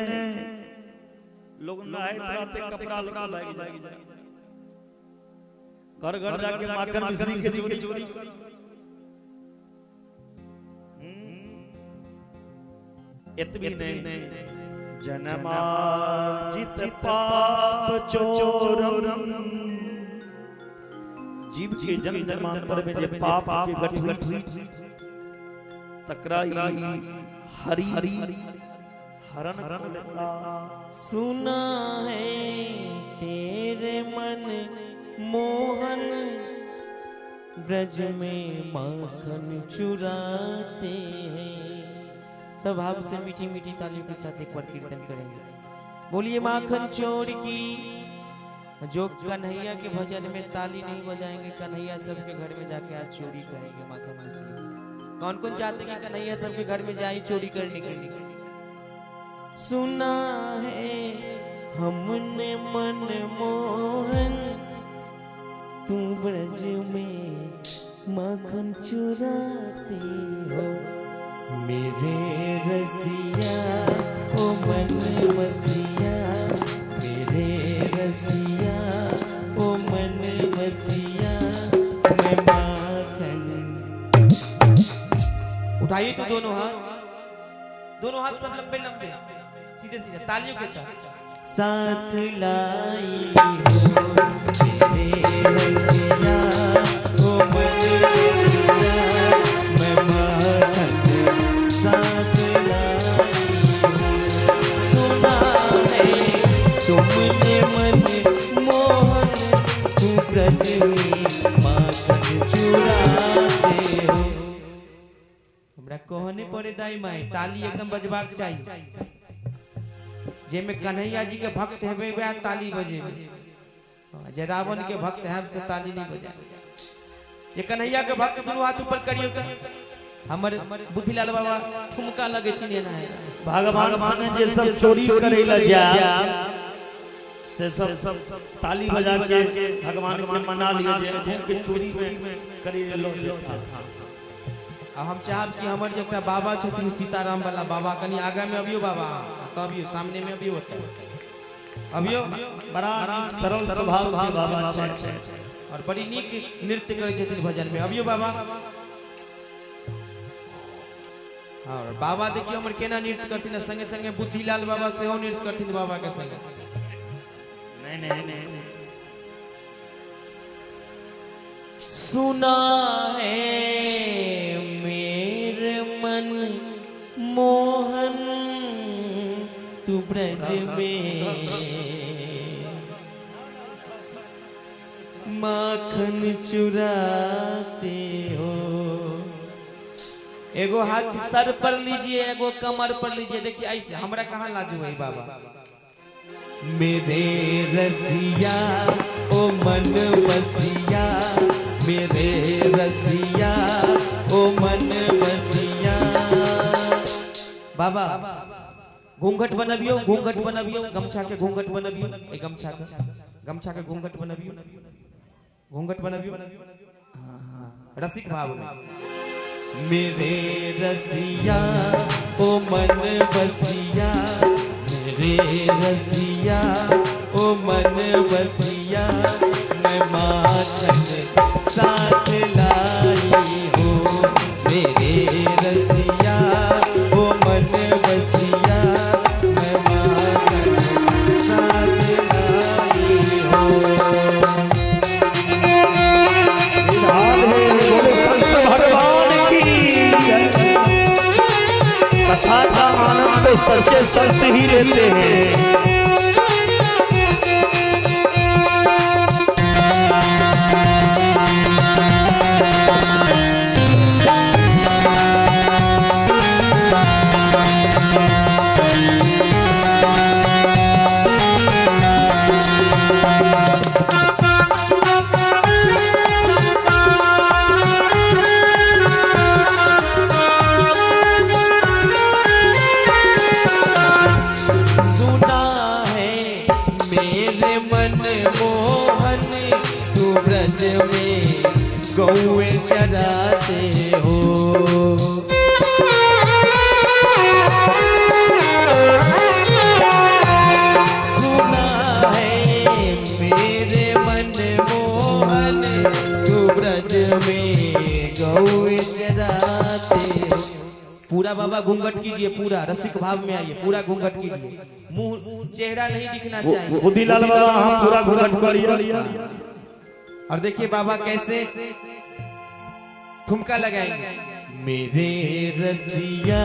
[SPEAKER 2] लोग नहाते रहते कपड़ा लगा भाग जाए घर घर जाके माखन मिश्री के चोरी चोरी। एतबी नहीं जन्मार्जित पाप चोरम जीव के जन्म जन्मांतर में जे पाप के गठरी तकरा हरि हरण लेता।
[SPEAKER 1] सुना है तेरे मन मोहन ब्रज में माखन चुराते हैं। सब भाव से मीठी मीठी तालियों के साथ एक बार कीर्तन करेंगे। बोलिए माखन चोर की। जो कन्हैया के भजन में ताली नहीं बजाएंगे कन्हैया सबके घर में जाके आज चोरी करेंगे माखन मिश्री। कौन कौन चाहते हैं कि कन्हैया सबके घर में जाए चोरी करने के लिए? सुना है हमने मन मोहन तू ब्रज में माखन चुराते हो। मेरे रसिया ओ मन बसिया, मेरे रसिया ओ मन बसिया मैं माखन। उठाइए तो दोनों हाथ, दोनों हाथ सब लंबे लंबे सीधे सीधे तालियों के साथ। साथ लाई हो मेरे रसिया ओ मन बसिया मैं माखन साथ लाई हो। सुना है तुमने मन मोहन तू ब्रज में माखन चुराते हो। हमरा कहने पड़े दाई माई ताली एकदम बजबाक चाहिए। जेमे कन्हैया जी के भक्त हेबे वह ताली बजेबे, जे रावण के भक्त है से ताली नहीं बजाए। जे कन्हैया के भक्त दोनों हाथ ऊपर करियो। हमर बुद्धिलाल बाबा ठुमका लगे थिन एना है।
[SPEAKER 2] भगवान संगे जे सब चोरी करे ल जाय से सब ताली बजा के भगवान के मना लिए जे हम के चोरी में करे लो जेता।
[SPEAKER 1] अब हम चाहब कि हमर जे एकटा बाबा छथिन सीताराम वाला बाबा कनी आगा में अबियो बाबा, तो अबियो सामने में अबियो होता अबियो।
[SPEAKER 2] बड़ा सरल स्वभाव के बाबा छै
[SPEAKER 1] और बड़ी नीक नृत्य करै छथिन भजन में। अबियो बाबा। और बाबा देखियो हमर केना नृत्य करथिन, संगे संगे बुद्धिलाल बाबा सेहो नृत्य करथिन बाबा के संगे।
[SPEAKER 2] नहीं नहीं नहीं।
[SPEAKER 1] सुना है मेरे मन मोहन तू ब्रज में माखन चुराते हो। एगो हाथ सर पर लीजिए एगो कमर पर लीजिए। देखिए ऐसे हमरा कहाँ लाज हुई बाबा। मेरे रसिया ओ मन बसिया, मेरे रसिया ओ मन बसिया। बाबा घूंघट बनबियो, घूंघट बनबियो, गमछा के घूंघट बनबियो, ए गमछा के घूंघट बनबियो, घूंघट बनबियो रसिक भाव में। मेरे रसिया ओ मन बसिया, मेरे रसिया ओ मन बसिया, मैं माखन साथ लाई हूँ। मेरे रसिया ओ मन बसिया, मैं माखन साथ लाई हूँ।
[SPEAKER 3] कथा का आनंद तो सच्चे संत ही लेते हैं।
[SPEAKER 1] गौए चराते हो, सुना है मेरे मन मोहन तू ब्रज में गौए चराते हो। पूरा बाबा घूंघट कीजिए, पूरा रसिक भाव में आइए, पूरा घूंघट कीजिए, मुंह चेहरा नहीं दिखना चाहिए।
[SPEAKER 3] बुद्धिलाल बाबा हम पूरा घूंघट करिए।
[SPEAKER 1] और देखिए बाबा कैसे ठुमका लगाएंगे। मेरे रसिया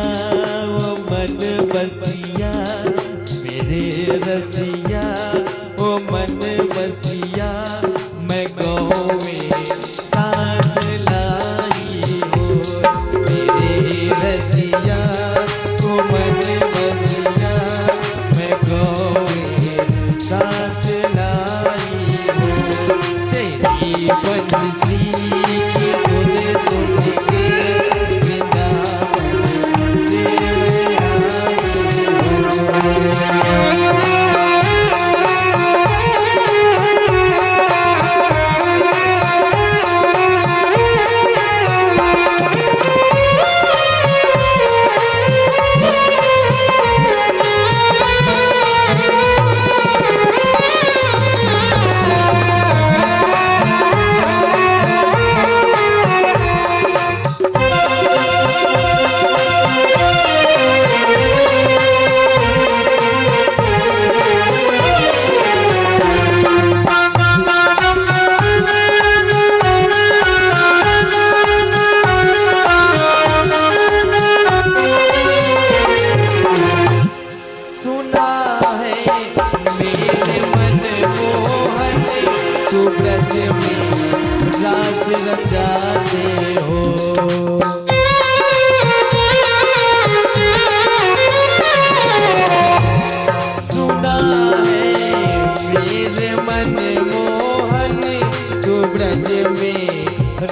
[SPEAKER 1] ओ मन बसिया, मेरे रसिया ओ मन बसिया, मैं गौवे साथ लाई हूँ। मेरे रसिया ओ मन बसिया, मैं गौवे साथ लाई हूँ। तेरी बंसी की धुन सुन के वृंदावन से मैं आई हूँ। ब्रज में रास रचाते हो, सुना है मेरे मन मोहन तू ब्रज में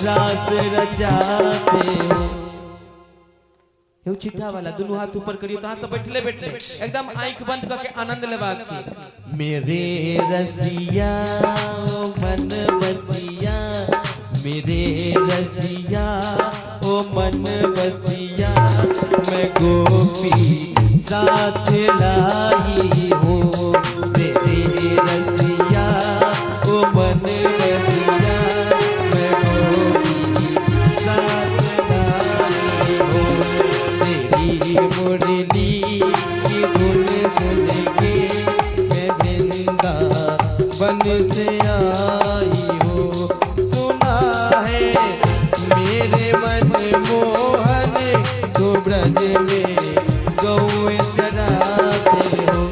[SPEAKER 1] रास रचाते हो। चिट्ठा वाला दोनों हाथ ऊपर करियो तो सब बैठले बैठले एकदम आंख बंद करके आनंद लेबाक छी। मेरे रसिया ओ मन बसिया, मेरे रसिया ओ मन बसिया, मैं गोपी साथ लाई हूँ। मेरे रसिया ओ मन बसिया, मैं गोपी साथ लाई हूँ। तेरी मुरली की धुन सुन के मैं वृंदावन से आई हूँ। सुना है मेरे मन मोहन तू ब्रज में गौए चराते हो।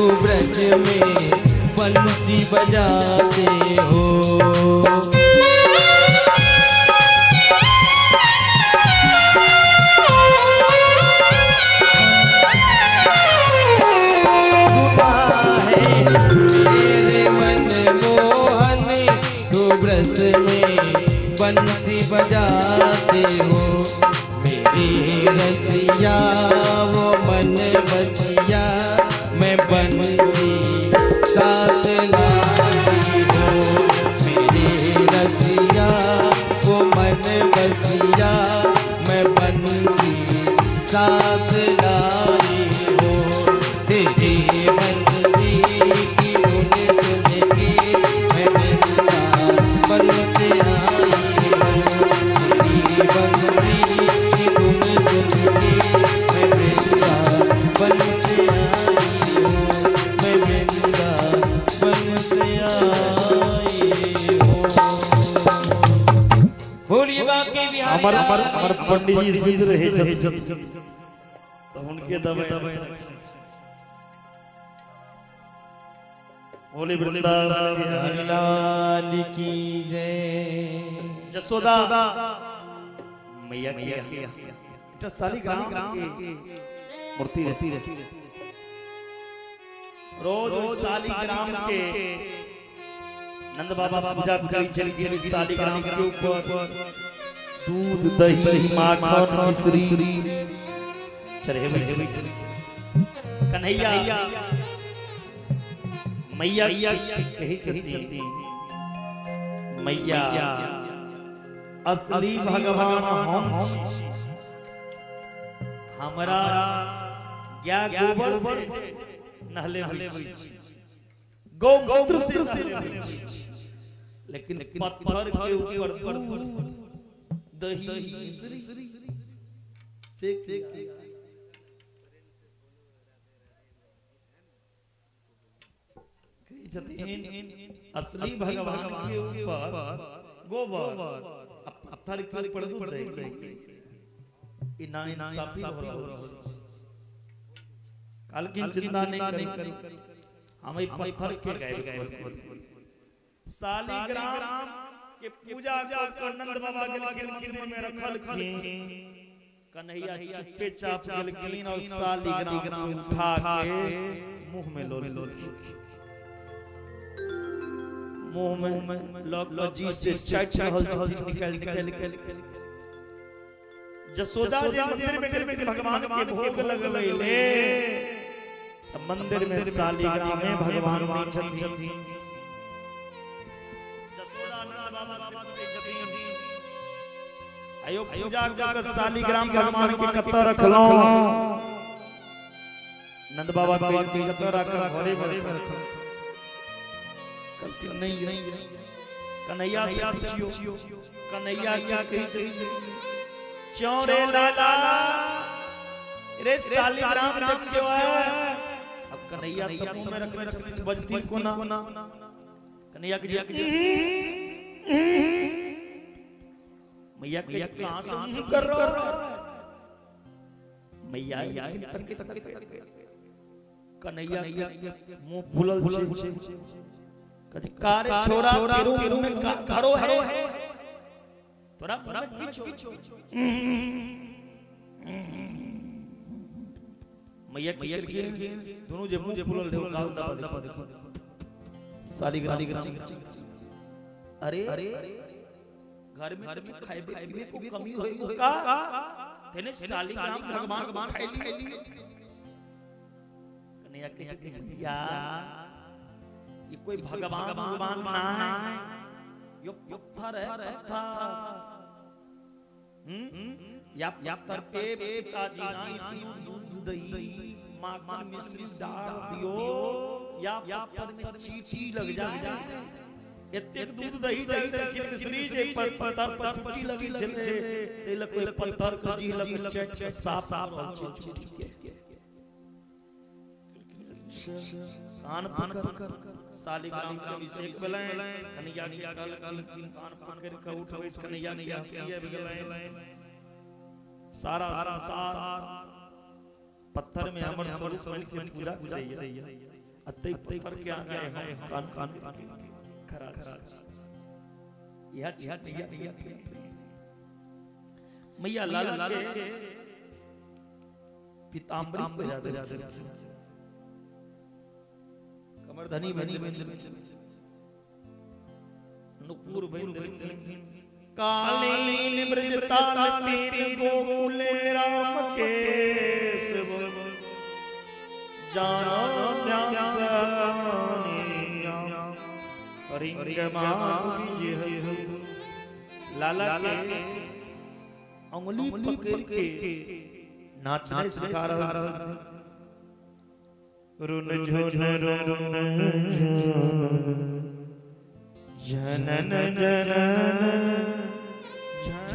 [SPEAKER 1] तू ब्रज में बंसी बजाते हो। सुना है मेरे मन मोहन तू ब्रज में बंसी बजाते हो। मेरी रसिया वो मन बसिया मैं बंसी साथ लाई हो। मेरी रसिया वो मन बसिया मैं बंसी साथ लाई हो। तेरी बंसी की धुन सुन के मैं वृंदावन से आई हूँ। तेरी बंसी की धुन सुन के मैं वृंदावन से आई हूँ। मैं वृंदावन से आई हूँ। बोलिए बाकी बिहारी
[SPEAKER 3] हमर हमर पंडित जी सुति रहे छथिन तो हुनके दबाई बोले वृंदावन
[SPEAKER 1] बिहारी लाल की जय।
[SPEAKER 2] जसोदा मैया के एकटा शालिग्राम के मूर्ति रहती रोज शालिग्राम के नंद बाबा पूजा करी चल शालिग्राम के ऊपर दूध दही माखन मिश्री चढ़े। कन्हैया मैया कही चलती मैया असली भगवान हम छी। हमरा या गोबर से नहले हुए छी, गौमूत्र से नहले हुए छी, लेकिन पत्थर के ऊपर दूध दही मिश्री से असली भगवान के ऊपर गोबर पत्थर के ऊपर दूध दही ई नाइंसाफी हो रहल छै। कालकिन चिंता नहीं करू, हम ई पत्थर के गायब कर। शालिग्राम के पूजा कर नंद बाबा गेलखिन मंदिर में रखलखिन। कन्हैया चुप्पे चाप गेलखिन और शालिग्राम उठा के मुंह में लो लेलखिन। मुंह में लग जी से चाट रहल छथिन निकल निकल। जसोदा जी मंदिर में गेलखिन भगवान के भोग लगलैले त मंदिर में शालिग्राम में भगवान नहीं छथिन। जसोदा नंद बाबा से पूछै छथिन आयो पूजा कर शालिग्राम भगवान के कत रखलौं। नंद बाबा के कत रखल घरे में रखल। कहलखिन नहीं नहीं। कन्हैया से पूछियो कन्हैया क्या कही चौरे लाला रे शालिग्राम देखियो है। अब कन्हैया तो मुंह में रखने छथिन बजती कोना। कन्हैया के मैया के कहां से मुंह कर रहो मैया कन्हैया के मुंह फूलल छै। कारे छोरा तेरे मुंह में घरो है तोरा मुंह में की छो। मैया के दोनों जे मुंह फूलल रहे गाल दबा देखो शालिग्राम। अरे घर में कुछ खाइबे पीबे को कमी होई का तेने शालिग्राम भगवान को खाइ ली। कन्हैया के भैया ये कोई भगवान भगवान ना है, यो पत्थर है पत्थर। या पत्थर पे पिताजी ने दूध दही माखन मिश्री डाल दियो या पत्थर में चींटी लग जाए। एतेक दूध दही दही देलखिन मिश्री जे पर पत्थर पर चींटी लगी छलै ते लग कोई पत्थर के जीह लग चट साफ साफ रहल छै चींटी के। कान पकड़ शालिग्राम के अभिषेक भेलनि। कन्हैया के कल कल कान पकड़ के उठबै कन्हैया के हंसी आबि गेलनि। सारा संसार पत्थर में हमर स्वरूप बन के पूजा करैया। अतै पत्थर के आगा हम कान कान खरा यह मैया लाला के पीताम्बरी पहिरा देलखिन, कमरधनी बनि देलखिन, नुपुर बनि देलखिन। कालीन ब्रज ताल तीन गोकुल राम के जानो लाला के अंगुली पकड़ के नाचने सिखा रहा। रुन झुन रुन जनन जनन झन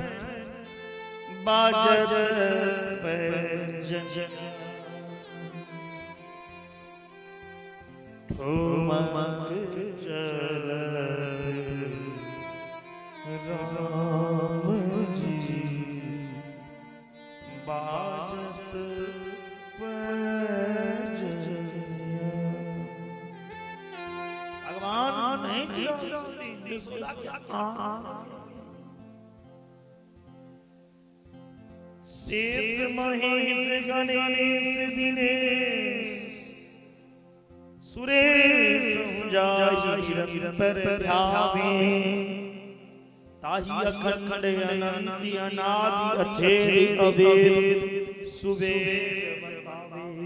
[SPEAKER 2] बाजत पैजन ठुमक चल राम जी बाजत पैजन। भगवान नहीं शेष महेश गणेश दिनेश सुरेश जाय निरंतर ध्यावे ताहि अखंड अनंत अनादि अछेद अवेद सुवेद बतावे।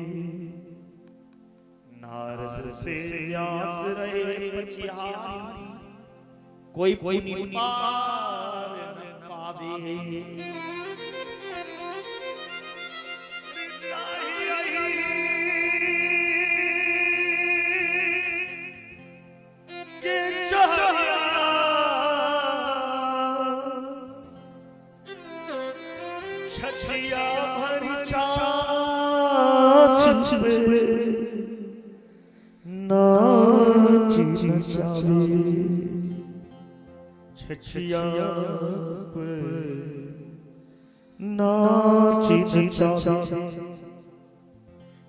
[SPEAKER 2] नारद से व्यास रहे पछिहारी कोई कोई पार न पावे। के छछिया भरी चाँच पे नाची नचावे छछिया पे नाची नचावे।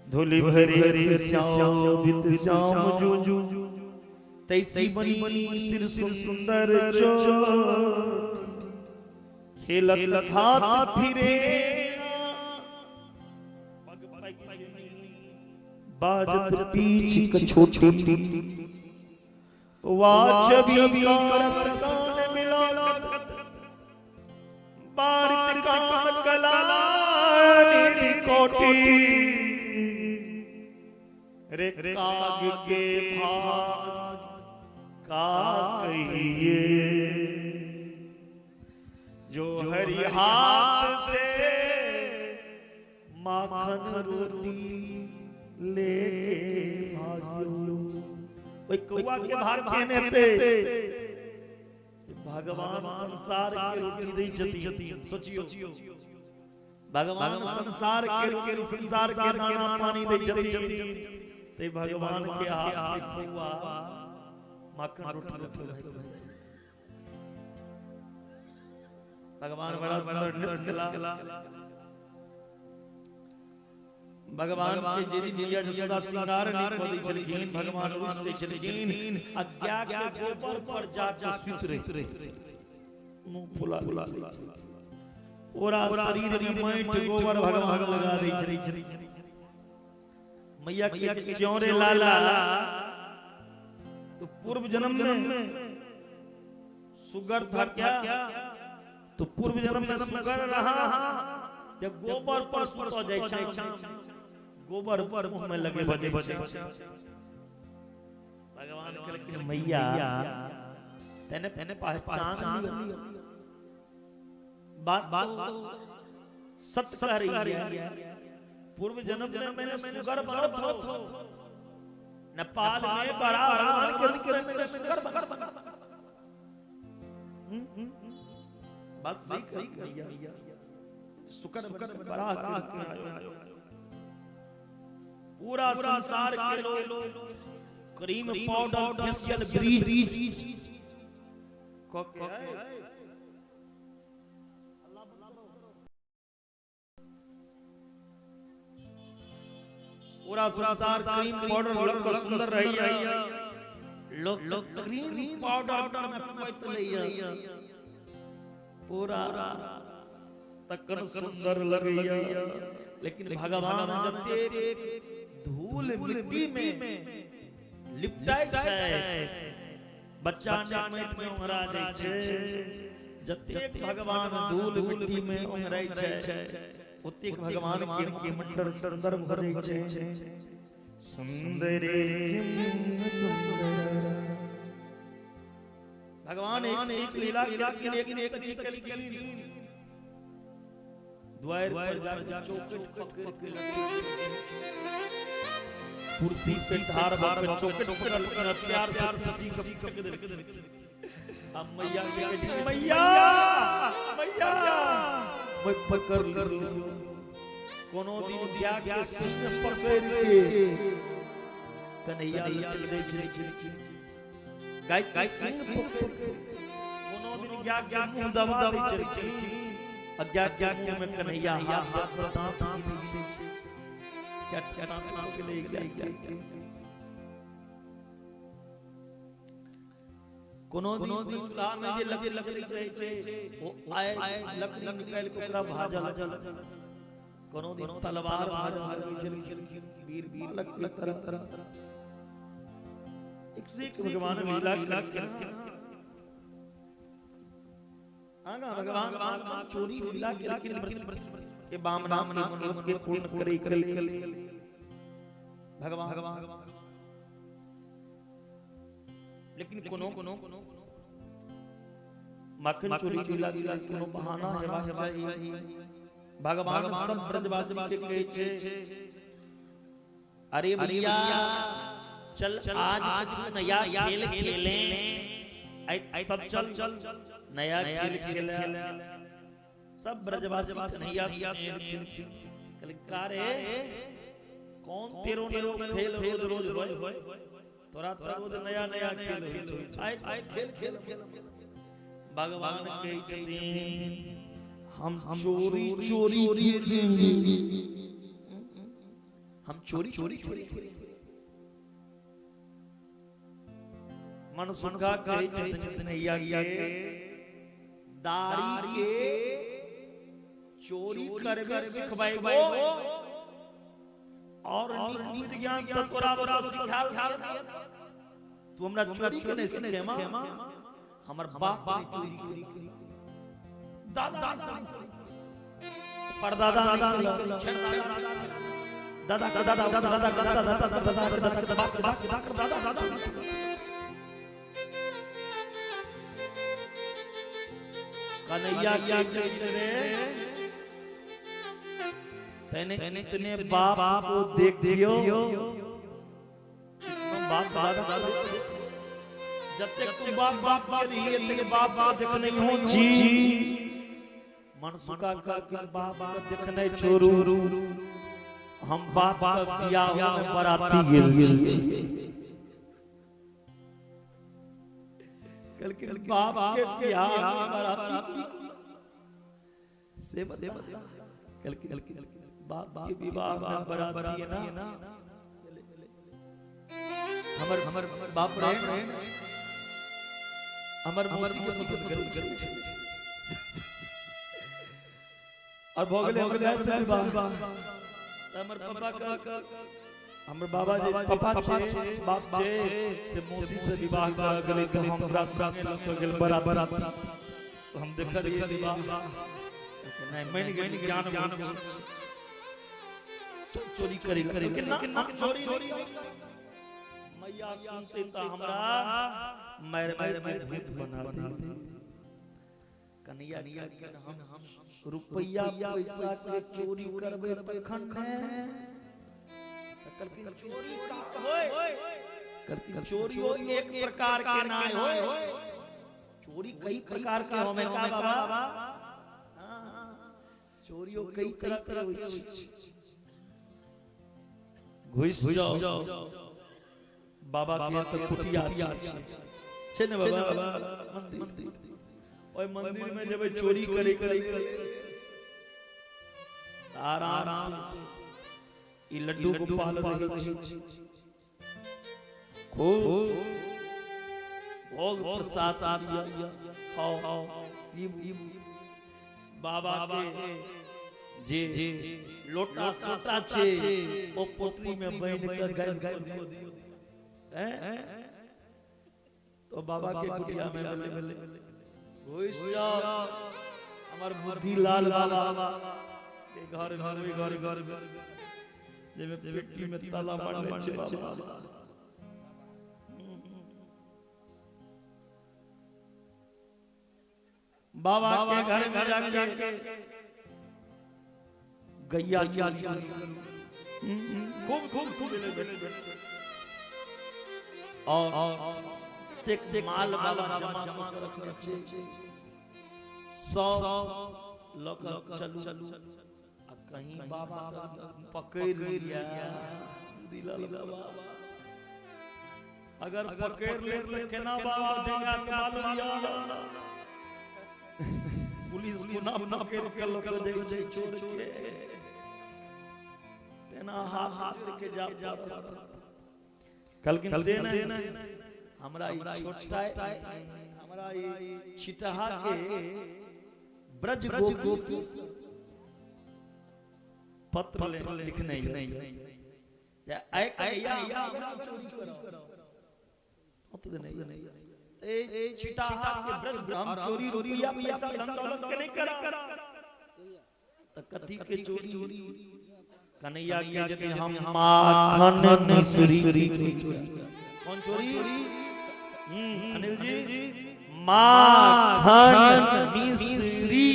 [SPEAKER 2] धूली भरी हरी श्याम बित श्याम जू जू तैसी बनी सिर सुंदर जो खेलत हाथ फिरे बाजत पीछ कछोटी वाजबी करस कान मिला बारित कान कला कोटी रे काग के भाग का कहिए जो हरि हाथ से माखन रोटी लेके भाग्यो। ओई कौआ के भाग केने पे भगवान संसार के रोटी दै छथिन। सोचियो भगवान संसार के रोटी संसार के दाना पानी दै छथिन ते भगवान के हाथ से कौआ माखन रोटी लके। भगवान बड़ा सुंदर नृत्य केला। भगवान के जेदी मैया जसोदा श्रृंगार नहीं कऽ दै छलखिन, भगवान रुसि जाइ छलखिन आ गाय के गोबर पर जाके सुति रहे, मुंह फुला लै छलखिन, पूरा शरीर में माटि गोबर भगवान लगा दै छलखिन। मैया के चौरे लाला तो पूर्व जन्म में सुगर था क्या? तो पूर्व जन्म में सुगर रहा जब गोबर पर सुत जाय छै, गोबर पर मुंह में लगे बजे बजे। भगवान कहलखिन मैया तने तने पहचान लियो, बात बात सत्य कह रही है। पूर्व जन्म में मैंने सुगर बनो थो, नेपाल में बड़ा भगवान के रूप में मैंने सुगर बना। बात सही कही मैया, सुकर सुकर बड़ा के आयो। पूरा संसार के लोग क्रीम पाउडर फेशियल ब्लीच को के पूरा संसार क्रीम पाउडर लग के सुंदर रहैया, लोग लोग क्रीम पाउडर में पोत लैया, पूरा तकन सुंदर लगैया। लेकिन भगवान जतेक धूल मिट्टी में लिपटाइ छै, बच्चा ने माटि में ओंघरा जाइ छै। जतेक भगवान धूल मिट्टी में ओंघराइ छै, ओतेक भगवान के मंडल सुंदर भ जाइ छै।
[SPEAKER 3] सुंदरे सुंदर
[SPEAKER 2] भगवान एक एक लीला के एक एक तरीके द्वार पर जाके चौखट पकड़ के कुर्सी पे ठार भ के चौखट पकड़ के प्यार से कुर्सी के पकड़ देलखिन। अब मैया के मैया मैया मैं पकड़ लियो। कोनो दिन गाय के सिंह पकड़ के कन्हैया लटक दै छै, गाय के सिंह पकड़ के कोनो दिन गाय के मुंह दबा दै छै, आ गाय के मुंह में कन्हैया हाथ दांत दै छै। क्या क्या के ले गाय के कोनो दिन चूल्हा में जे लकड़ी लकड़ी रहै छै, ओ आय लकड़ी निकालि के ओकरा भाजल। कोनो दिन तलवार भाजल छै, वीर बालक के तरह एक से एक भगवान लीला के आगा भगवान चोरी लीला के लेकिन के बामना के मनोरथ के पूर्ण करे के भगवान। लेकिन कोनो कोनो माखन चोरी लीला के कोनो बहाना हेबाक चाही। भगवान सब ब्रजवासी के कहै छै, अरे भैया चल आज कुछ नया खेल खेलें, सब चल नया खेल खेले। सब ब्रजवासी कन्हैया से रे कौन तेरो नयो खेल रोज रोज होय, तोरा तो रोज नया नया खेल होय छै, आइ आइ खेल खेल। भगवान कहै छथिन हम चोरी चोरी खेलेंगे, हम चोरी चोरी खेलेंगे। मन सुखा कहै छथिन कन्हैया के दारी के चोरी करबे सिखबाइबो और नीक ज्ञान त तोरा बड़ा सिखाल, तू हमरा चोरी के नहीं सिखेमा, हमर बाप ने चोरी करी, दादा परदादा नहीं, दादा दादा दादा दादा दादा दादा दादा दादा बाप बाप दादा दादा। कन्हैया के रे तैने इतने बाप को देख दियो, बाप दादा दादा जब तक तुम बाप बाप के लिए तक बाप बाप देखने हो जी मन सुखा का बाप बाप देखने छोरू, हम बाप का बियाह में बराती गेल छी। कल के बाप के बियाह में बराती से बता, कल के बाप के विवाह में बराती है ना, हमर हमर बाप रे हमर मौसी के पसंद करै छै और भऽ गेलै हमर भाय से विवाह। हमर पापा का हमर बाबा जे पापा छै बाप छै से मौसी से विवाह कर गेलै त हमरा संगे लऽ के गेल बराती, हम देखलियै विवाह नहीं मान गेल ज्ञान चल चोरी करे ना चोरी मैया सुनते त हमरा मार मार मार भूत बना दे। कन्हैया हम रुपैया पैसा के चोरी करबै तखन ने, कहलखिन चोरी का होय, कहलखिन चोरी एक प्रकार के ना होय, चोरी कई प्रकार के होमे का बाबा, चोरियो कई तरह के होय छै। घुस जाओ बाबा के त कुटिया छै ने बाबा मंदिर, ओय मंदिर में जेबै चोरी करे करे आराम से ई लड्डू गोपाल रहै छै, खूब भोग प्रसाद दिया, खाओ पीबू। बाबा के जे लोटा सोटा छै ओ पोटरी में बांध के गाय को दियो। तो बाबा के कुटिया में भेलै, घुसि जाओ हमर बुद्धि लाल बाबा के घर घर घर घर जेमे पेटी में ताला मारने छै बाबा। बाबा के घर में जाके गैया चोरी खूब खूब खूब और तेक माल बाबा जमा कर रखने छै, 100 लऽ कऽ चलू चलू आ कहीं बाबा पकड़ लिया दिलल बाबा, अगर पकड़ ले तो केना बाबा देंगा तो मालूम या पुलिस कोना पकड़ के लऽ कऽ जाइ छै छोड़ के, तेना हाथ हाथ के जा पड़त। कहलखिन से नहीं, हमरा ई छोटा हमरा ई छिटहा के ब्रज गोपी पत्र लिखने आय कन्हैया चोरी करो नहीं, ए छिटहा के ब्रज हम चोरी रुपया पैसा धन दौलत के नहीं करा, त कथी के चोरी कन्हैया के यदि हम माखन मिश्री चोरी, कौन चोरी अनिल जी? माखन मिश्री,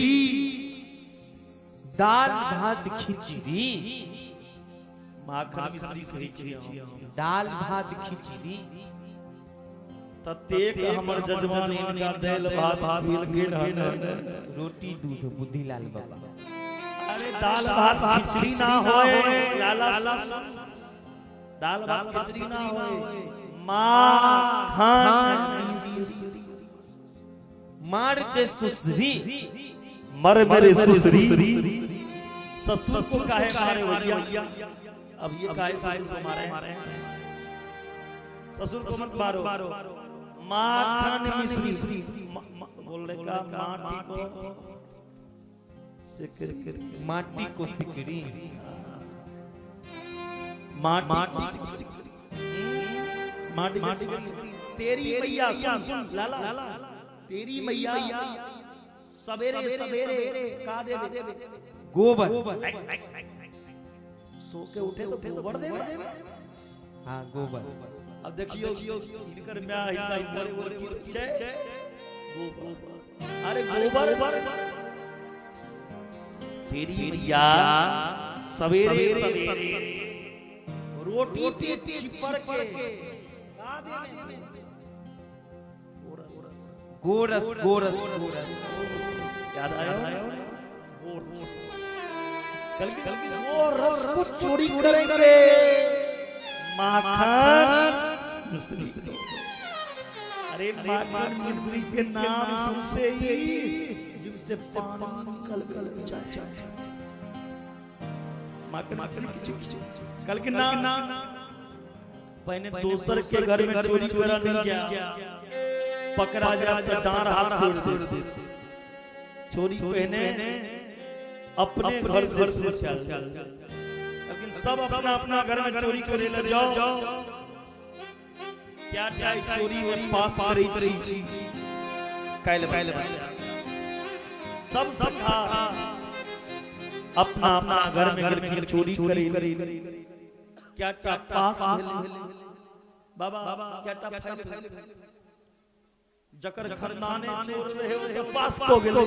[SPEAKER 1] दाल भात खिचड़ी,
[SPEAKER 2] माखन मिश्री कहै छी हम,
[SPEAKER 1] दाल भात खिचड़ी।
[SPEAKER 2] ततेक हमर जजमान इनका दाल भात मिल गेल हन,
[SPEAKER 1] रोटी दूध बुद्धिलाल बाबा।
[SPEAKER 2] अरे दाल भात खिचड़ी ना होए लाला, दाल भात खिचड़ी ना होए, माखन मिश्री
[SPEAKER 1] मार दे सुसरी,
[SPEAKER 2] मर मेरे सुसरी। ससुर को काहे मारे भैया? अब ये काहे ससुर को मारे? ससुर को मत मारो। माखन मिश्री बोल रहे का माटी को सिकरी,
[SPEAKER 1] माटी को सिकरी,
[SPEAKER 2] माटी माटी तेरी मैया सुन लाला, तेरी मैया सवेरे सवेरे का देवे
[SPEAKER 1] गोबर,
[SPEAKER 2] सो के उठे तो गोबर देवे।
[SPEAKER 1] हाँ गोबर।
[SPEAKER 2] अब देखियो इनकर my हिनका गोबर की छै गोबर। अरे गोबर तेरी मैया सवेरे सवेरे रोटी पे चिपर के का देवे
[SPEAKER 1] गोरस, गोरस गोरस।
[SPEAKER 2] याद आया गोरस? कल कल गोरस को चोरी करेंगे माखन मिश्री। अरे माखन मिश्री के नाम सुनते ही जिनसे पानी निकल कल जाए। माखन मिश्री की कल के नाम पहले दोसर के घर में चोरी करा नहीं गया, पकड़ा जाए तो डांर हाथ तोड़ दे। चोरी पहने अपने घर से चल, लेकिन सब अपना अपना घर में चोरी करे ले जाओ। क्या क्या चोरी में पास करी छी कायल कायल सब सखा अपना अपना घर में चोरी करी। क्या क्या पास बाबा, क्या टा फाइल जकर खानदाने चोर रहे हो पास को गेल।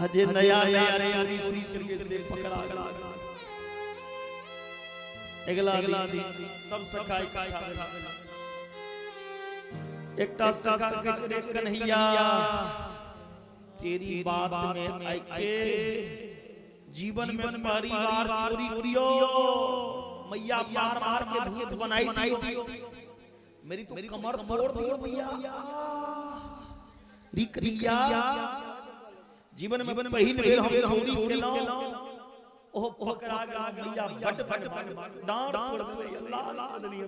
[SPEAKER 2] अजे नया नया चोरी करके से पकड़ा अगला दिन सब सखा इकट्ठा भेल। एकटा सखा कहै छै, रे कन्हैया तेरी बात में आके जीवन में परिवार चोरी कियो, मैया मार मार के भूत बनाई दियो, मेरी तो कमर तोड़ दियो मैया। रिक्रिया जीवन में पहिल बेर हम चोरी केलौं, ओहो पकड़ा गेल मैया बड बड डांड तोड़ देलियै लाल देलियै।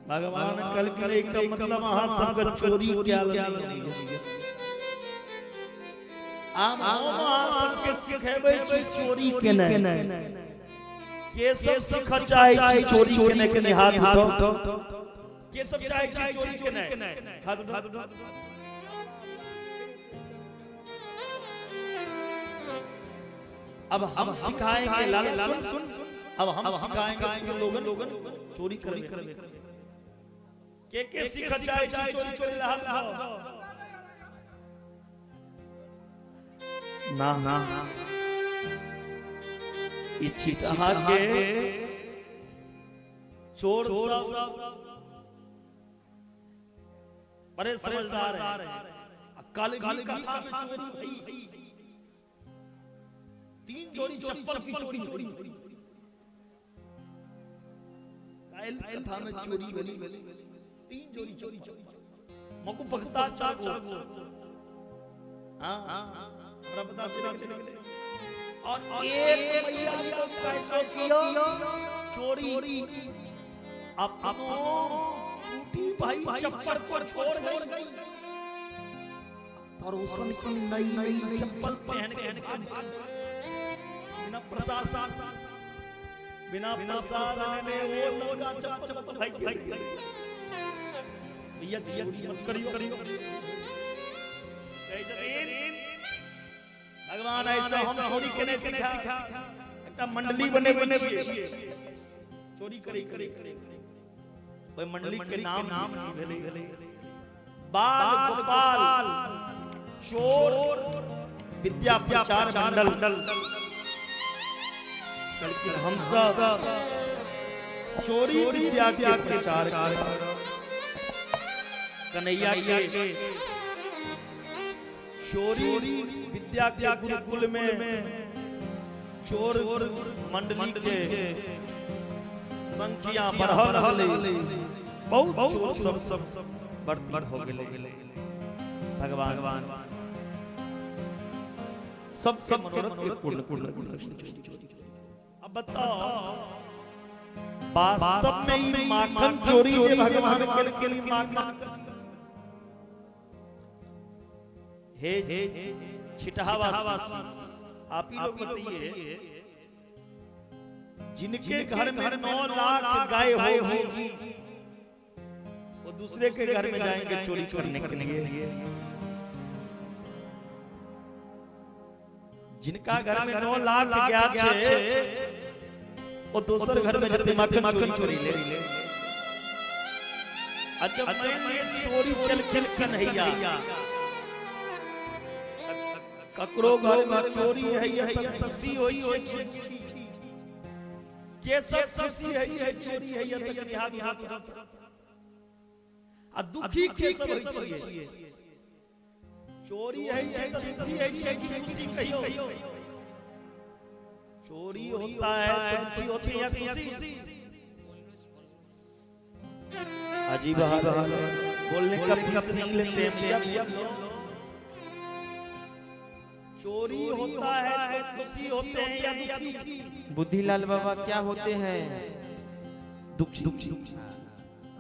[SPEAKER 2] भगवान कहलखिन एकर मतलब अहाँ सबके चोरी कयल नहि। आम हम अहाँ सबके सिखेबै छी चोरी केनाइ। के सब सीख चाहै छी चोरी केनाइ? कनि हाथ उठाउ। के सब चाहै छी चोरी केनाइ? हाथ उठाउ। अब हम सिखाएंगे लाला, सुन सुन, अब हम सिखाएंगे लोगन चोरी करबे। के सीख चाहै छी चोरी चोरी? हाथ उठाउ। ना ना, ई छिटहा के चोर सब बड़े समझदार हैं। कल भी कथा में चोरी हुई, 3 जोड़ी चप्पल की चोरी हुई। कल कथा में चोरी हुई, 3 जोड़ी चोरी। मको पकता चार गो। हां हमरा पता चल गेलै। और एक मैया को कैसो कियो चोरी, अपनो टूटी भाई चप्पल को छोड़ गई, पड़ोसन की नई नई चप्पल पहन के बिना प्रसाद बिना प्रसाद लेने वो नौका चप्पल भाई भैया चोरी मत करियो। भगवान ऐसा हम चोरी केने सिखा, एकटा मंडली बने बने चोरी करे करे ओहि मंडली के नाम की भेलै? बाल गोपाल चोर विद्या प्रचार मंडल। लेकिन हम सब चोरी विद्या के प्रचार कन्हैया के चोरी विद्या के गुरुकुल में चोर मंडली के संख्या बढ़ल रहलै, बहुत चोर सब सब बढ़ती हो गेलै। भगवान सब सब मनोरथ के पूर्ण पूर्ण। अब बताओ वास्तव में ई माखन चोरी जे भगवान के लिए माखन हे छिटहावासी आप ही लोग बताइए, जिनके घर में 9 लाख गाय होगी वो दूसरे के घर में जाएंगे चोरी करने के लिए। जिनका घर में 9 लाख गाय छे वो दूसरे घर में जते माखन चोरी ले। अच्छा मान लिए चोरी खेल खेल कन्हैया ककरो घर में चोरी है तब खुशी होई छै, के सब खुशी है चोरी है तक हाथ हाथ आ दुखी के सब होई छै। चोरी है त दुखी है छै कि खुशी कहियो? चोरी होता है तो दुखी होती है खुशी? अजीब हाल है, बोलने का फीस नहीं लेते हैं। चोरी होता है तो खुशी होते हैं या दुखी?
[SPEAKER 1] बुद्धिलाल बाबा क्या होते हैं?
[SPEAKER 2] दुखी।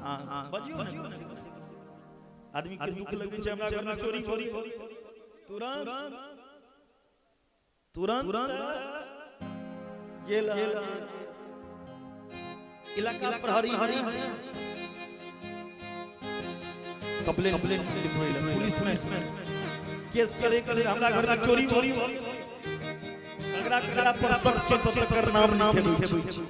[SPEAKER 2] हां हां बजियो ना, आदमी के दुख लगे छै हमरा घर में चोरी चोरी, तुरंत तुरंत गेल इलाका प्रहरी कंप्लेन लिखवैला पुलिस में केस करे करे हमरा घर में चोरी चोरी, ककरा ककरा पर शक छै त तकर नाम नाम लिखेबै छै।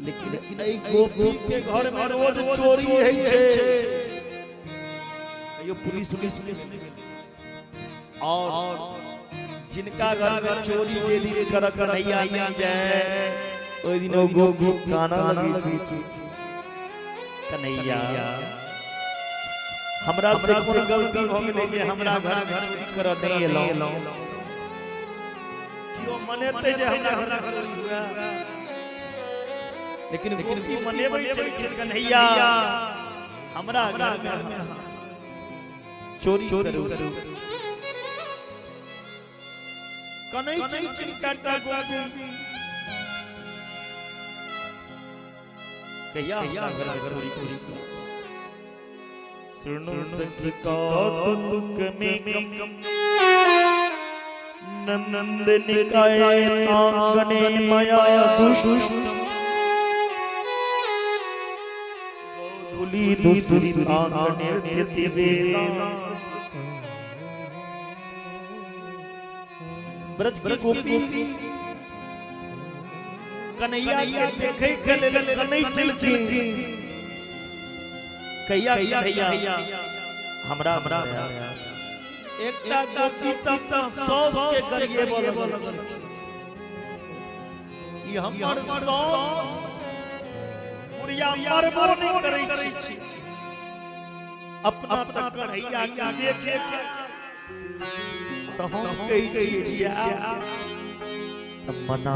[SPEAKER 2] लेकिन एहि गोपी के घर में रोज चोरी होइ छै, कहियो पुलिस पुलिस। और जिनका घर में चोरी जे दिन कर कन्हैया नहीं जाए ओहि दिन ओ गोपी काना लगै छै, कन्हैया हमरा से कोन गलती भ गेलै जे हमरा घर में चोरी कर नहीं एलौ? कियो मनेतै जे हमरा घर में चोरी हुए, लेकिन गोपी मनेबै छै कन्हैया हमरा घर में चोरी करू। कनै चलखिन कएटा गोपी। कहिया हमरा घर में चोरी चोरी।
[SPEAKER 3] सुनो सखी कौतुक में नंद निकाय आंगने माया दुष्ट गोधुली दूसरी आंगने वेदा।
[SPEAKER 2] ब्रज की गोपी कन्हैया के देखे के लेल कनै चलखिन। कहिया कन्हैया हमरा हमरा एकटा गोपी तब सौस के गरिए बोलल। ई हमर सौस बुढ़िया मरबो नहि करै छी, अपना त कन्हैया के देखे त हम कहै छी जिया
[SPEAKER 3] मना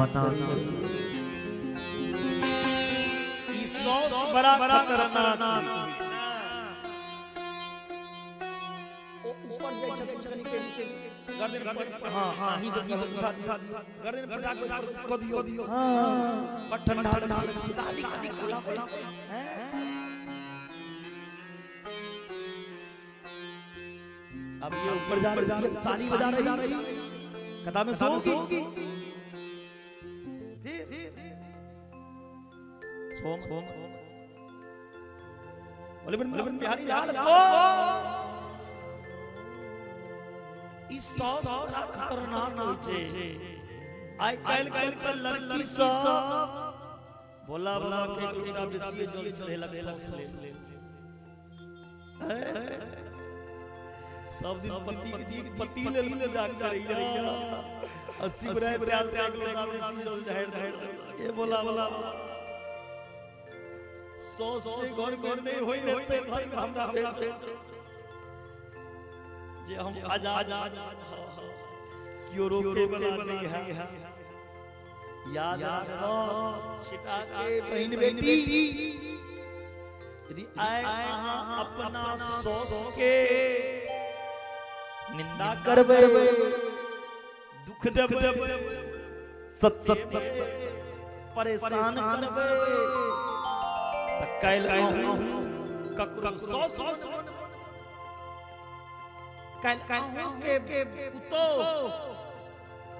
[SPEAKER 2] ई सौस बड़ा खतरनाक। ऊपर जाइ छथिन कनि गर्दन पर, हां हां ही गर्दन पर क दियो, हां बड़ ठंडा ठंडा ताली ताली बोला हैं। अब ये ऊपर जा रही है, ताली बजा रही, कथा में सोगी फिर सोम सोम बोले बिहारी लाल को। ई सौस बड़ा खतरनाक होइ छै। आइ काल्हि के लड़की सब बोला बोला के एकटा बेसी जल चढ़ेलक सौस लेल। सब दिन पति पति लेल पूजा करैया, 80 बरस त्याग त्याग लोटा बेसी जल चढ़ ए बोला बोला सौस के घर में नहीं होई लेते भाई हमरा भेज जे हम आजाद क्यों रोके वाला नहीं है। याद रखो छिटा के बहन बेटी, यदि आए अहाँ अपना सौस के निंदा करबै, दुख देबै, सत्य परेशान करबै, त काल्हि अहूँ ककरो सौस काल्हि के पुतोह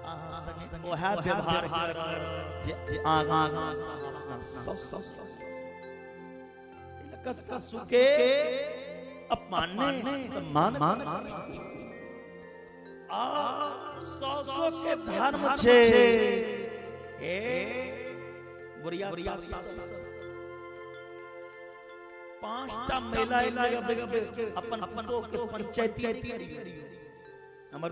[SPEAKER 2] अहाँ संगे ओएह व्यवहार करत जे आगाँ अपना सौस सासु के अपमान नहीं सम्मान। आ सासु के धर्म छे ए बुढ़िया सासु 5टा महिला एक जगह बैस के अपन पुतोह के पंचायती करियो। हमर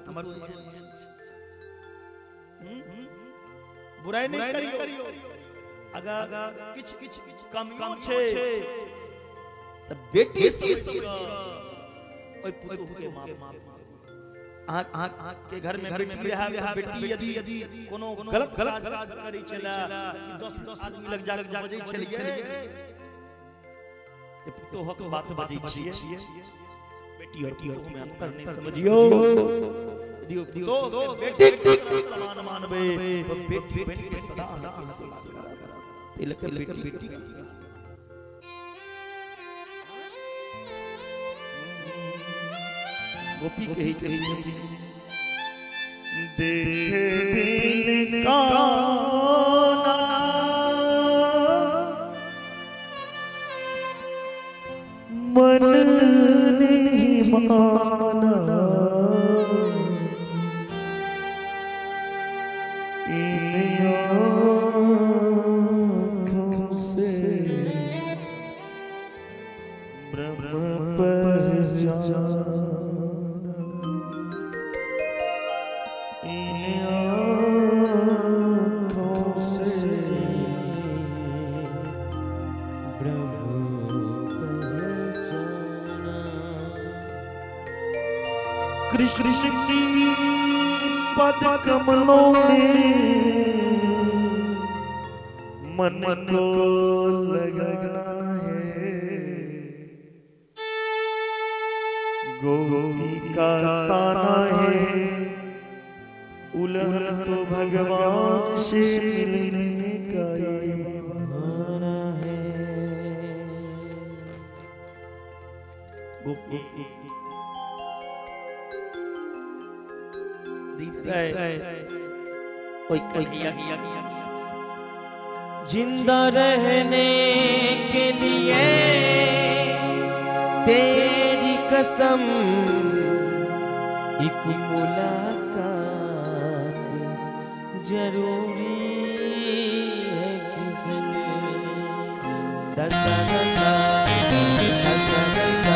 [SPEAKER 2] बुराई नहीं करियो, अगर किछ किछ कमियों छे त बेटी ओइ पुतोह के माफ। अहाँ के घर में बेटी रहा, बेटी यदि कोनो गलत गलत काज करै छला कि 10 आदमी लग जा बजै छलियै ते पुतोहक बात बजै छियै। बेटी और पुतोह में अंतर नहीं समझियो। यदि पुतोह बेटी के समान मानबै तो बेटी बेटी के सदा अहाँ के सेवा करत। तिलक बेटी बेटी गोपी कही छथिन
[SPEAKER 3] देखे बिन काना मन नहीं माना, इन आँखों से ब्रह्म पहचाना, इन आँखों से
[SPEAKER 1] ब्रह्म पहचाना।
[SPEAKER 3] कृष्ण की पद कमलों में मन को लगाना है, गोपी का ताना है। उलहन तो भगवान से मिलने का ये
[SPEAKER 1] बहाना है।
[SPEAKER 2] गोपी दिखता है कोई कन्हैया।
[SPEAKER 1] जिंदा रहने के लिए तेरी कसम एक मुलाकात जरूरी है किसने। सा सा सा सा सा सा।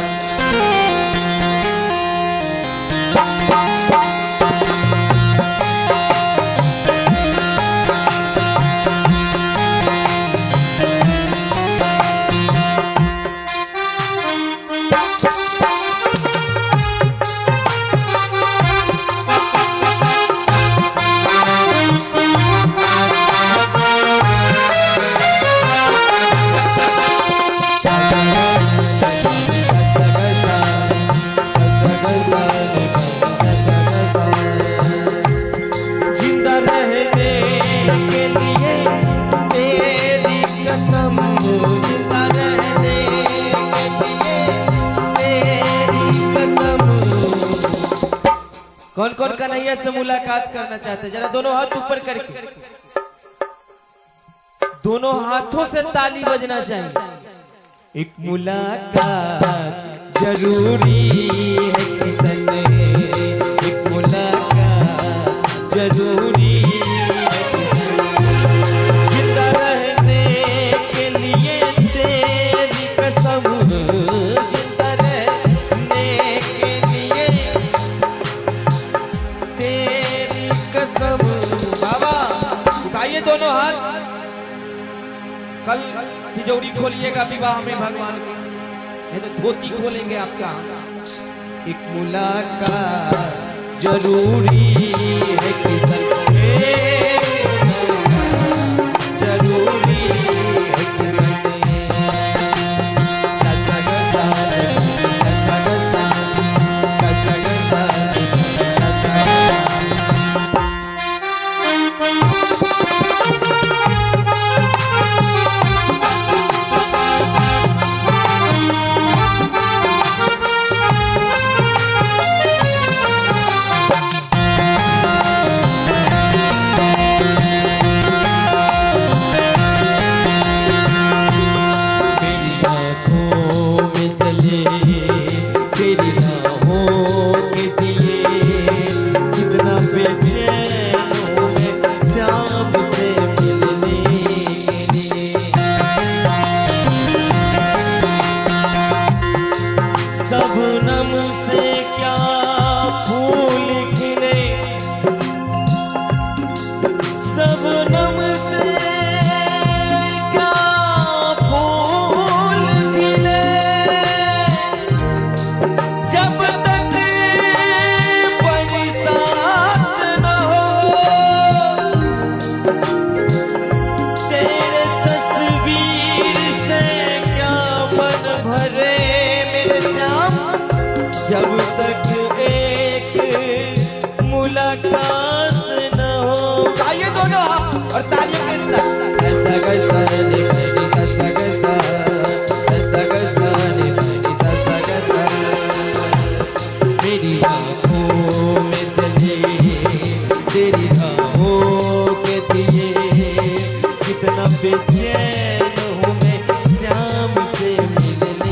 [SPEAKER 1] कौन कौन कन्हैया से मुलाकात करना चाहते हैं? जरा दोनों हाथ ऊपर करके, दोनों हाथों से ताली बजना चाहिए। एक मुलाकात जरूरी है किसन, एक मुलाकात जरूरी है किसन। जिंदा रहने के लिए तेरी कसम, जिंदा रहने के लिए तेरी कसम। बाबा उठाइए दोनों हाथ। कल तिजोरी खोलिएगा विवाह में भगवान की, नहीं तो धोती खोलेंगे आपका। एक मुलाकात जरूरी है किसन, जरूरी है किसन। जब तक एक मुलाकात न हो। आइए दोनों और तालियों के साथ। ऐसा कैसा ऐसा कैसा ऐसा कैसा ऐसा कैसा। मेरी आँखों में चले तेरी राहों के दिए, कितना बेचैन हूँ मैं श्याम से मिलने।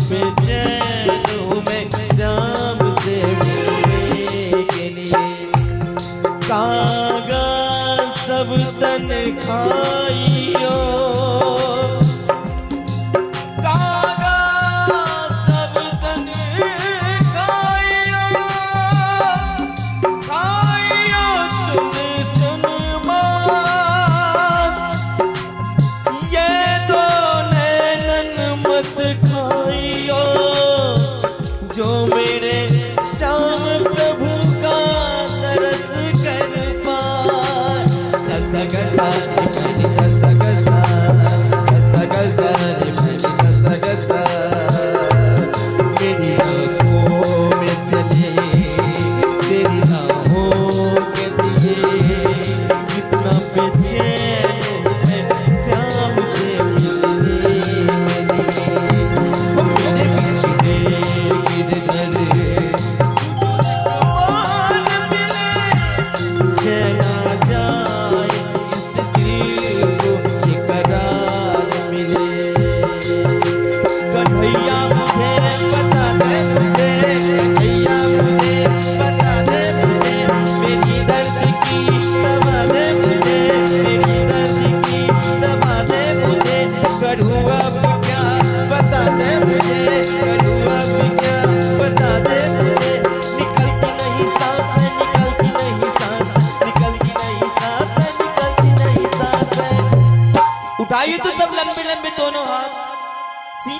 [SPEAKER 1] बेचैन हूँ मैं श्याम से मिलने के लिए। कागा सब तन खाइयो, कागा सब तन खाइयो, खाइयो चुन चुन मार, ये दो नैनन मत खाइयो जो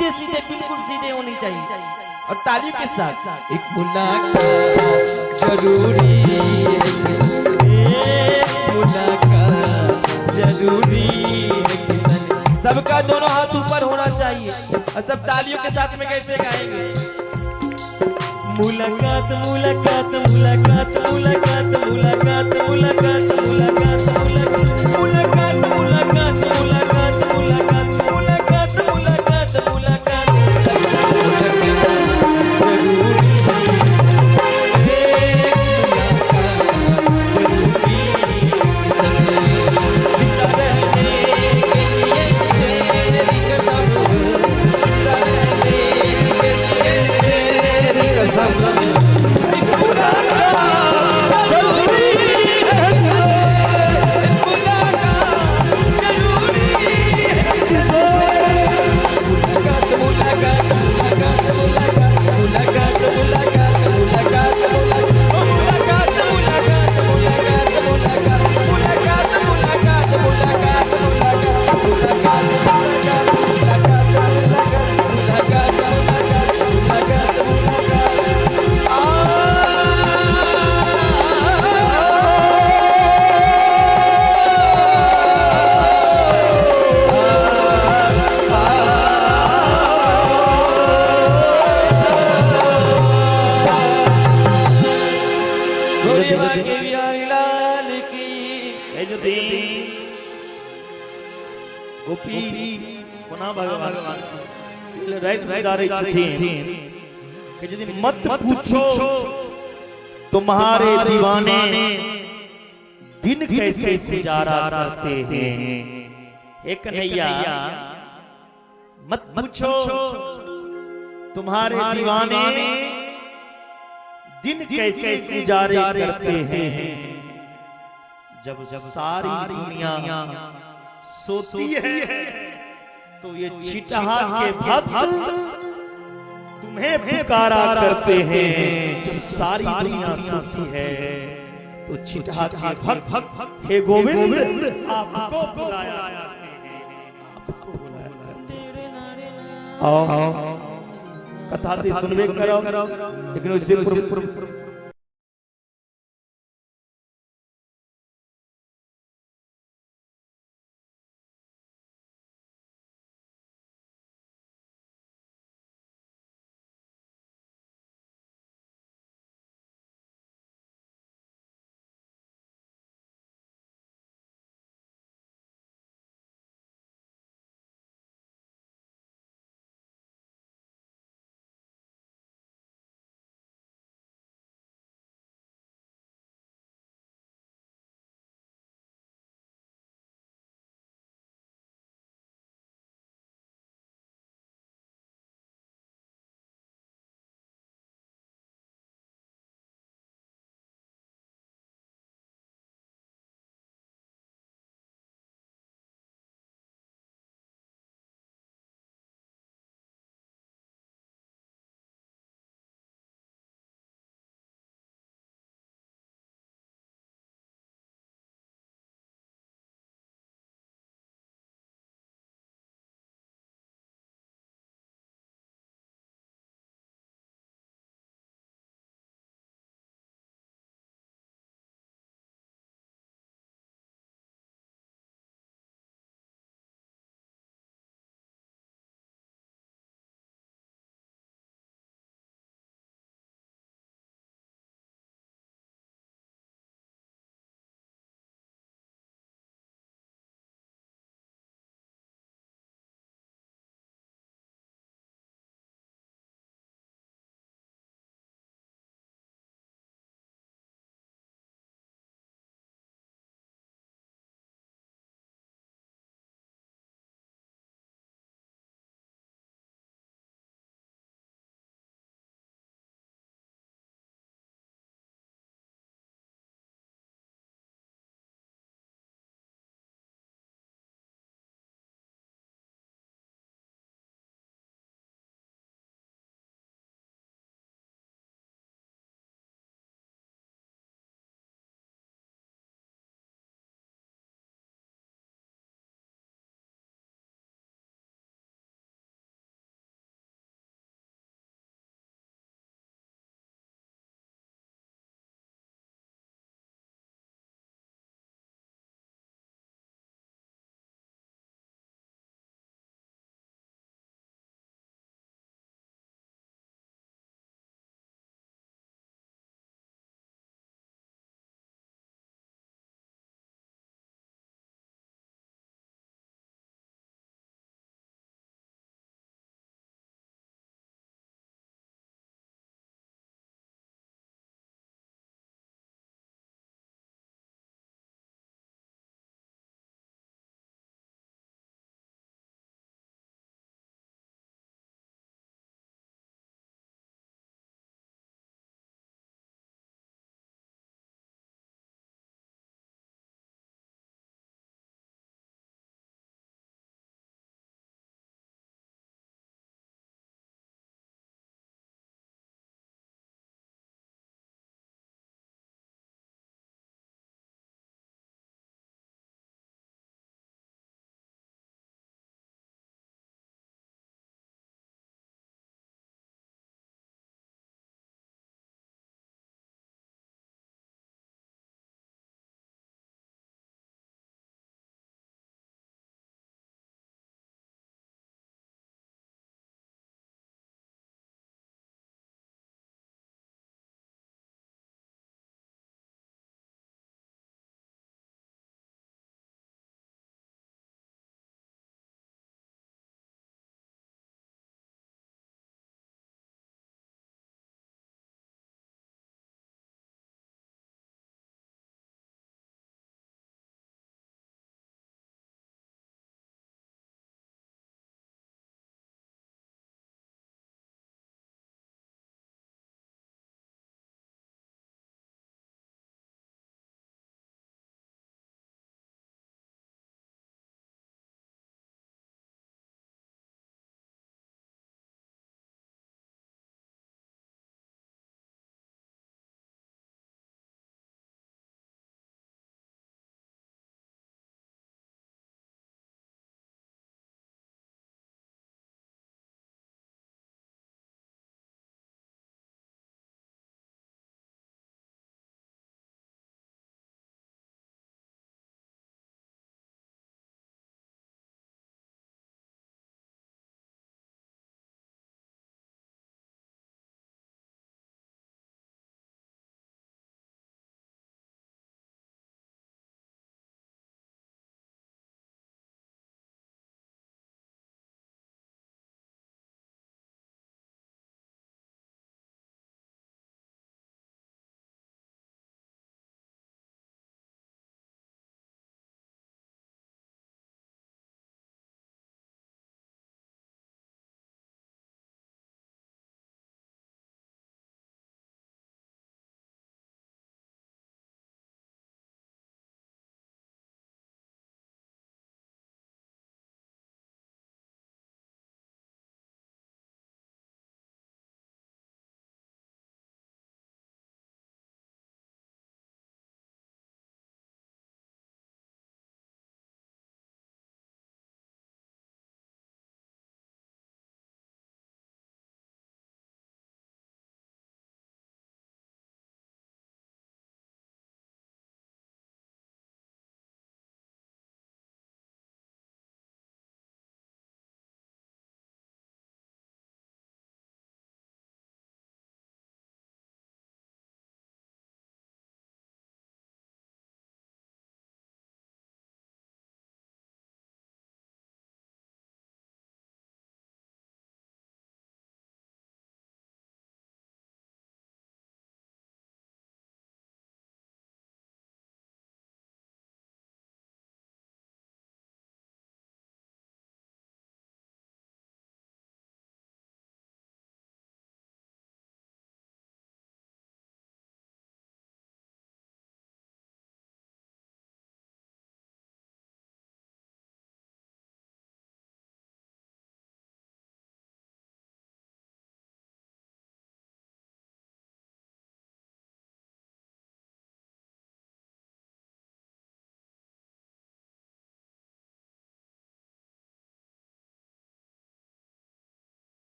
[SPEAKER 1] सीधे सीधे बिल्कुल सीधे होनी चाहिए और तालियों के साथ। एक मुलाकात जरूरी है, एक मुलाकात जरूरी है। सबका दोनों हाथ ऊपर होना चाहिए और सब तालियों के साथ में कैसे गाएंगे? मुलाकात मुलाकात मुलाकात मुलाकात मुलाकात मुलाकात मुलाकात मुलाकात मुलाकात मुलाकात मुलाकात मुलाकात मुलाकात मुलाकात
[SPEAKER 3] मत पूछो तुम्हारे दीवाने दिन कैसे गुजारा करते हैं। हे कन्हैया मत पूछो तुम्हारे दीवाने दिन कैसे गुजारे करते हैं। जब सारी दुनिया सोती है तो ये छिटहा के भक्त तुम्हें पुकारा करते हैं। जब सारी दुनिया सोती है तो छिटहा के भक्त हे गोविंद आपको बुलाया करते हैं, आपको बुलाया करते हैं। आओ कथा तो सुनबे करो, लेकिन उससे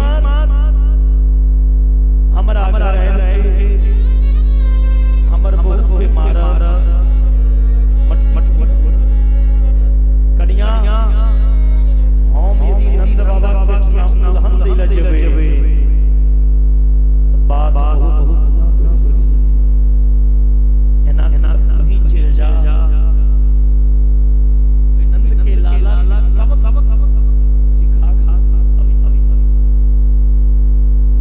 [SPEAKER 3] हिम्मत हमरा घर आबि के हमर बहू के मारा मट मट मट कनिया हम यदि नंद बाबा के चुनाव दुल्हन दै लए जेबै बात बहुत बहुत एना एना कहीं चलि जा। नंद के लाला सब सब सिखा अभी अभी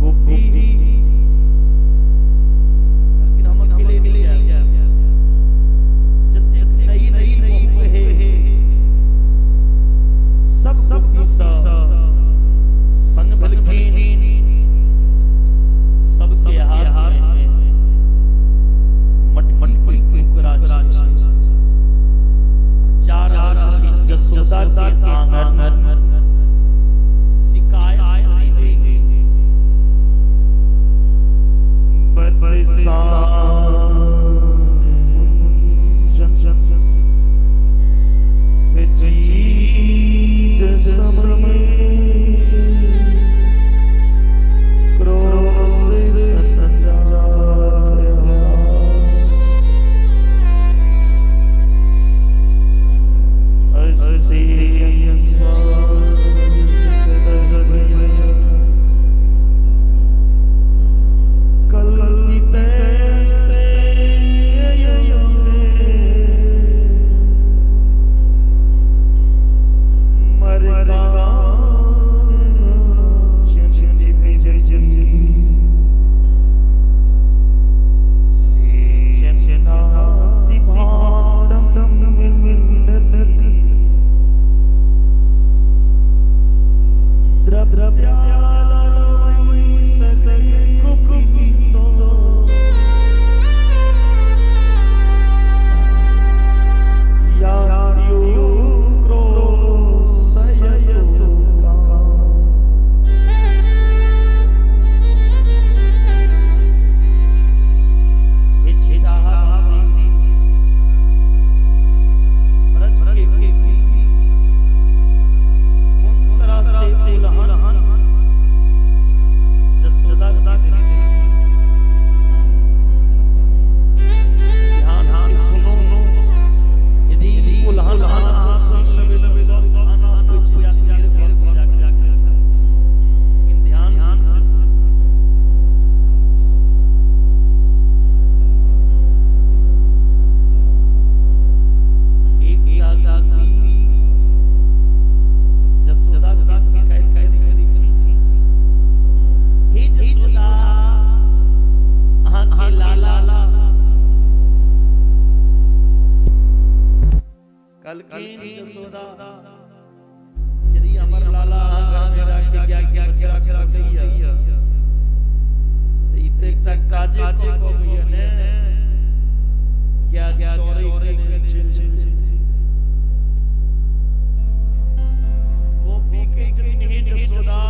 [SPEAKER 3] गोपी, लेकिन हम अकेले नहीं जाए। जतेक नई नई बहू है सब गोपी संग भेलखिन, सबके हाथ में मटमट कुकरा जा रहल छथिन जसोदा के आंगन शिकायत करै यदि हमर लाला अहाँ घर में राखि के गाय के बछड़ा खोलैया त ई त एकटा काजे कऽ के अबैया ने, गाय चोरै के चलि जेतै। गोपी कहै छथिन हे जसोदा,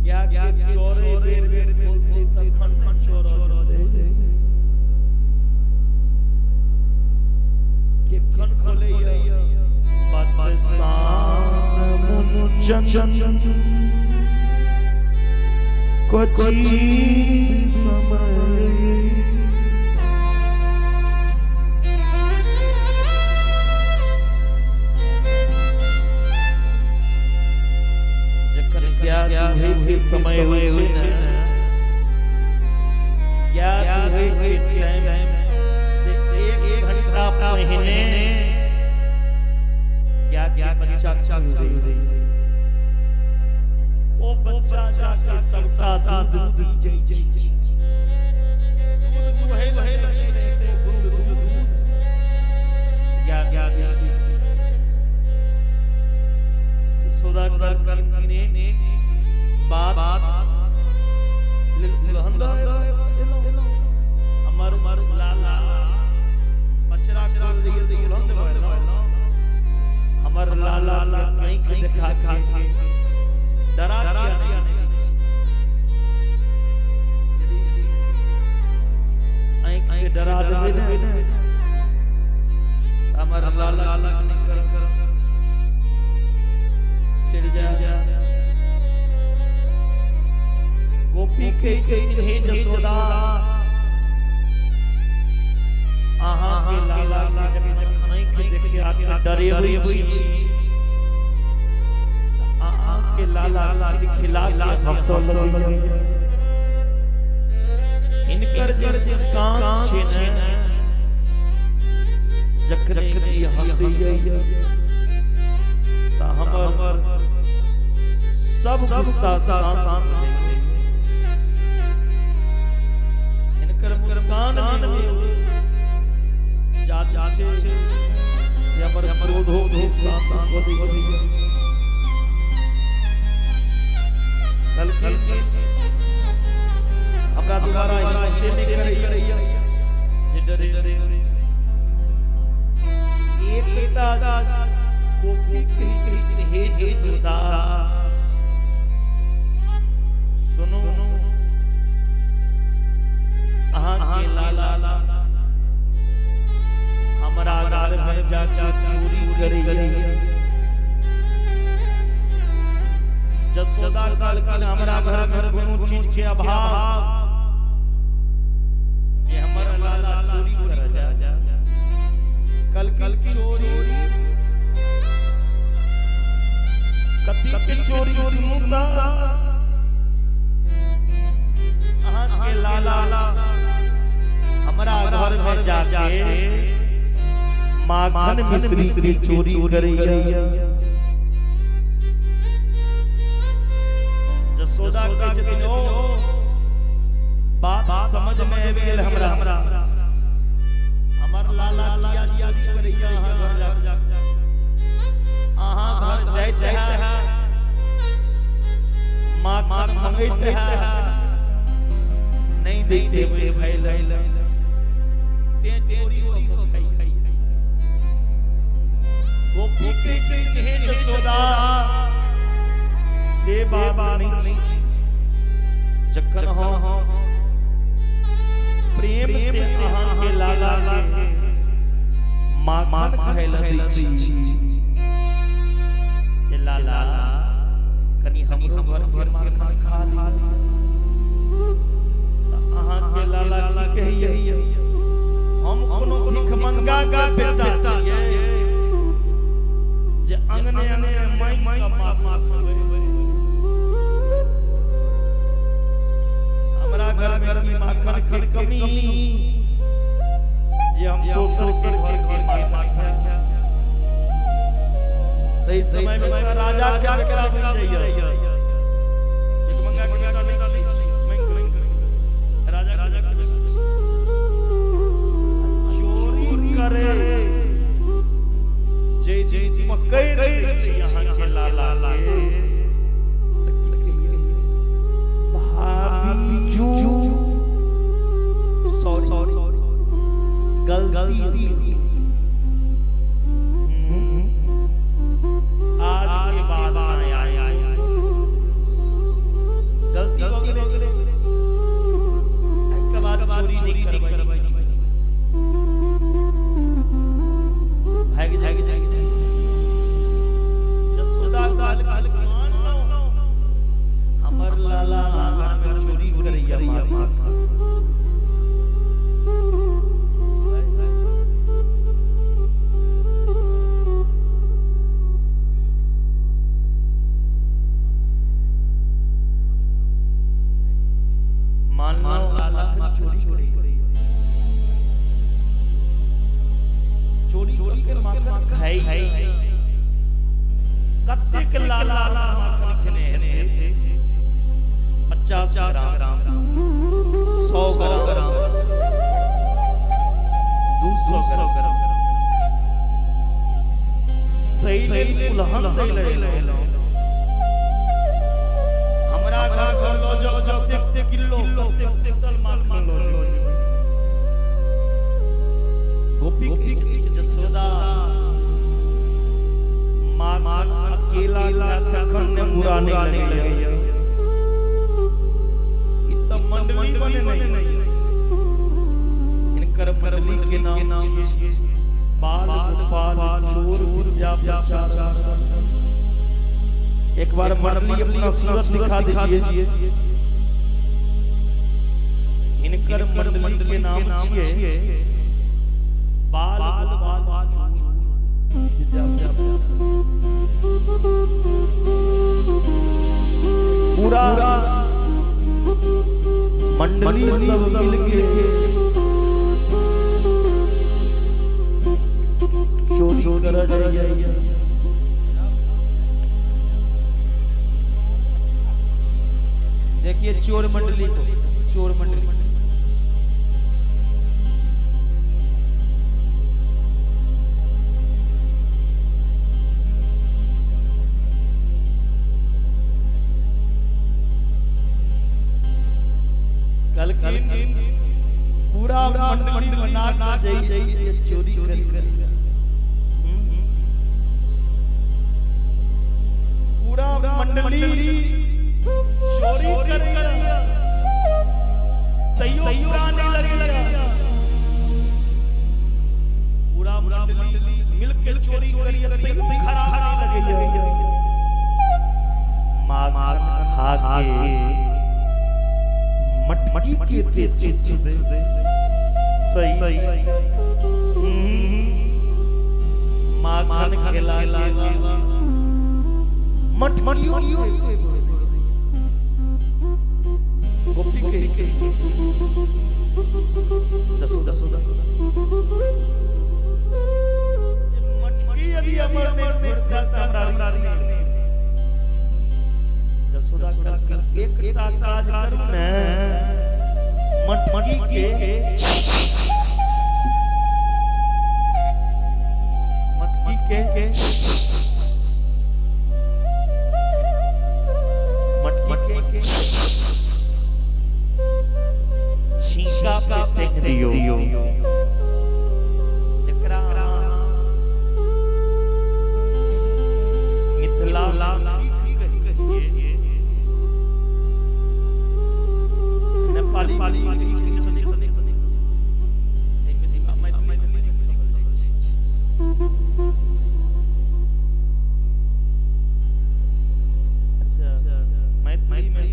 [SPEAKER 3] गाय के चोरै बेर बेर खोलतै तखन चोरऽ जेतै। केखन खोलैया?
[SPEAKER 2] क्वचित समय
[SPEAKER 3] जखन गाय दुहै के समय होइ छै ने, गाय दुहै के टाइम से 1 घंटा पहिने गाय के बच्चा खुलै, ओ बच्चा जाके सबटा दूध पी जाइ छै। दूध दुहै वहे छै, दूध दूध गाय गाय जसोदा ने बात दुल्हन हमर लाला बचरा खोल दिए दुल्हन देबै, हमर लाला के आँखि देखा के डरा किया नहीं। आँखि से डरा देबै ने हमर लाला नहीं कर चल जा। गोपी कहै छथिन, हे जसोदा, अहाँ के लाला के जखन आँखि देखे आके डरे होइ छी, अहाँ के लाला खिलखिला के हंसऽ लगैया। हिनकर जे मुस्कान छै ने, जखन ई हंसैया तऽ हमर सब गुस्सा शांत भए जाइए। हिनकर मुस्कान में जादू छै जे हमर क्रोधो के शांत कऽ दैए। कहलखिन, हमरा दोबारा हिम्मते नहि करैया जे डरे डरे। एकटा गोपी कहै छथिन, हे जसोदा, सुनू, अहाँ के लाला हमरा घर में जाके चोरी करैया। जसोदा कहलखिन, हमरा घर में कोनो चीज के अभाव जे हमर लाला चोरी कर जाए? कहलखिन, चोरी कथी के चोरी? सुनू तऽ, अहाँ के लाला हमरा घर में जाके माखन मिश्री के चोरी करैया। जसोदा कहै छथिन, ओ बात समझ में आबि गेल हमरा, हमर लाला किया चोरी करैया अहाँ घर जाके? अहाँ घर जाइत है, माखन मंगैत है, नहीं दैते हुए खाइ लए, ते चोरी कऽ कऽ खाइ। गोपी कहै छै, हे जसोदा, से बात नहीं छै। जखन हम प्रेम से अहाँ के लाला के माखन खाय लए दै छी जे लाला, कनि हमरो घर के माखन खा ली, तऽ अहाँ के लाला की कहैया? हम कोनो भिखमंगा के बेटा छियै जे अंगने अंगने मांगि कऽ माखन खेबै? हमरा घर में की माखन के कमी जे हम दोसर के घर के माखन खायब? ताहि समय में तऽ राजा के बेटा बनि जाइए, भिखमंगा के बेटा नहि छी, मांगि कऽ राजा के बेटा चोरी करे जे जे पकड़ि दै छै अहाँ के लाला के, तऽ की कहियै? भाभी जू, सॉरी, गलती, आज के बाद ना आए, गलती भऽ गेलै, एहिके बाद चोरी नहि करबै। भागि भागि भागि। जसोदा कहलखिन, मानलहुँ, हमर लाला घर में चोरी करैया माखन। मानलहुँ, लाला चोरी करैया, चोरी चोरी के माखन खाइ। कतेक लाला माखन खेने हेतै? 50 ग्राम, 100 ग्राम, 200 ग्राम। ताहि लेल उलहन दै लए एलहुँ। हमरा घर सँ लऽ जाउ जतेक किलो, कतेक कुंटल माखन लऽ जाउ। गोपी कहै छथिन, जसोदा, माखन अकेला खायब तखन ने बुरा नहि लगैया, ई तऽ मंडली बनेने यऽ। हिनकर मंडली के नाम छियै बाल गोपाल चोर विद्या प्रचार। एक बार मंडली अपना सूरत दिखा दीजिए।
[SPEAKER 2] हिनकर मंडली के नाम छियै बाल गोपाल पूरा मंडली सब मिलके चोरी कर जाइए।
[SPEAKER 1] देखिए चोर मंडली को, चोर मंडली।
[SPEAKER 2] कल पूरा मंडली बना के जाइए चोरी कर पूरा मंडली चोरी करिया तैयो पूरा नहीं लगेगा। पूरा मंडली मिलके चोरी करिया तैयो खराब नहीं लगेगा। माखन खा के मटकी के ते सही सही माखन खेला के मटकियों गोपी के दसो दसो मटकी यदि अमर ने हमरा ने जसोदा कर एक काज करू ने मटकी के मटकी के छींका पे फेंक दियो जकरा मिथिला नेपाली मैथिली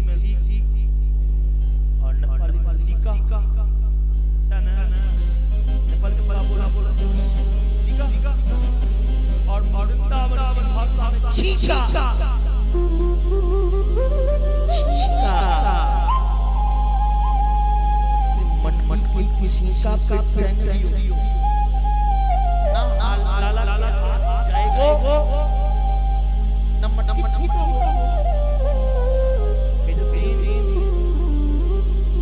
[SPEAKER 2] में सीख और नेपाली में सीका नेपाल के बोला बोला सीका और वृंदावन की भाषा में छीका छीका मटमट की छीका पे फेंक दियो ना लाला लाला जाएगो न मटमट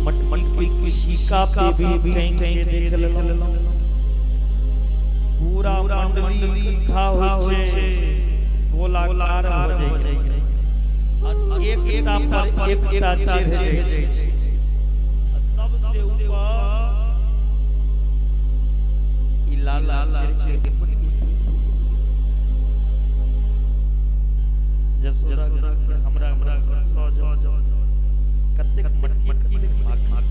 [SPEAKER 2] मटमट की छीका पे भी फेंक के देख लेलौ पूरा मंडली इकट्ठा होइ छै गोलाकार हो जाइ एक एकटा पर एकटा चढ़ जाइ छै सबसे ऊपर ई लाला चढ़ के जसोदा के हमरा हमरा सौ जो कतेक मटकी माखन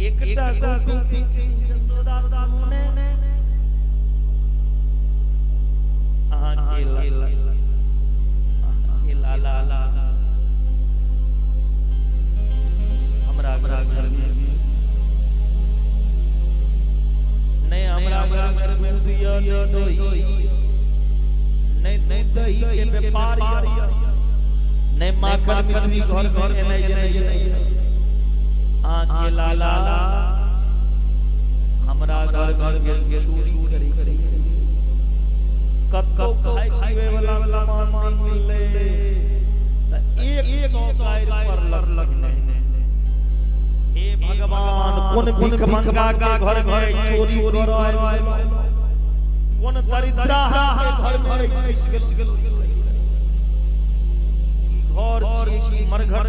[SPEAKER 2] एकटा गोपी जसोदा सामने अहाँ के लाला हमरा घर में नहीं हमरा घर में दूध या दही नहीं नहीं दही के व्यापार नहीं माखन मिश्री घर घर में नहीं नहीं अहाँ के लाला हमरा घर घर में चोरी करी कतौ खाय पीवे वाला सामान मिलले त 100 गाय पर लग नहीं। हे भगवान कोन भीख मंगा के घर घर चोरी करय कोन दरिद्रा के घर घर घुसि गेल घर छी मरघट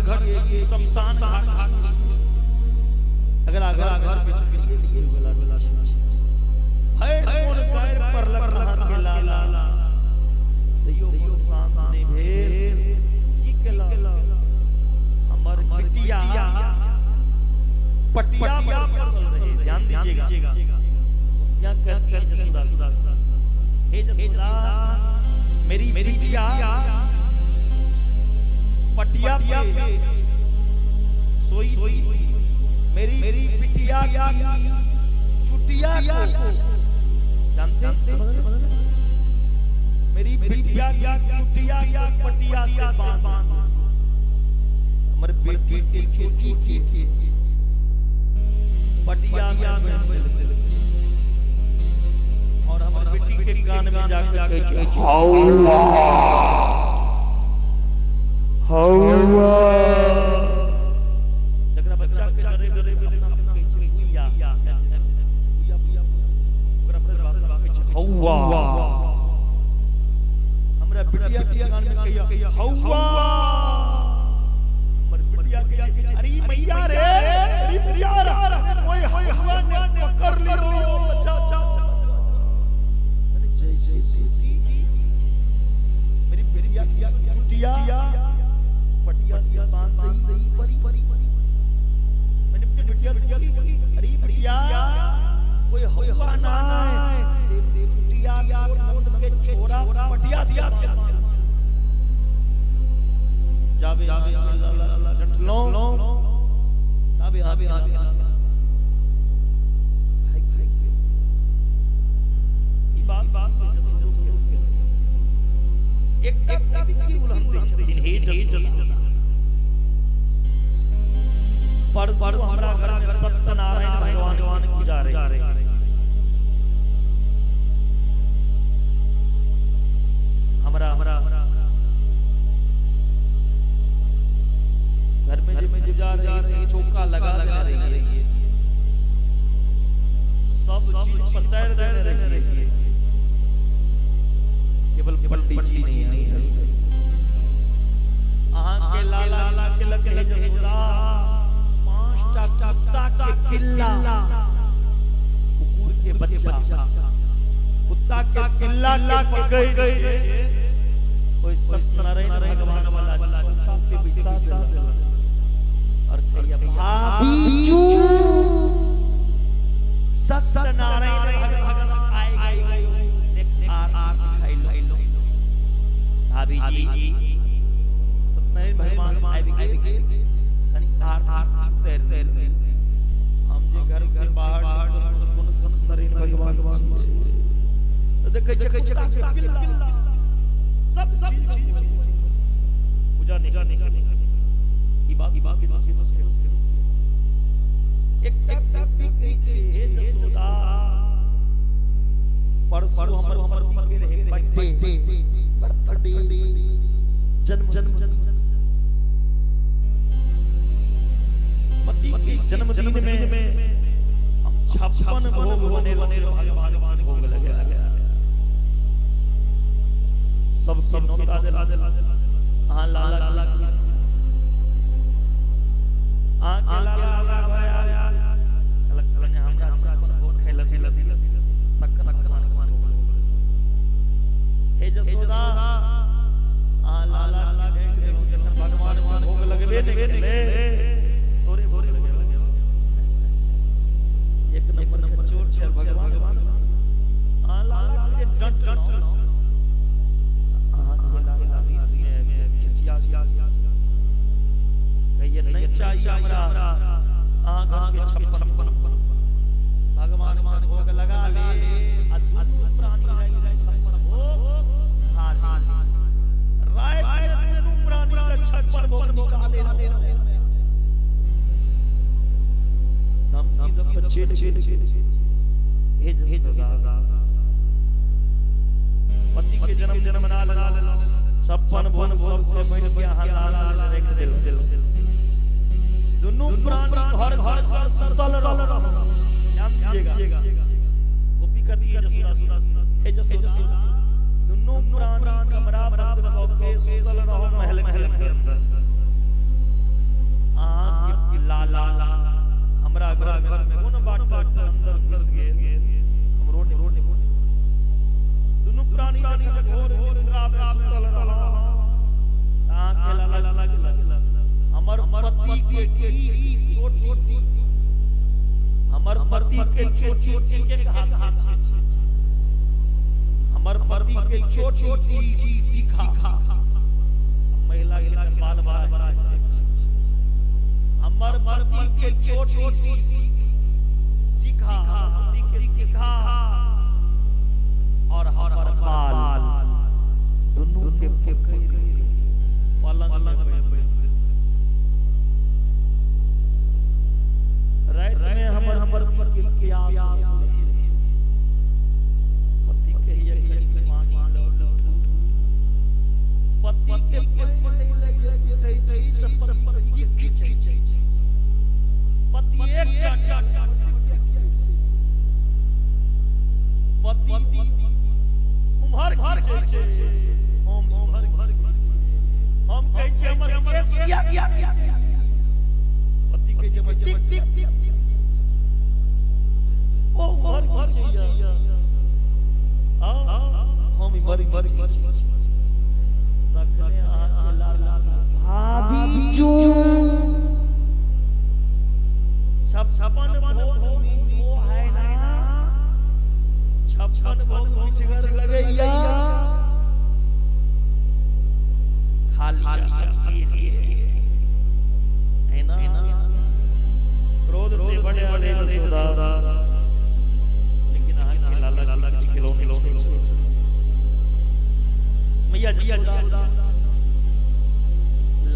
[SPEAKER 2] छी शमशान घाट अगला घर घर पे चोरी वाला है कोन गाय पर लग के लाला तैयो मन शांत नहीं भेल की केला हमर बिटिया पटिया पर सुतल रहे। ध्यान दीजिएगा यहाँ कहती है जसोदा हे जसोदा मेरी बिटिया पटिया पे सोई थी। मेरी बिटिया की चुटिया को जानते हैं, मेरी बिटिया की चुटिया को पटिया से बांध। हमारे बेटी के चोटी के पटिया में बांध और हमारे बेटी के कान में जाकर हौवा हौवा। जकरा बच्चा के डरे डरे अपना से कहै छै बुइया बुइया बुइया, ओकरा पर भाषा कहै छै हौवा। हमरा बिटिया के कान में कहिया हौवा, हमर बिटिया के अरे मैया रे, अरे मैया रे, ओए हौवा ने पकड़ लियो बच्चा। मैंने जैसे मेरी बिटिया की चुटिया पटिया से बांध रही परी परी। मैंने अपनी बिटिया से बोली अरे बिटिया कोई हौवा ना है, चुटिया को नंद के छोरा पटिया से जाबे जाबे डटलो जाबे आबे आबे भाई भाई ई बात बात एकटा कवि की उलहन दै छथिन हे जसोदा। परसों हमरा घर में सत्यनारायण भगवान की पूजा रही। हमरा हमरा घर में जे पूजा रही, चौका लगा लगा रही है, सब चीज पसार देने रही है, केवल पंडित जी नहीं आई। अहाँ के लाला के लगे जसोदा 5टा कुत्ता के पिल्ला, कुकुर के बच्चा, कुत्ता के पिल्ला के पकड़ गई ओइ सत्यनारायण भगवान वाला चौका पे बैसा देलक और कहिया भाभी चू सत्यनारायण भगवान आए गए, देख आरती दिखाई लो भाभी जी। सत्यनारायण भगवान आबि गेल, कनी आरती तैर तैर। हम जे घर से बाहर निकलल कोनो सत्यनारायण भगवान छै त देखै छै कुत्ता के पिल्ला सब चीज पूजा नहीं। ई बात बात के एकटा कवि कहै छै हे जसोदा परसों हमर पति के रहे बर्थडे, बर्थडे जन्म जन्म पति के जन्मदिन में हम 56 भोग बनेलौं, भगवान भोग लगा सब सब नोता देला। अहाँ लाला लाला अहाँ के लाला लाला घर आयल कहलक कहलक हमरा 56 भोग खैलक तखन भगवान भोग। हे जसोदा अहाँ लाला के भेंट देलौं, जखन भगवान भोग लगबे नहि केलै तोरे भोग लगे। एक नंबर के चोर छै भगवान। अहाँ लाला के डंट डंट अहाँ के लाला रीस में खिसिया कहिए नहीं चाहिए हमरा, अहाँ घर के 56 भगवान भोग लगा ले आ दुनू प्राणी राति 56 भोग खा ले। राति में दुनू प्राणी के 56 भोग निकाले धमकी दप चेल चेल। हे जसोदा पति के जन्मदिन मना लेलौं, 56 भोग सबसे बैठ के अहाँ लाला रख देल, दुनू प्राणी घर घर घर सुतल रहो। ध्यान दीजिएगा, गोपी कहती है जसोदा से, हे जसोदा दुनू प्राणी कमरा बंद क के सुतल रहो महल के अंदर। अहाँ के लाला हमरा घर में कोन बाट अंदर घुस गेल, हमरो ने दुनू प्राणी जखन घोर निद्रा में सुतल रहो, अहाँ के लाला हमर पति के चोटी, हमर पति के चोटी के हाथ छै, हमर पति के चोटी सिखा। महिला के बाल बड़ा हमर पति के चोटी शिखा, पति के शिखा और हमर बाल दुनू के पकड़ पलंग में रात में हमर हमर पति के प्यास पति के ही पानी लो पति के पकड़ ले जे छै त पति खींचै छै पति एक चाचा पति उम्हर खींचै छै हम उम्हर हम कहै छी हमर केस किया पति कहै छै टिक टिक ओ उम्हर खींचैया हम इम्हर खींचै तखने अहाँके लाला भाभी चूं 56 भोग मीठो है ना 56 भोग मिठगर लगैया खाली है ना क्रोध ते बड़े बड़े यशोदा लेकिन अहाँ के लाला लाला किछु खिलौने मैया यशोदा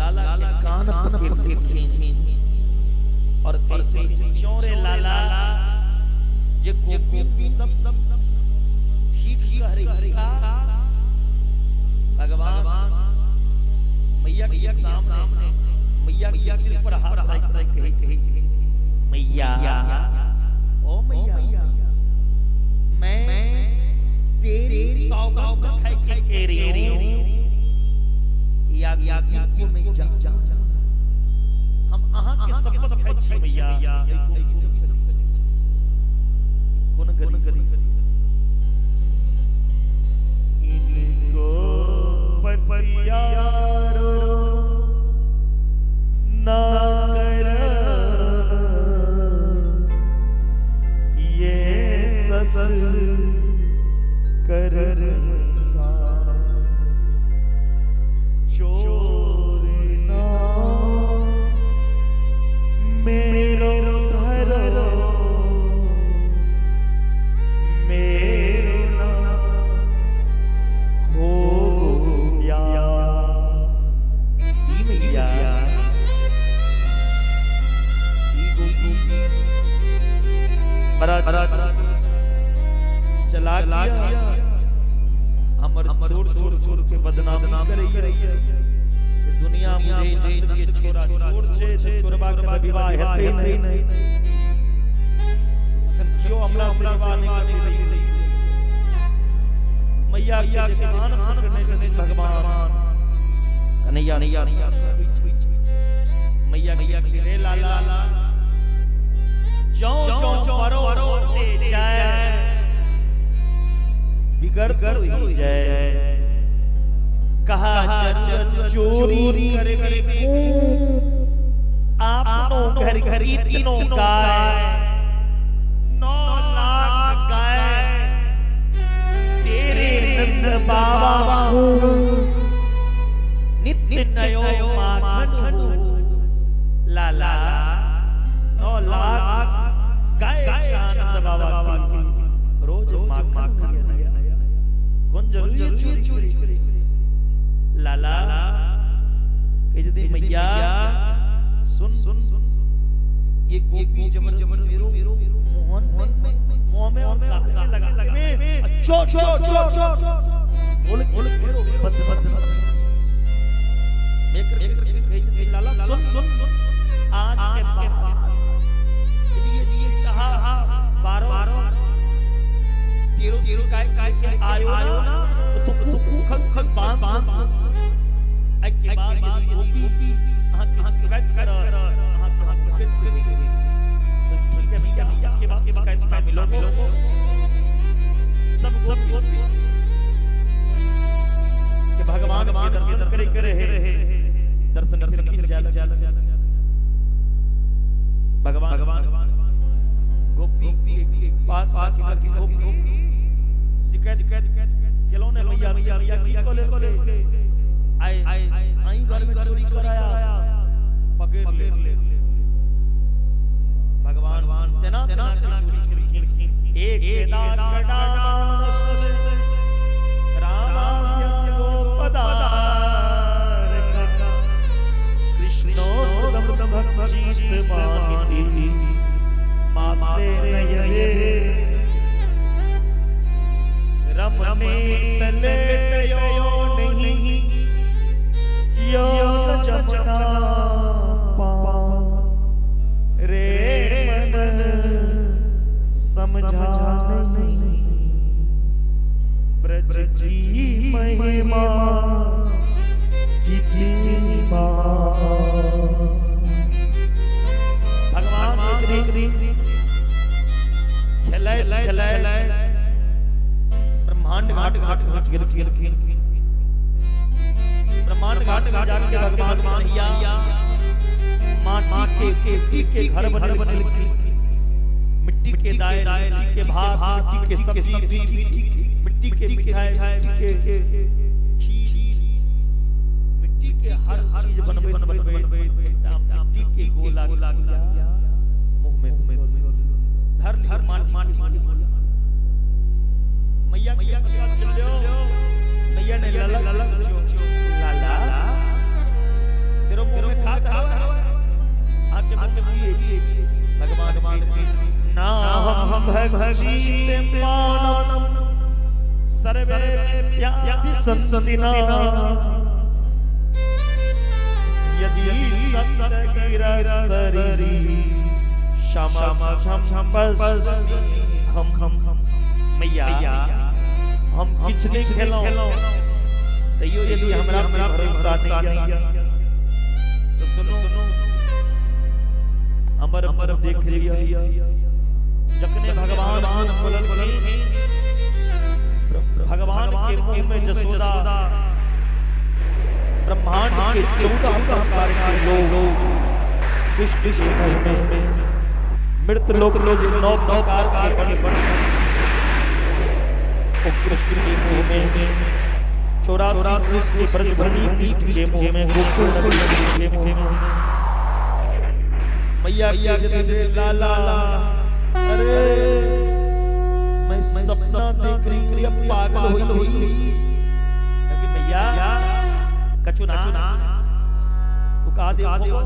[SPEAKER 2] लाला के कान पकड़ के और कहै छै क्यों रे लाला जे गोपी सब सब ठीक कह रही का भगवान मैया के सामने मैया के सिर पर हाथ रख के कहै छै मैया ओ मैया मैं तेरी सौगंध खाई के कह रही हूं या या को मैं जा हम अहाँ के शपथ खाइ छी मैया कोन गली इनको पतियारो ना कर ये तस कर सा चोर ना मेरो धरो मेरो ना हो गया ई मैया ई गोपी बड़ा चला किया हमर चोर चोर चोर के बदनाम करैया दुनिया मुझे नंद के छोरा चोर छे चोरबा के विवाह हेतै नहीं अखन क्यों हमला से विवाह नहीं करतै मैया के कान पकड़ने छथिन भगवान कन्हैया मैया के रे लाला जौ जौ परो होते जाए बिगड़ ही जाए कहा जरूरत चोरी करे आपनो घर घर तीनों गाय 9 लाख गाय तेरे नंद बाबा नित्य नयो माखन लाला 9 लाख गाय नंद बाबा की रोज माखन कौन जरूरी चोरी चोरी लाला कह मैया सुन सुन ये गोपी जबरदस्ती मेरो मोहन में मुंह में और गाल में लगा में चो चो चो चो बोल बोल बद बद मेकर कह लाला सुन सुन आज के बाद ये कहा 12 13 शिकायत के आयो ना तो कुखन से बांध के बाद यदि गोपी अहाँ के शिकायत कर अहाँ के फिर से तो ठीक है भैया आज के बाद शिकायत ना मिलो सब गोपी के भगवान के दर्शन करे करे दर्शन दर्शन जाय भगवान गोपी के पास आके गोपी शिकायत केलो ने मैया मैया की कोले कोले आए आई घर में चोरी कराया पकड़ ले भगवान तेना तेना के चोरी केलखिन। एक भगवान एक दिन खेलै खेलै ब्रह्मांड घाट घाट पहुंच गेलखिन। ब्रह्मांड घाट में जाके भगवान कन्हैया माटी के मिट्टी के घर बनेलखिन। मिट्टी के दाल, मिट्टी के भात, मिट्टी के सब्जी, मिट्टी के मिठाई, मिट्टी के खीर, मिट्टी के हर चीज बनबैत बनबैत मिट्टी के गोला किया मुंह में धर धर माटी माटी गोला। मैया के पास चलो, मैया ने लाला से पूछो, लाला तेरे मुंह में खा खा आके मुंह में दिए। भगवान ना हम भगजीते मानम सर्वे प्याभिसंसिना यदि सत्सगिरस्तरी क्षमा बस खम खम। मैया हम किछ नहीं खेलौं तैयो यदि हमरा पे भरोसा नहीं है तो सुनो हमर हमर देख लिया। जखने भगवान बोललखिन, भगवान के मुंह में जसोदा ब्रह्मांड के 14 प्रकार के लोग कृष्ण के मुंह में मृत लोग लोग 9 प्रकार के बड़े बड़े कृष्ण के मुंह में 84 की ब्रजभूमि कृष्ण के मुंह में गोकुल नगरी के मुंह में मैया के लाला अरे मैं सपना देख रही हूं पागल होई क्योंकि मैया कछु ना तू कहा देखो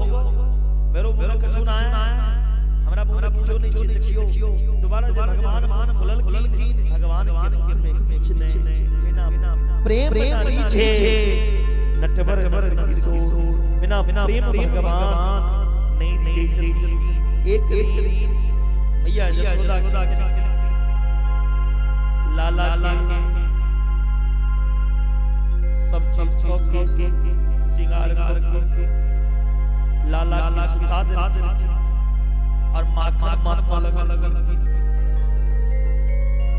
[SPEAKER 2] मेरो मुंह में कछु ना है हमरा मुंह में कुछ नहीं छे देखियो। दोबारा जब भगवान बोललखिन भगवान के मुंह में कुछ नहीं बिना प्रेम ना रीझे नटवर किशोर बिना प्रेम भगवान नहीं रीझे। एक दिन मैया जसोदा के लाला के सब चीज के श्रृंगार करके लाला की सुता देलखिन और माखन माथा लगलखिन।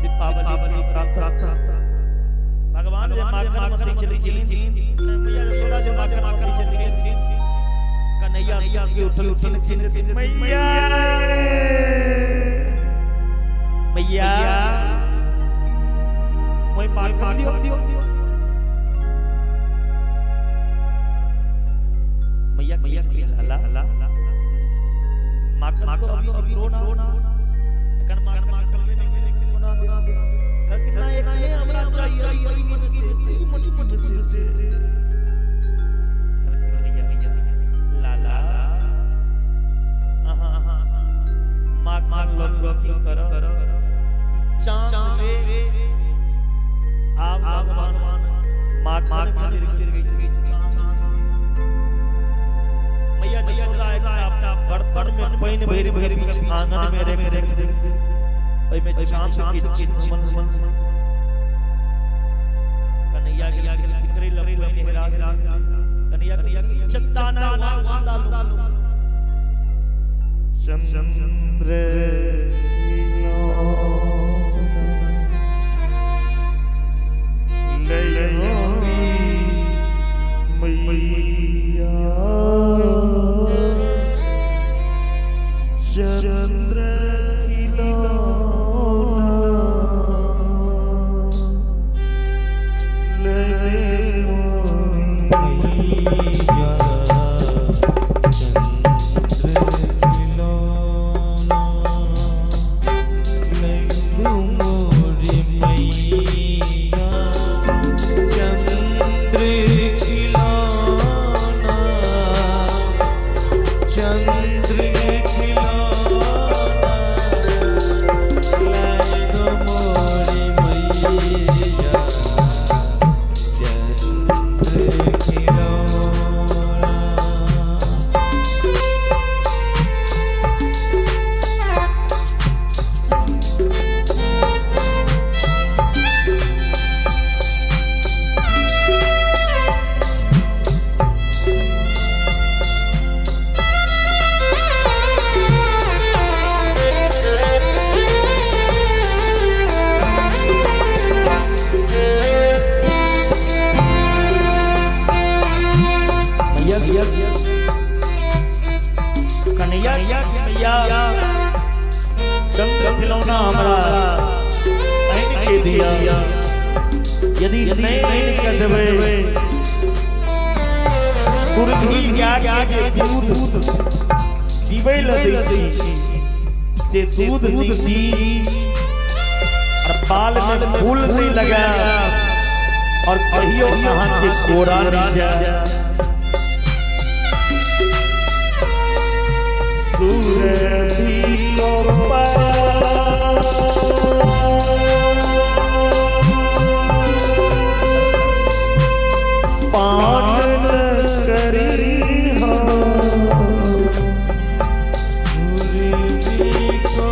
[SPEAKER 2] दीपावली प्राप्त भगवान जे माखन मथी चली गेलखिन मैया जसोदा जे माखन मथी चली गेलखिन। कन्हैया सुत के उठलखिन मैया मैया मोय माखन दियो दियो। मैया मैया लाला माखन तो अभी अभी रोना एकर माखन माखन ले नहीं ले कोना दे कितना एक ने हमरा चाहिए ई मट से ई मट मट से मैया मैया लाला आहा आहा माखन लोग की कर चांद रे आप भगवान माखन बिसर गई चांद। मैया जसोदा एक बर्तन में पानि भरि भरि बीच आंगन में रख रख ओय में चांद के चिन्ह कन्हैया के करे लपनि हेरा कन्हैया के चंदा ना चंदा लो
[SPEAKER 3] चंद्र मैया चंद्र खिलौना ले
[SPEAKER 1] मैया चंद्र खिलौना
[SPEAKER 3] भैया कन्हैया के भैया चंद खिलौना हमरा आनि के दिया, यदि नहीं आनि के देबै सुरभि गाय के दूध पीबै ल दै छी से दूध नहीं दी और बाल में फूल नहीं लगा और कहियो अहाँ के कोरा नहीं जाए। सुरभि को पान करी हो,
[SPEAKER 1] सुरभि को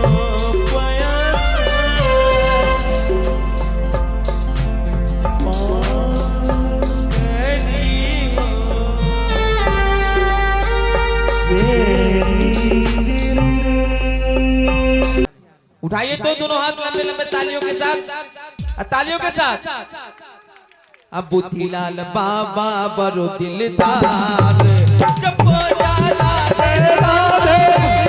[SPEAKER 1] उठाइए तो दोनों हाथ लंबे लंबे तालियों के साथ, तालियों के साथ। अब बुद्धिलाल बाबा बरो दिलदार जब जाला राधे,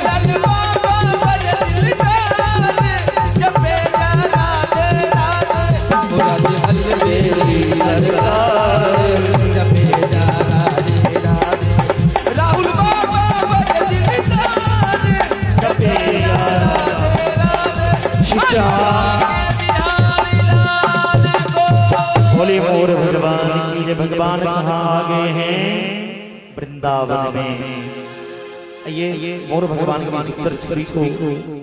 [SPEAKER 1] लाल बाबा बरो दिलदार जब जाला राधे, मुराद अलबेली सरकार जब जाला राधे, राहुल बाबा बरो दिलदार जब जाला
[SPEAKER 3] बोले मोर भगवान की जय। भगवान कहाँ आ गए हैं? वृंदावन में। ये मोर भगवान की सुंदर छवि को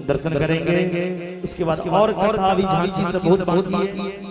[SPEAKER 3] दर्शन करेंगे, उसके बाद और कथा भी झांकी सब बहुत बहुत है।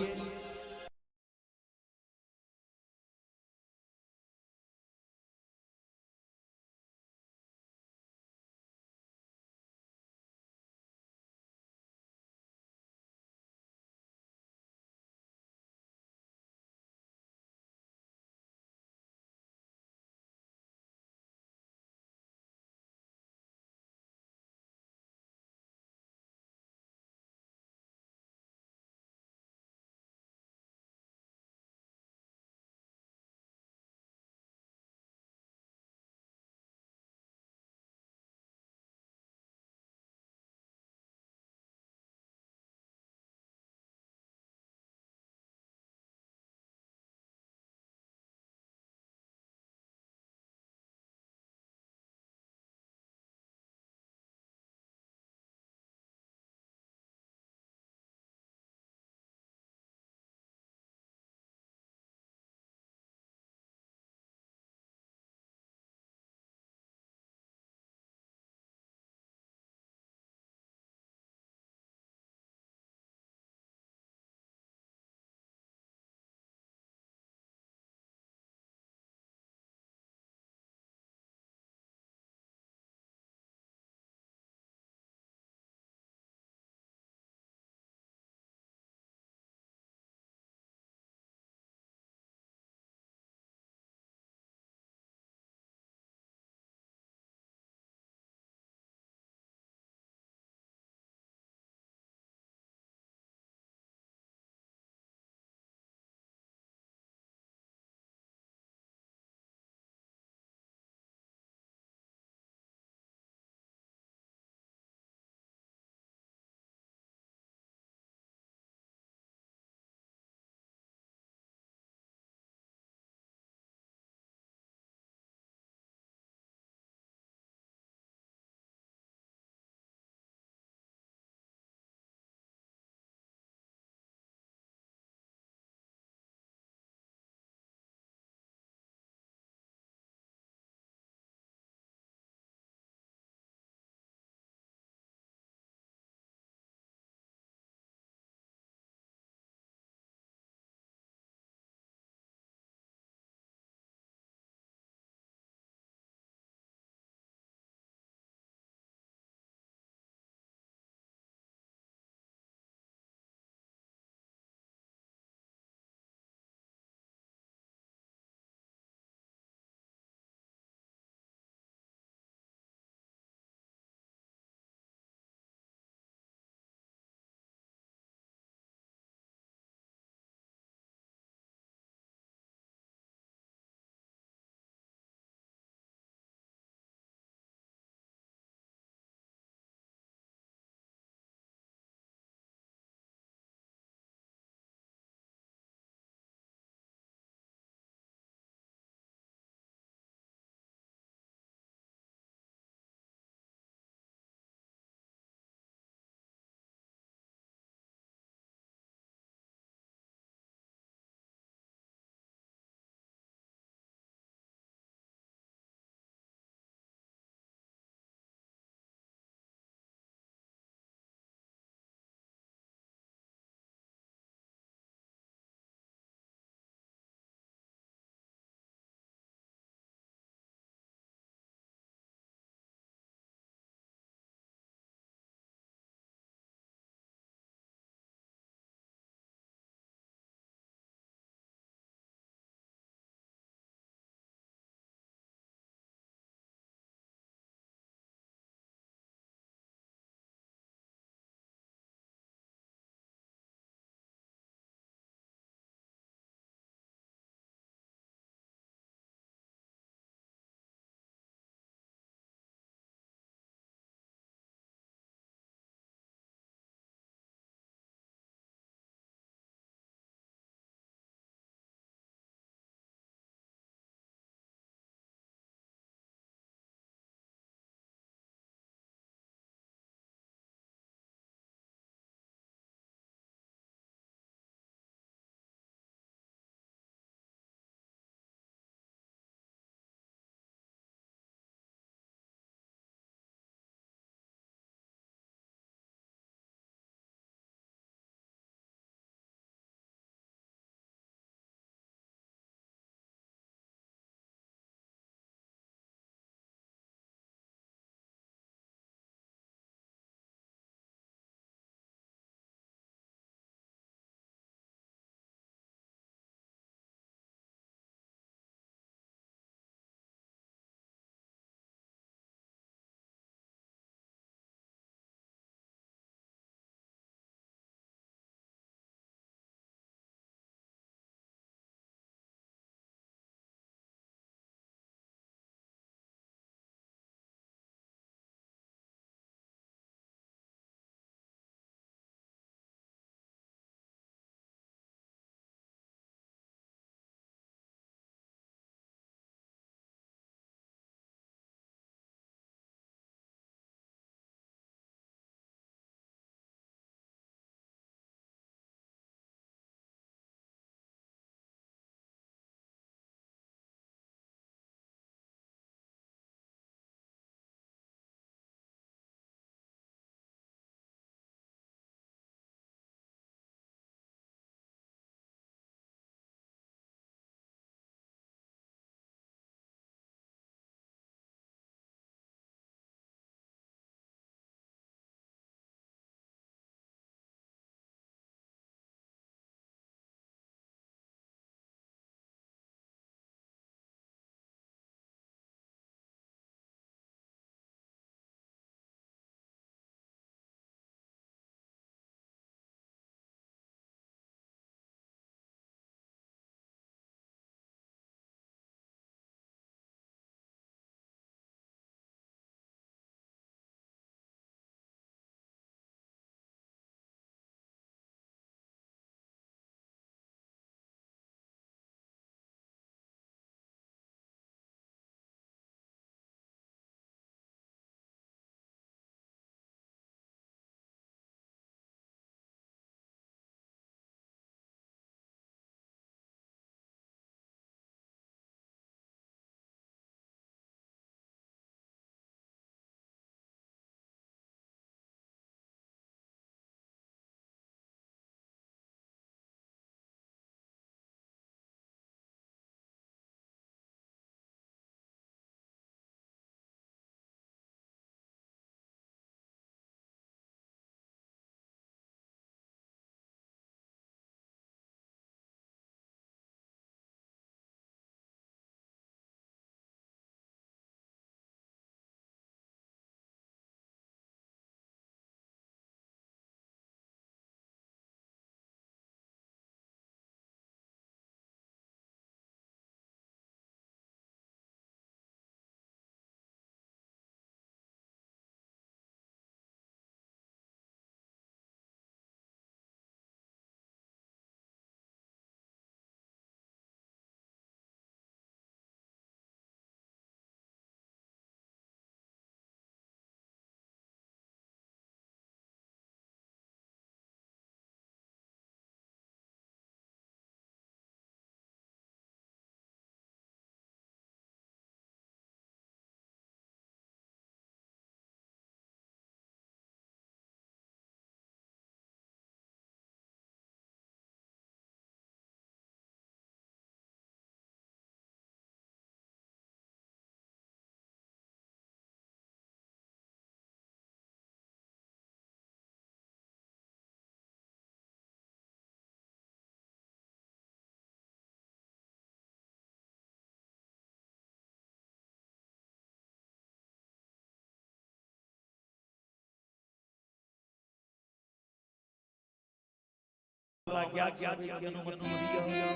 [SPEAKER 3] हमरा गाय चराबै के अनुमति दिअ।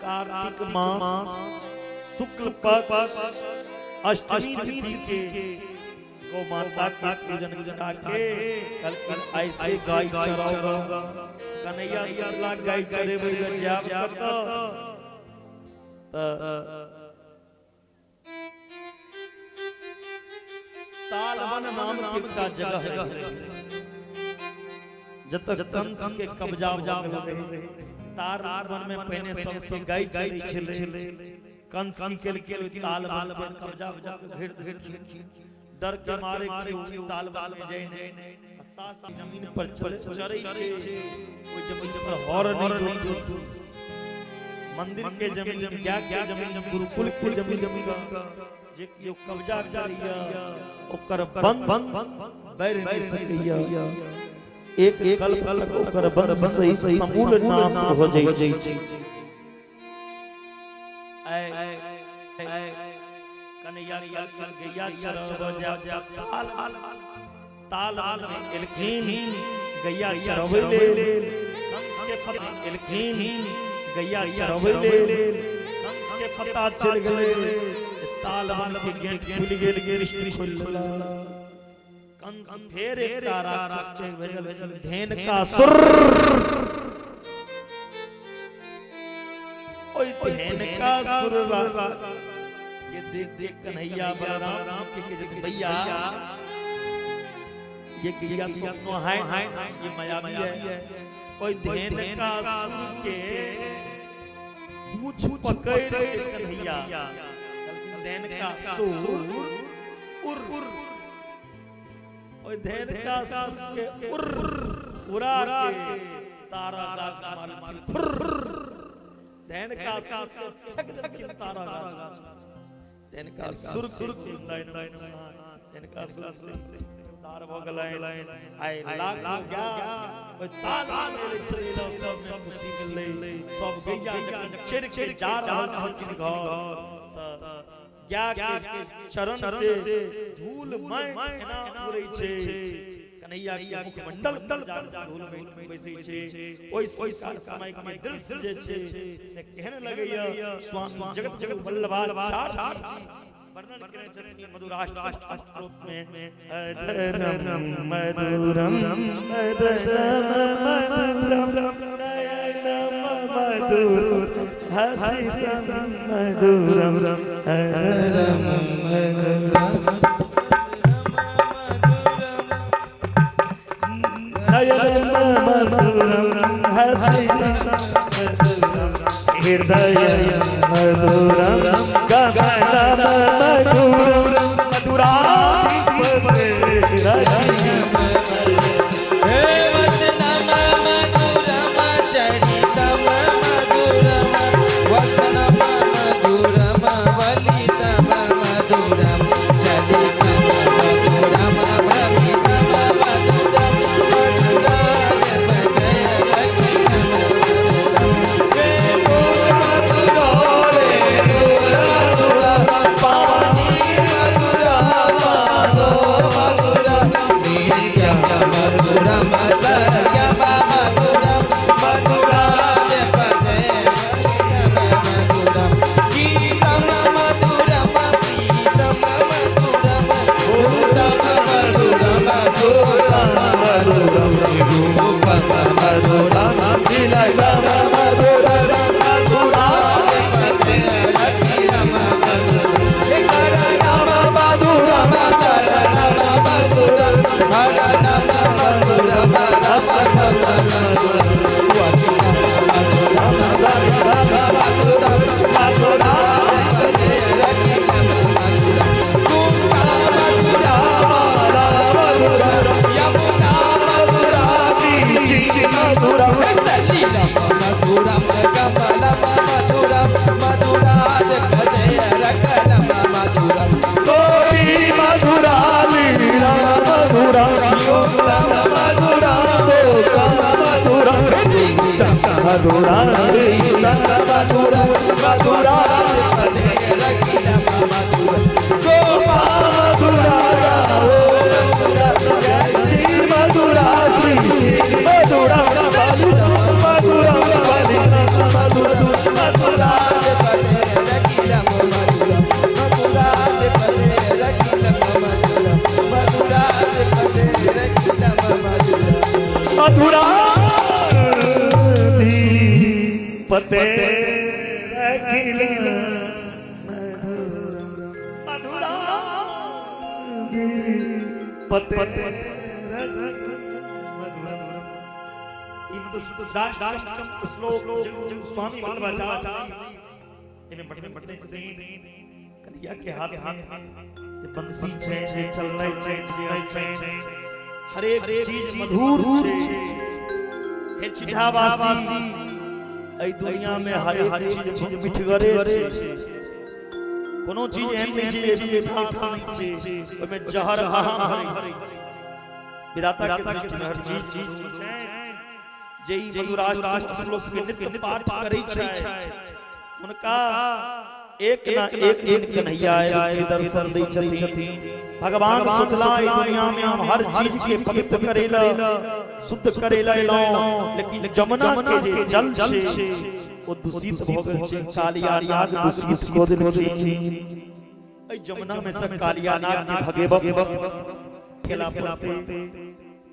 [SPEAKER 3] कार्तिक मास शुक्ल पक्ष अष्टमी तिथि के गौ माता के पूजन करा के कल कल ऐसे गाय चराऊंगा। कन्हैया सोचला गाय चरेबै ले जायब कतऽ, तालवन नाम के एकटा जगह रहे जतऽ कंस के कब्जा भऽ गेल रहे। तालवन में पहिने सबसे गाय चरै छलै। कंस की केलखिन तालवन के कब्जा घेर देलखिन। डर के मारे केओ तालवन में जाय नहि, सास जमीन पर चरै छै, ओहि जमीन पर हर नहि जोतू। मंदिर के जमीन, गाय के जमीन, गुरुकुल के जमीन जे केओ कब्जा करैया ओकर बंद बढ़ि नहि सकैया। एक कल्प तक ओकर वंश सही समूल नाश हो जाइ छै। कन्हैया कल गैया चराबऽ जायब, ताल में एलखिन गैया चराबै लेल। कंस के पता एलखिन गैया चराबै लेल। कंस के पता चलि गेलै, तालवन के गेट खुलि गेल, कृष्ण खोलि लेलक। कंस फेर एकटा राक्षस के भेजल, धेनकासुर। ओहि धेनकासुर के देख देख कन्हैया बलराम के कहै भैया ये गैया तो अपनो है, ये मायावी है। ओहि धेनकासुर के पूछ पकड़ि के कन्हैया धेनकासुर उर उर, ओहि धेनकासुर के उर उड़ा के तारा गाछ मारलखिन। धेनकासुर के फेंक देलखिन तारा गाछ। धेनकासुर के धेनकासुर तार भऽ गेलै। आइ लाख गाय ओहि ताल में चलै, सब में खुशी मिललै। सब गैया जखन चरि के जा रहल छलखिन घर, तऽ गाय के चरण से धूल माटि एना उड़ै छै। कन्हैया के मुखमंडल पर धूल माटि बैसै छै। ओहि समय के दृश्य जे छै से केहन लगैया। स्वामी जगत जगत वल्लभाचार्य वर्णन केने छथिन मधुराष्टक स्तोत्र में। अधरम मधुरम अधरम मधुरम नयनम मधुर हसितम मधुरम अधरम मधुरम नयनम मधुरम हसितम मधुरम हृदय मधुरम गगनम मधुरम मधुराधिपते
[SPEAKER 1] वचनम मधुरम चरितम मधुरम वसनम मधुरम वलितम मधुरम चलितम मधुरम भ्रमितम मधुरम
[SPEAKER 3] मधुरा मधुरा मधुरा।
[SPEAKER 1] मधुरा पते रखिलम मधुरम मधुरा पते रखिलम मधुरम मधुरा पते रखिलम मधुरम
[SPEAKER 3] मधुरा पते रखिलम मधुरा पते श्लोक स्वामी कन्हैया के हाथ में बंसी छै चलनै छै हरेक चीज मधुर छै। हे छिठावासी एहि दुनिया में हरेक चीज मिठगरे छै, कोनो चीज एहन नहि छै जे मिठास नहि छै, ओहिमे जहर अहाँ विधाता के सृष्टि में हर चीज छै। जे ई मधुराष्टक श्लोक के नित्य पाठ करै छै उनका एक ना एक दिन कन्हैया के दर्शन दै छथिन। भगवान सोचला ई दुनिया में हम हर चीज के पवित्र करेला शुद्ध करेला एलौं, लेकिन जमुना के जे जल छै ओ दूषित भ गेल छै, कालिया नाग दूषित क देलखिन। एहि जमुना में से कालिया नाग के भगेबक खेला पड़ते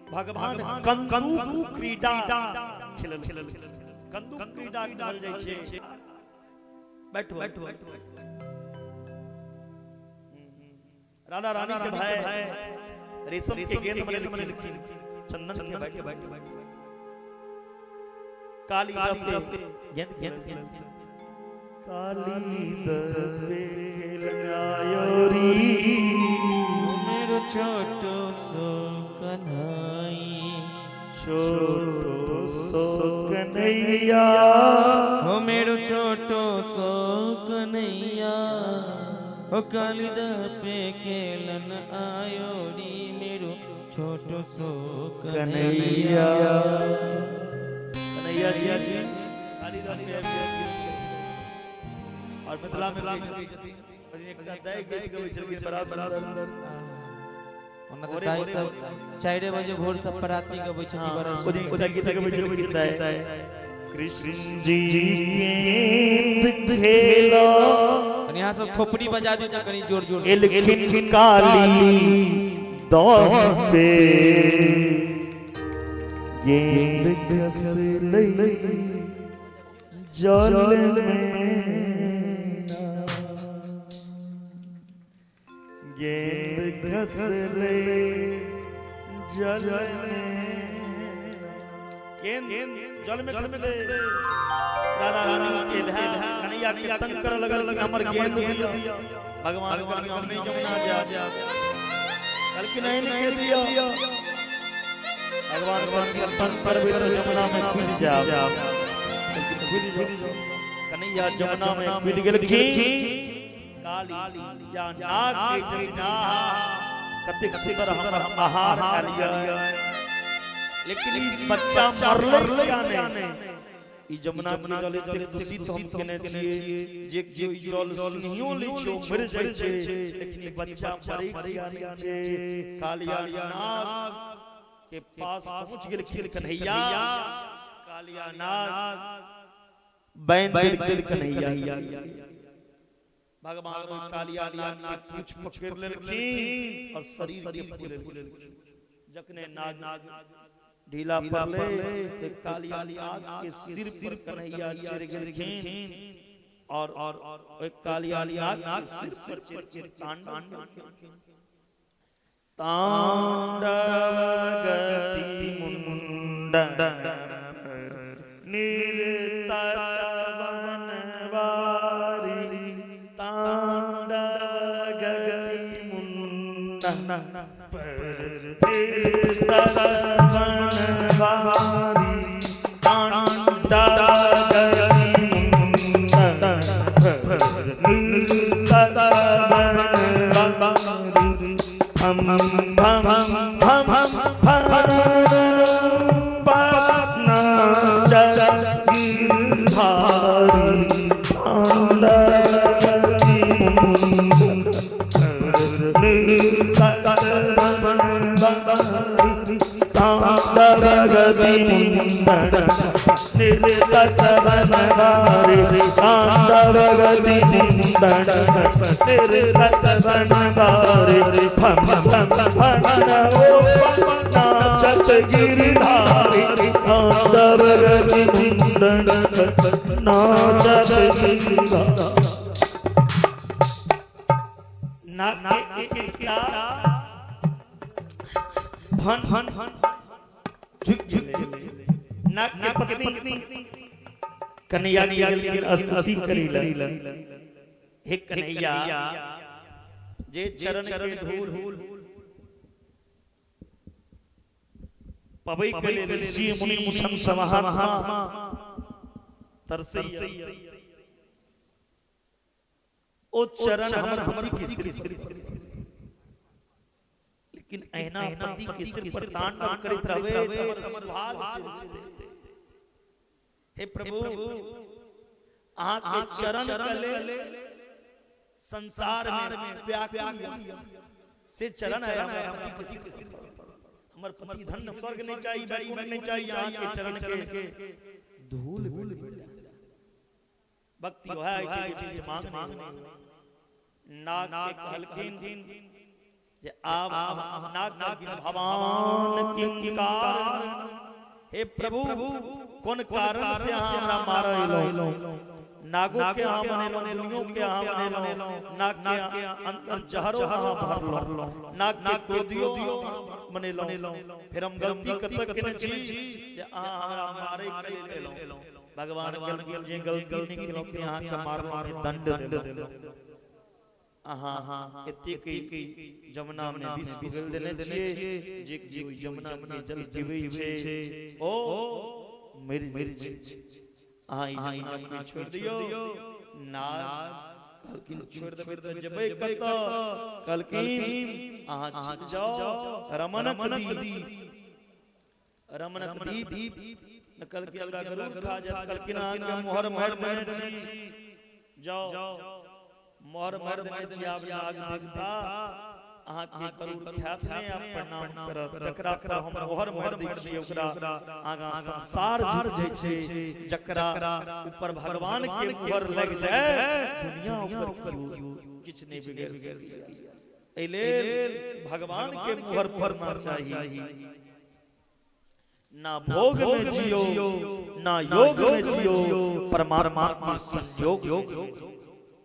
[SPEAKER 3] भगवान कंदुक क्रीड़ा खेलल, कंदुक क्रीड़ा कहल जाइ छै। बैठो बैठो राधा रानी के भाई रेशम के गेंद बनेलखिन, चंदन के बैठे बैठे काली दफे गेंद गेंद काली दफे खेलनायोरी
[SPEAKER 1] मेरो छोटो सो कन्हई
[SPEAKER 3] छोटो सो कन्हैया
[SPEAKER 1] हो मेरो छोटो सो कन्हैया हो काली दफे खेलन आयो री मेरो छोटो सो कन्हैया।
[SPEAKER 3] कन्हैया जी काली दफे और मिथिला में एकटा दाइ गीत गबै छलखिन बड़ा सुंदर।
[SPEAKER 1] ओना तऽ दाइ सब 4 बजे भोर सब पराती गबै छथि बड़ा
[SPEAKER 3] सुंदर। ओहि गीत गबै छलखिन दाइ कृष्ण जी गेंद खेलो।
[SPEAKER 1] कनि अहाँ सब थोपड़ी बजा दियौ तऽ कनि जोर जोर से।
[SPEAKER 3] एलखिन काली दफे गेंद घसलै जल में गेंद घसलै जल में गेंद जल में घसलै। राधा रानी के भाई कन्हैया के तंग कर लगल हमर गेंद दिया। भगवान कहलखिन हम नहीं जमुना जा कहलखिन नहीं के दिया। भगवान कहलखिन तंग करबै तो जमुना में कूद जा। कूद जाओ। कन्हैया जमुना में कूद गेलखिन। काली या नाग के जमुना कतेक सुंदर हमर आहार लिया, लेकिन ई बच्चा मरलै या नहि? ई जमुना के जल एतेक दूषित हम केने छियै जे जे ई जल सुनियो लै छै ओ मरि जाइ छै, लेकिन ई बच्चा मरै किया नहि छै? कालिया नाग के पास पहुंच गेलखिन कन्हैया। कालिया नाग बैन देलखिन कन्हैया। भगवान कालिया नाग के पूछ पकड़ लेलखिन और शरीर के फूलेलखिन। जखने नाग ढीला पड़ले ते कालिया नाग के सिर पर कन्हैया चढ़ गेलखिन और ओइ कालिया नाग के सिर पर चढ़ के तांडव केलखिन। तांडव गति मुंडन निरतर बनवारी तांडव गति मुंडन पर बनवारी तांडव गति मुंडन निरतर बनवारी हम हम हम हम पटना चरधारी तांडव गति मुंडन निर्तत बनवारी तांडव गति मुंडन निर्तत बनवारी फम फम फन ओ नाचत गिरधारी तांडव गति मुंडन नाचत गिरधारी।
[SPEAKER 2] ना फन फन फन झुक झुक झुक नाग के पत्नी कन्हैया की स्तुति करीला। हे कन्हैया जे चरण के धूल पबै के लेल ऋषि मुनि संत महात्मा तरसैया ओ चरण हमर पति के सिर पर, लेकिन एहना पति के सिर पर तांडव करैत रहबे त हमर सुहाग चलि जेतै। हे प्रभु अहाँ के चरण के लेल संसार में व्याकुल से चरण है हमर पति के सिर पर। हमर पति धन स्वर्ग नहीं चाहिए, वैकुंठ नहीं चाहिए, अहाँ के चरण के धूल मिले। भक्ति है कि जे मांग मांग नाग के कहलखिन जे आब नाग कहलखिन भवान किं कारण, हे प्रभु कोन कारण से अहाँ हमरा मारय एलहुँ? नागो के अहाँ बनेलहुँ, दुनियो के अहाँ बनेलहुँ, नाग के अंतर जहरो अहाँ भरलहुँ, नाग के क्रोधियो बनेलहुँ, फिर हम गलती कतऽ केने छी जे अहाँ हमरा मारय के लेल एलहुँ? भगवान कहलखिन जे गलती नहि केलहुँ ते अहाँके मारलहुँ, दंड देलहुँ। अहाँ एतेक जमुना में विष उगल देने छियै जे केओ जमुना के जल पीबै छै ओ मरि जाइ छै। अहाँ ई जमुना के छोड़ि दियौ। नाग कहलखिन छोड़ि देबै तऽ जेबै कतऽ? कहलखिन अहाँ चलि जाउ रमणक दीप, रमणक दीप। कहलखिन हमरा गरुड़ खा जायत। कहलखिन अहाँके मोहर मारि देने छी, जाउ मोहर मारि देने छी, आब नाग देवता अहाँके गरुड़ खायत नहि, आब प्रणाम करत। जकरा पर हम मोहर मारि दै छियै ओकरा आगाँ संसार झुकि जाइ छै, जकरा ऊपर भगवान के मोहर लागि जाय दुनिया ओकर केओ किछु नहि बिगाड़ि सकैए। एहि लेल भगवान के मोहर पड़ना चाही। ना भोग में जियो ना योग में जियो, परमात्मा के संयोग,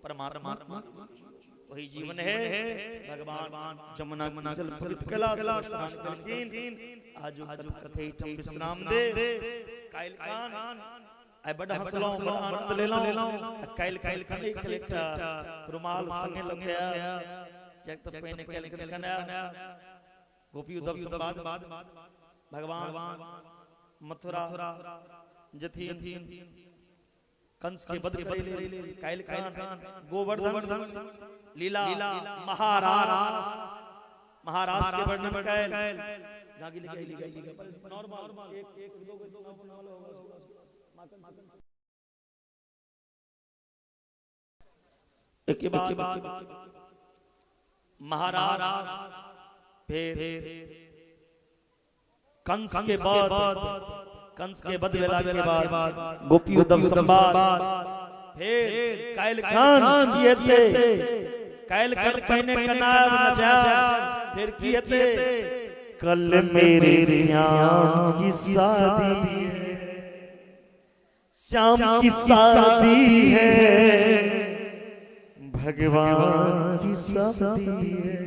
[SPEAKER 2] परमात्मा वही जीवन है। भगवान जमुना की जल पवित्र कला स्नान करखिन। आज कथे ठाम विश्राम दे। काल्हि कान आइ बड हंसलहुँ, बड आनंद लेलहुँ। काल्हि काल्हि कान एक एकटा रुमाल संगे लऽ के आयब, किएक तऽ पहिने काल्हि कखन आयब। गोपी उद्धव संवाद भगवान मथुरा जथिन कंस के वध करे लेल काल्हि कान गोवर्धन लीला महारास, महारास के वर्णन कैल। जागी लिखी लिखी नॉर्मल एक एक दो दो एक के बाद महारास, फिर कंस के बाद, कंस के वध वेला के बाद गोपी उद्धव संवाद, फिर काल्हि खान की हेतै? काल्हि खान पहिने कनाब नचायब, फिर की हेतै?
[SPEAKER 3] कल मेरे श्याम की शादी है, श्याम की शादी है, भगवान की शादी है।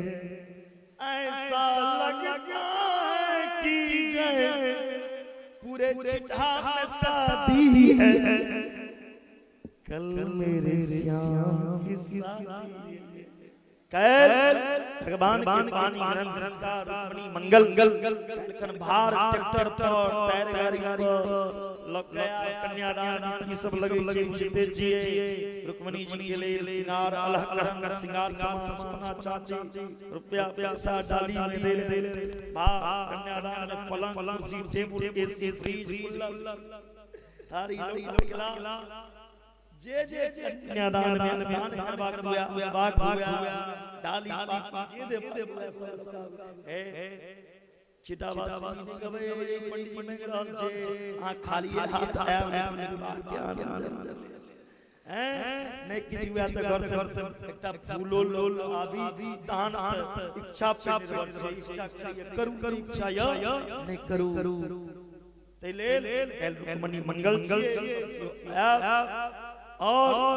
[SPEAKER 2] ऐसा लगता है कि जय पूरे चिट्ठा में शादी है।
[SPEAKER 3] कल मेरे श्याम की शादी है।
[SPEAKER 2] कैल भगवान के पानी ग्रहण संस्कार रुक्मिणी मंगल कल भार ट्रैक्टर पर टायर गाड़ी पर लग गया कन्यादान की सब लगे छै जीते छियै। रुक्मिणी जी के लेल श्रृंगार अलग अलग श्रृंगार सामान सोना चांदी रुपया पैसा डाली में दे दे भार कन्यादान में पलंग कुर्सी टेबुल एसी फ्रिज कूलर थारी लोटा जे जे कन्यादान में दान करबाक हुआ बाग हुआ डाली जे दे हे। छिटहावासी नहि कहबै पंडित जी मांगि रहल छै, अहाँ खाली हाथ आयब लेकिन विवाह के आनंद लेब। नहि किछु हुए तऽ घर से एकटा फूलो लोल आबी, तहन इच्छा पे निर्भर छै, इच्छा करू करू, इच्छा नहि करू। ताहि लेल रुक्मणी मंगल आयब। और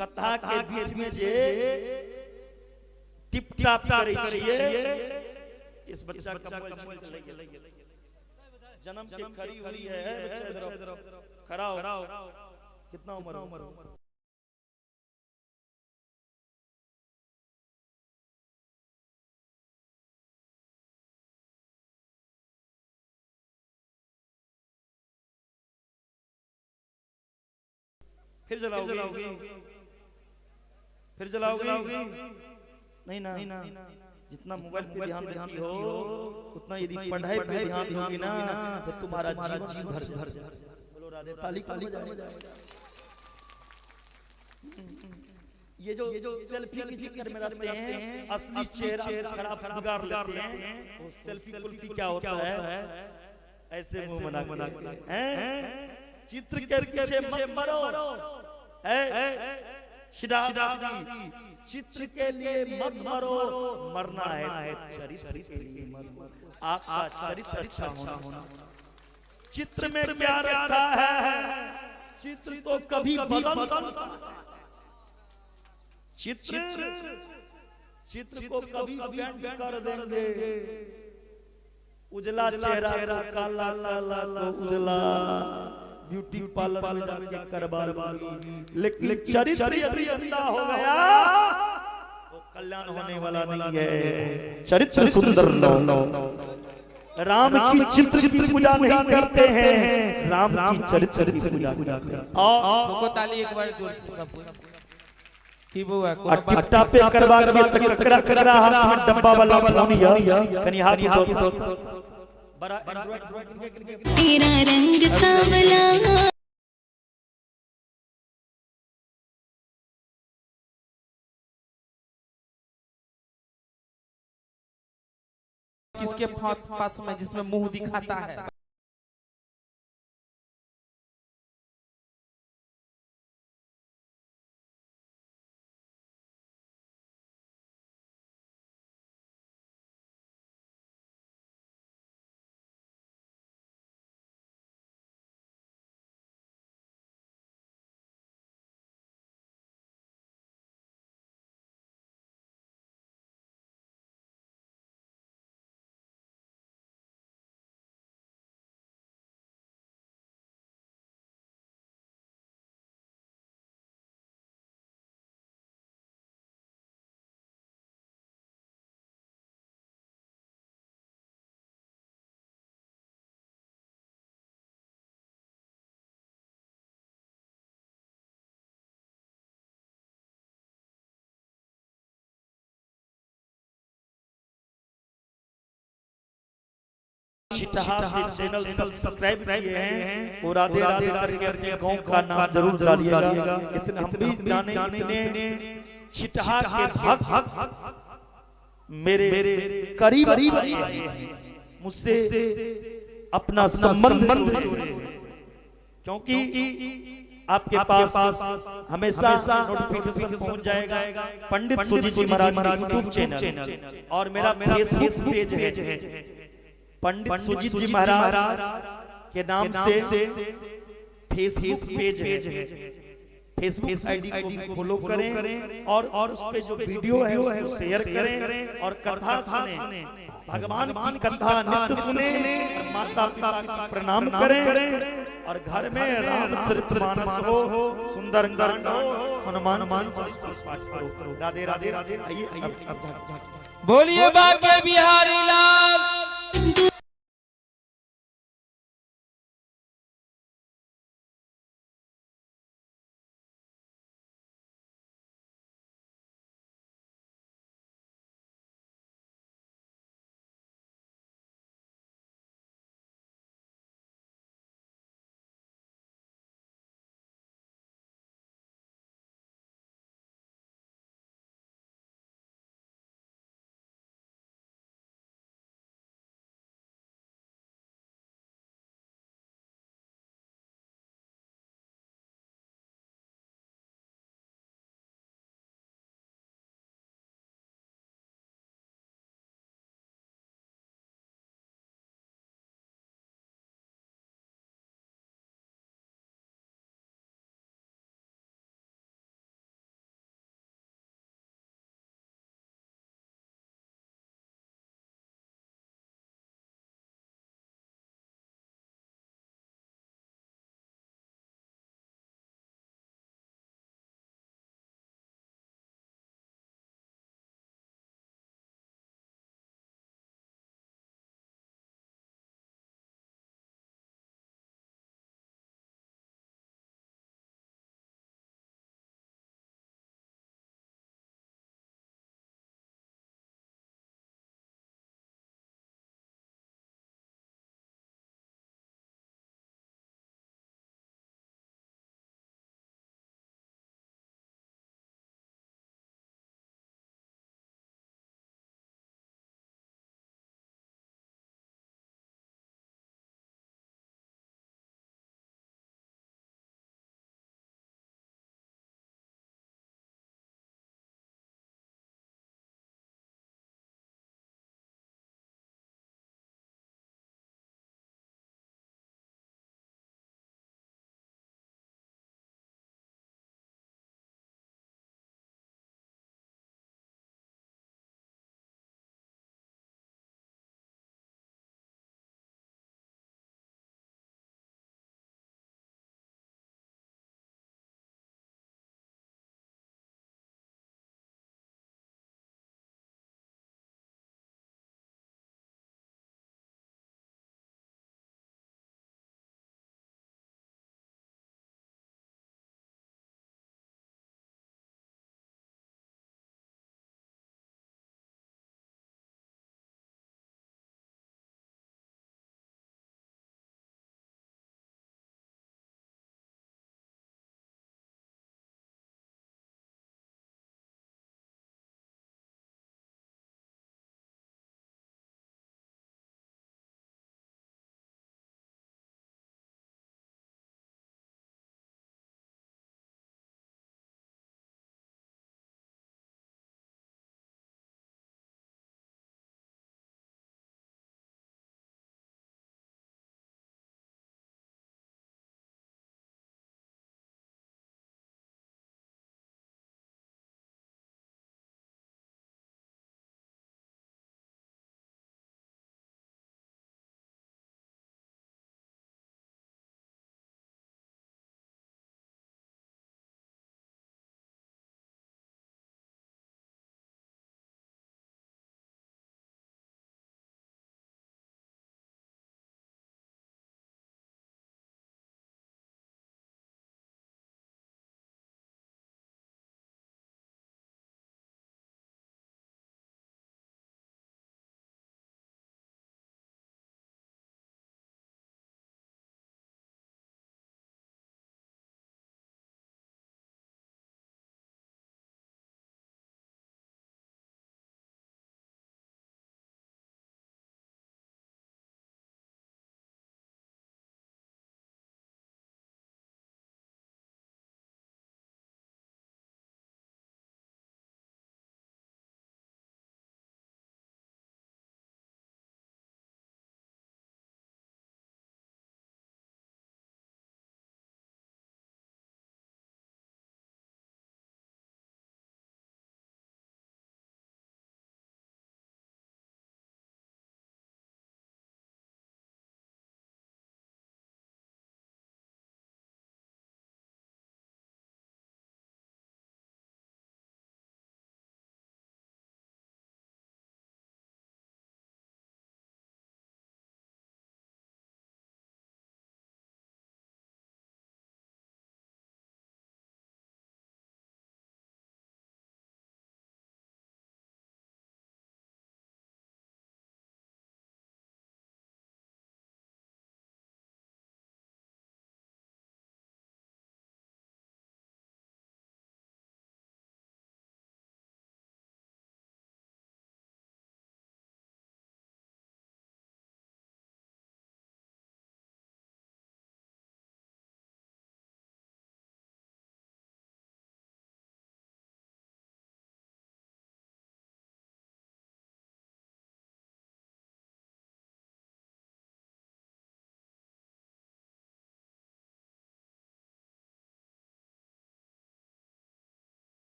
[SPEAKER 2] कथा के बीच में जे टिप टाप करै छियै, इस बच्चा का मोबाइल चले गेल, जन्म के खरी हुई है बच्चा, इधर खड़ा हो, कितना उम्र हो? फिर जलाओगे, फिर जलाओगे? नहीं ना, जितना मोबाइल पे ध्यान देती हो उतना यदि पढ़ाई पे ध्यान दोगी ना तो तुम्हारा जीवन सुधर जाएगा। बोलो राधे, ताली ताली बजाएगा। ये जो सेल्फी के चक्कर में रहते हैं, असली चेहरा खराब बिगाड़ लेते हैं। वो सेल्फी कुल्फी क्या होता है, ऐसे मुंह बना के हैं, चित्र के पीछे मत मरो। चित्र के लिए मत मरो, मरना है चरित्र के लिए मरो। आपका चरित्र अच्छा होना। चित्र में क्या रखा है, चित्र तो कभी बदल, चित्र चित्र को कभी पेंट कर देंगे, उजला चेहरा काला काला को उजला, ब्यूटी पार्लर में जाके करवा लूंगी, लेकिन चरित्र यदि गंदा हो गया तो कल्याण होने वाला नहीं है। चरित्र सुंदर लो। राम की चित्र की पूजा नहीं करते हैं, राम की चरित्र की पूजा करते हैं।
[SPEAKER 1] और ताली एक बार जोर से सब की बउआ
[SPEAKER 2] टिपटा पे करवा के ककरा ककरा हाथ में डब्बा वाला फोन या कनी हाथ उठो बड़ा एंड्रॉइड
[SPEAKER 4] तेरा रंग सांवला।
[SPEAKER 1] किसके पास में जिसमें मुंह दिखाता है?
[SPEAKER 2] छिटहा से चैनल सब्सक्राइब किए हैं और राधे राधे करके अपने गांव का नाम जरूर डालिएगा। इतने हम भी जाने इतने छिटहा के भक्त मेरे करीब आए हैं, मुझसे अपना संबंध जोड़े, क्योंकि आपके पास हमेशा नोटिफिकेशन पहुंच जाएगा। पंडित सुजीत जी महाराज यूट्यूब चैनल और मेरा फेसबुक पेज है पंडित सुजीत जी महाराज के नाम से फेसबुक पेज है। फेसबुक आईडी को फॉलो करें और उस पे जो वीडियो है उसको शेयर करें और कथा सुने, भगवान की कथा नित्य सुने, माता पिता की प्रणाम करें और घर में रामचरितमानस हो, सुंदर कांड हो, हनुमान चालीसा पाठ करो। राधे राधे राधे। आइए अब
[SPEAKER 1] बोलिए बाके बिहारी लाल।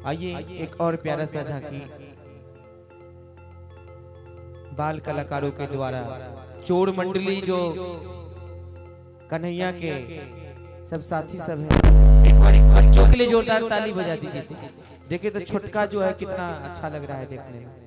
[SPEAKER 1] आइए एक और प्यारा सा झांकी बाल कलाकारों के द्वारा, चोर मंडली जो कन्हैया के सब साथी सब हैं, एक बार बच्चों के लिए जोरदार ताली बजा दीजिए। देखिए तो छोटका जो है कितना अच्छा लग रहा है देखने में।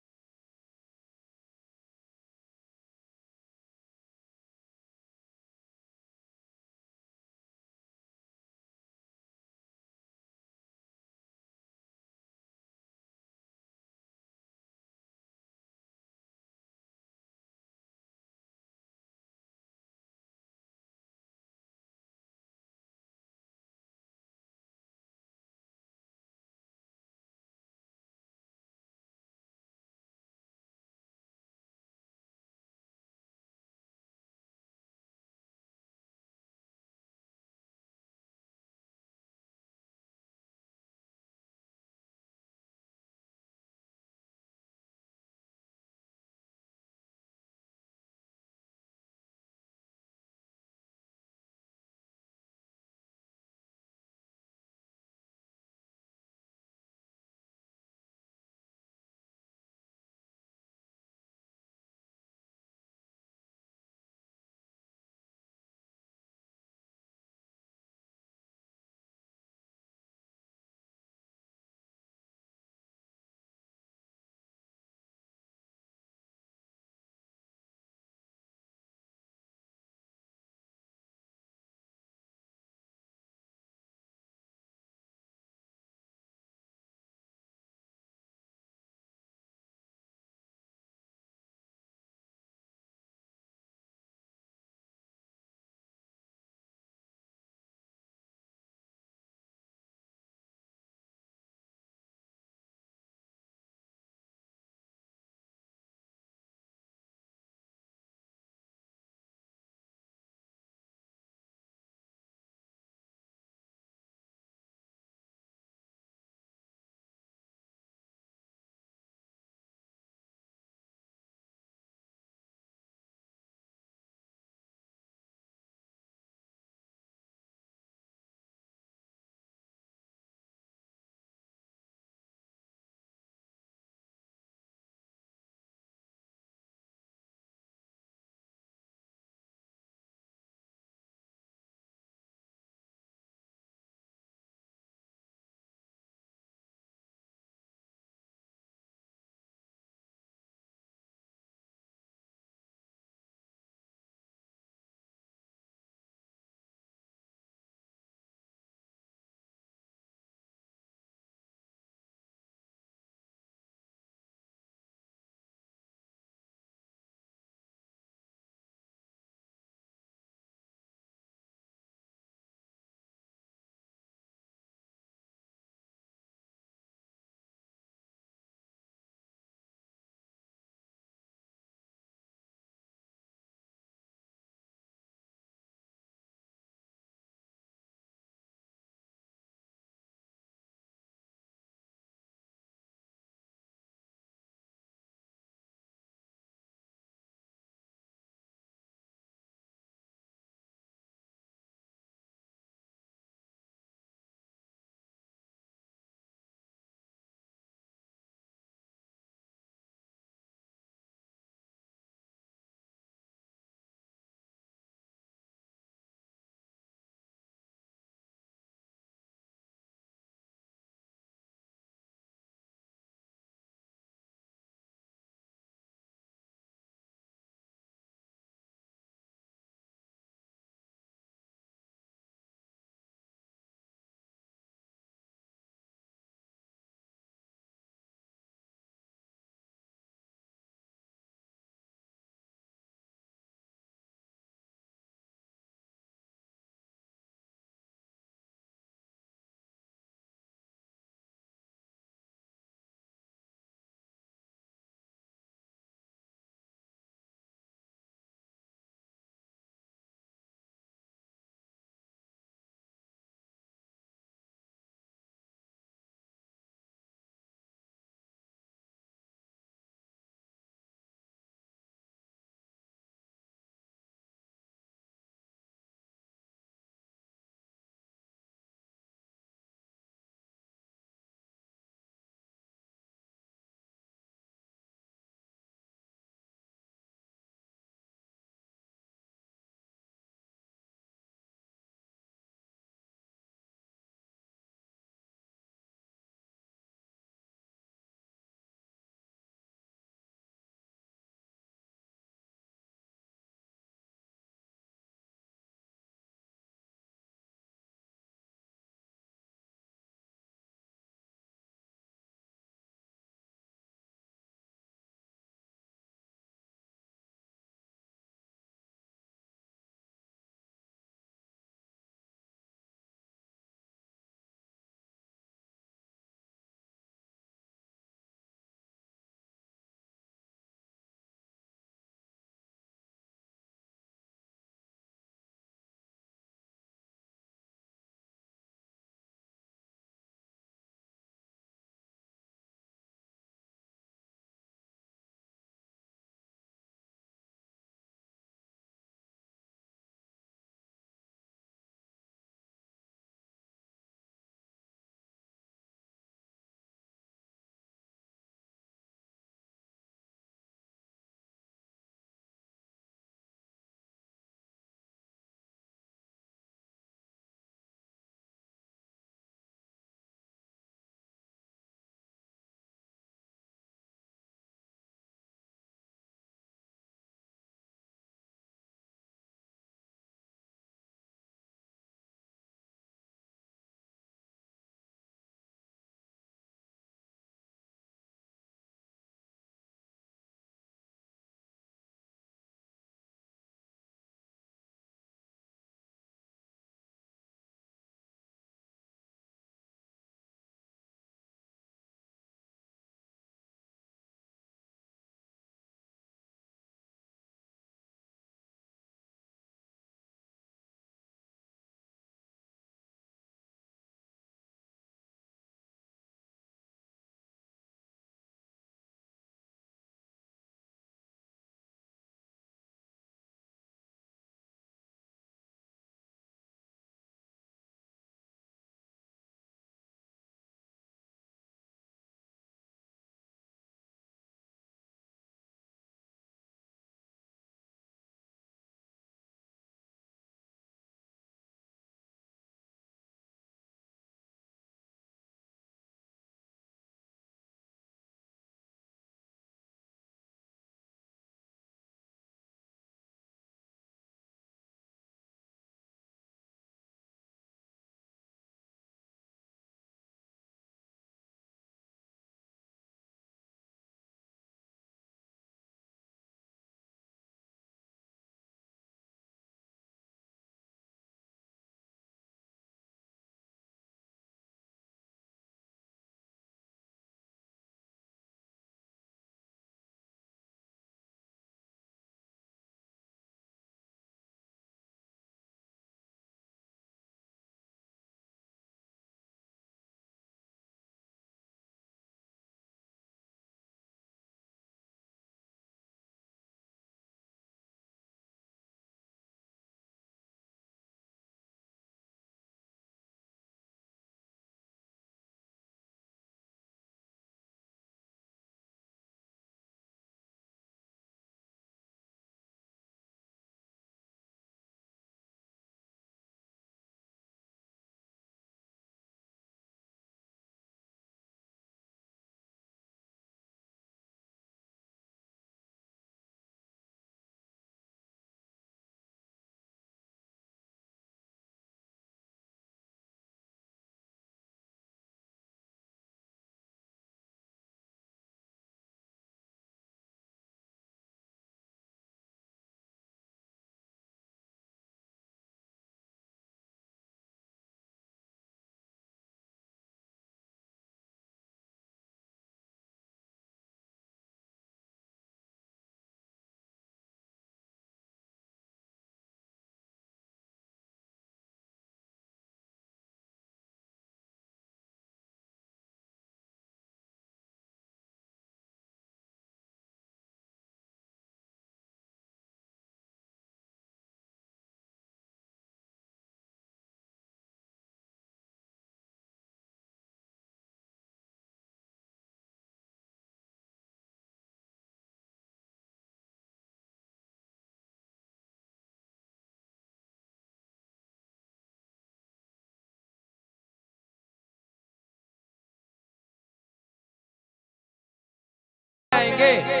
[SPEAKER 1] रहेंगे।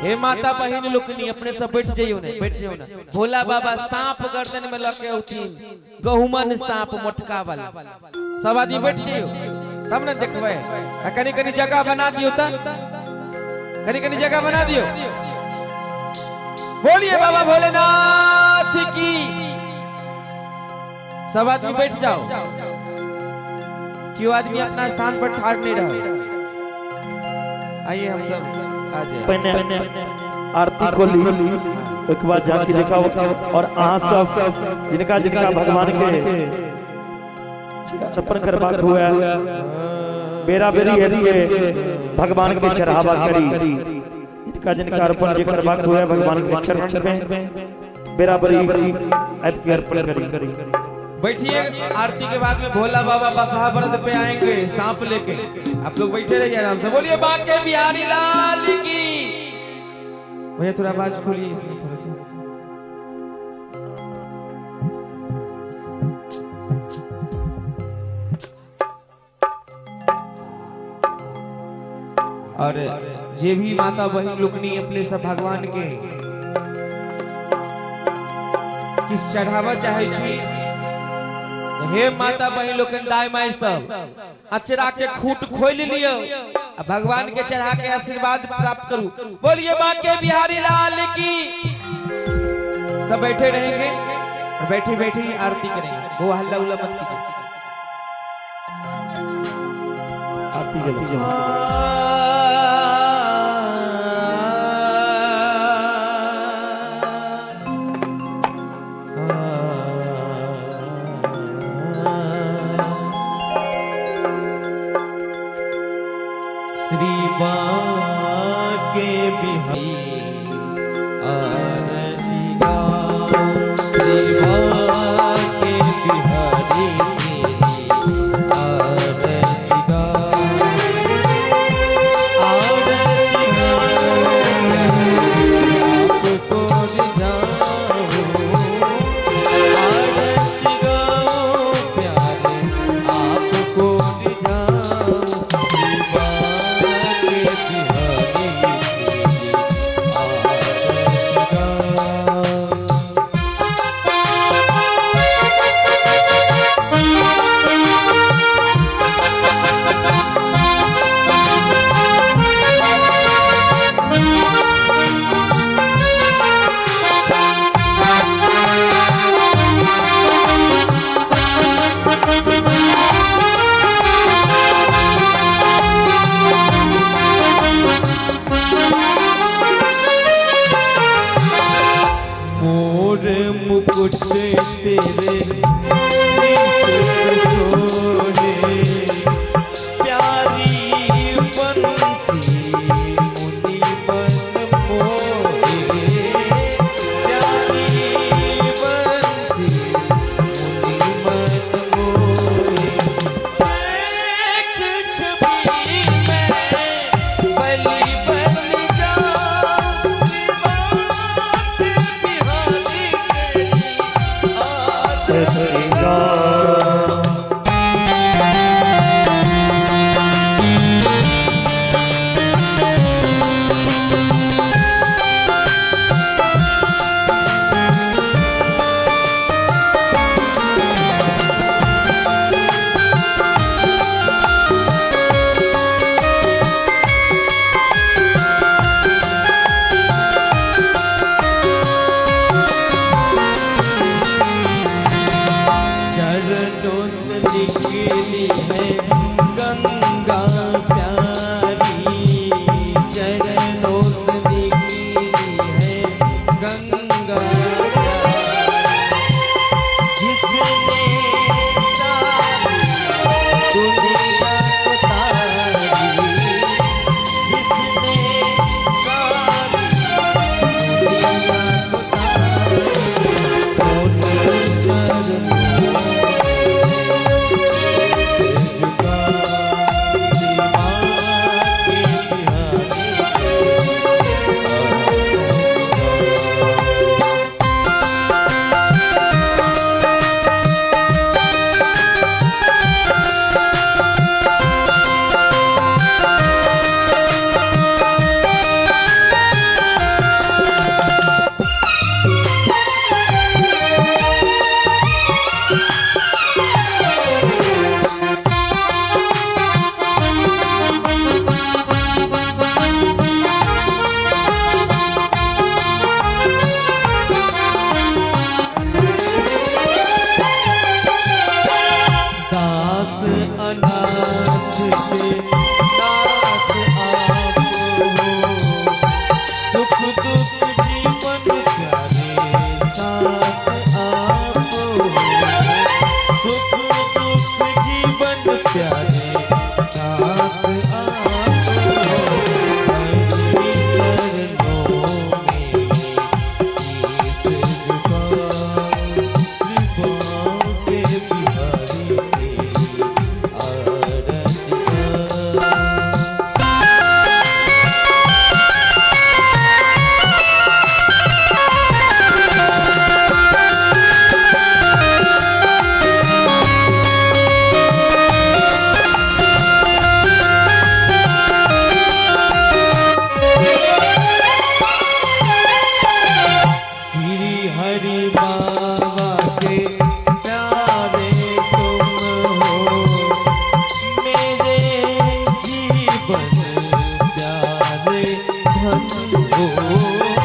[SPEAKER 1] हे माता बहन लोकनी अपने सब बैठ जाइयो ने, बैठ जाइयो ना। भोला बाबा सांप गर्दन में लके औथिन, गहुमन सांप मोटका वाला। सब आदमी बैठ जाइयो तब ना देखबै। आ कनी कनी जगह बना दियो त, कनी कनी जगह बना दियो। बोलिए बाबा भोलेनाथ की। सब आदमी बैठ जाओ, क्यों आदमी अपना स्थान पर ठाड़ नहीं रहो। आइए हम सब आ जाए।
[SPEAKER 3] पहले आरती को ली एक बार झांकी दिखाओ और अहाँ सब जिनका जिनका भगवान के छप्पन करबाक हुआ बेरा बेरी है भगवान के चढ़ावा करी। जिनका जिनका अर्पण जे करबाक हुआ भगवान के चरण में बेरा बेरी आबि के अर्पण करी।
[SPEAKER 1] बैठिए, आरती के बाद में भोला बाबा बसहा व्रत पे आएंगे सांप लेके। आप लोग बैठे रहिए आराम से। बोलिए बांके बिहारी लाल की। भैया थोड़ा आवाज खोलिए इसमें थोड़ा सा। और जे भी माता बहन लोकनी अपने सब भगवान के किस चढ़ावा चाहे छी, हे माता बहन लोकन दाई माई सब अचरा के खूट खोल लियो, भगवान के चढ़ा के आशीर्वाद प्राप्त करू। बोलिए बांके बिहारी लाल की। सब बैठे रहेंगे और बैठे बैठे ही आरती करेंगे, वो हल्ला उल्ला मत कीजिए।
[SPEAKER 3] आरती जल्दी।
[SPEAKER 1] श्री बांके बिहारी आरती गाओ, श्री बांके बिहारी आरती गाओ, आरती गाओ आपको रिझाऊं, आरती गाओ प्यारे आपको रिझाऊं। मुकुट तेरे सोने प्यारी बंसी मुनि मन मोहे, प्यारी बंसी मुनि मन मोहे। एक छवि में बलि बन जाऊं, बिहारी आरती गाओ। निकली है गंगा प्यारी, चरणों से निकली है गंगा प्यारी, जिसने सारी दुनिया को तारी, जिसने सारी दुनिया को तारी। चरण। हो।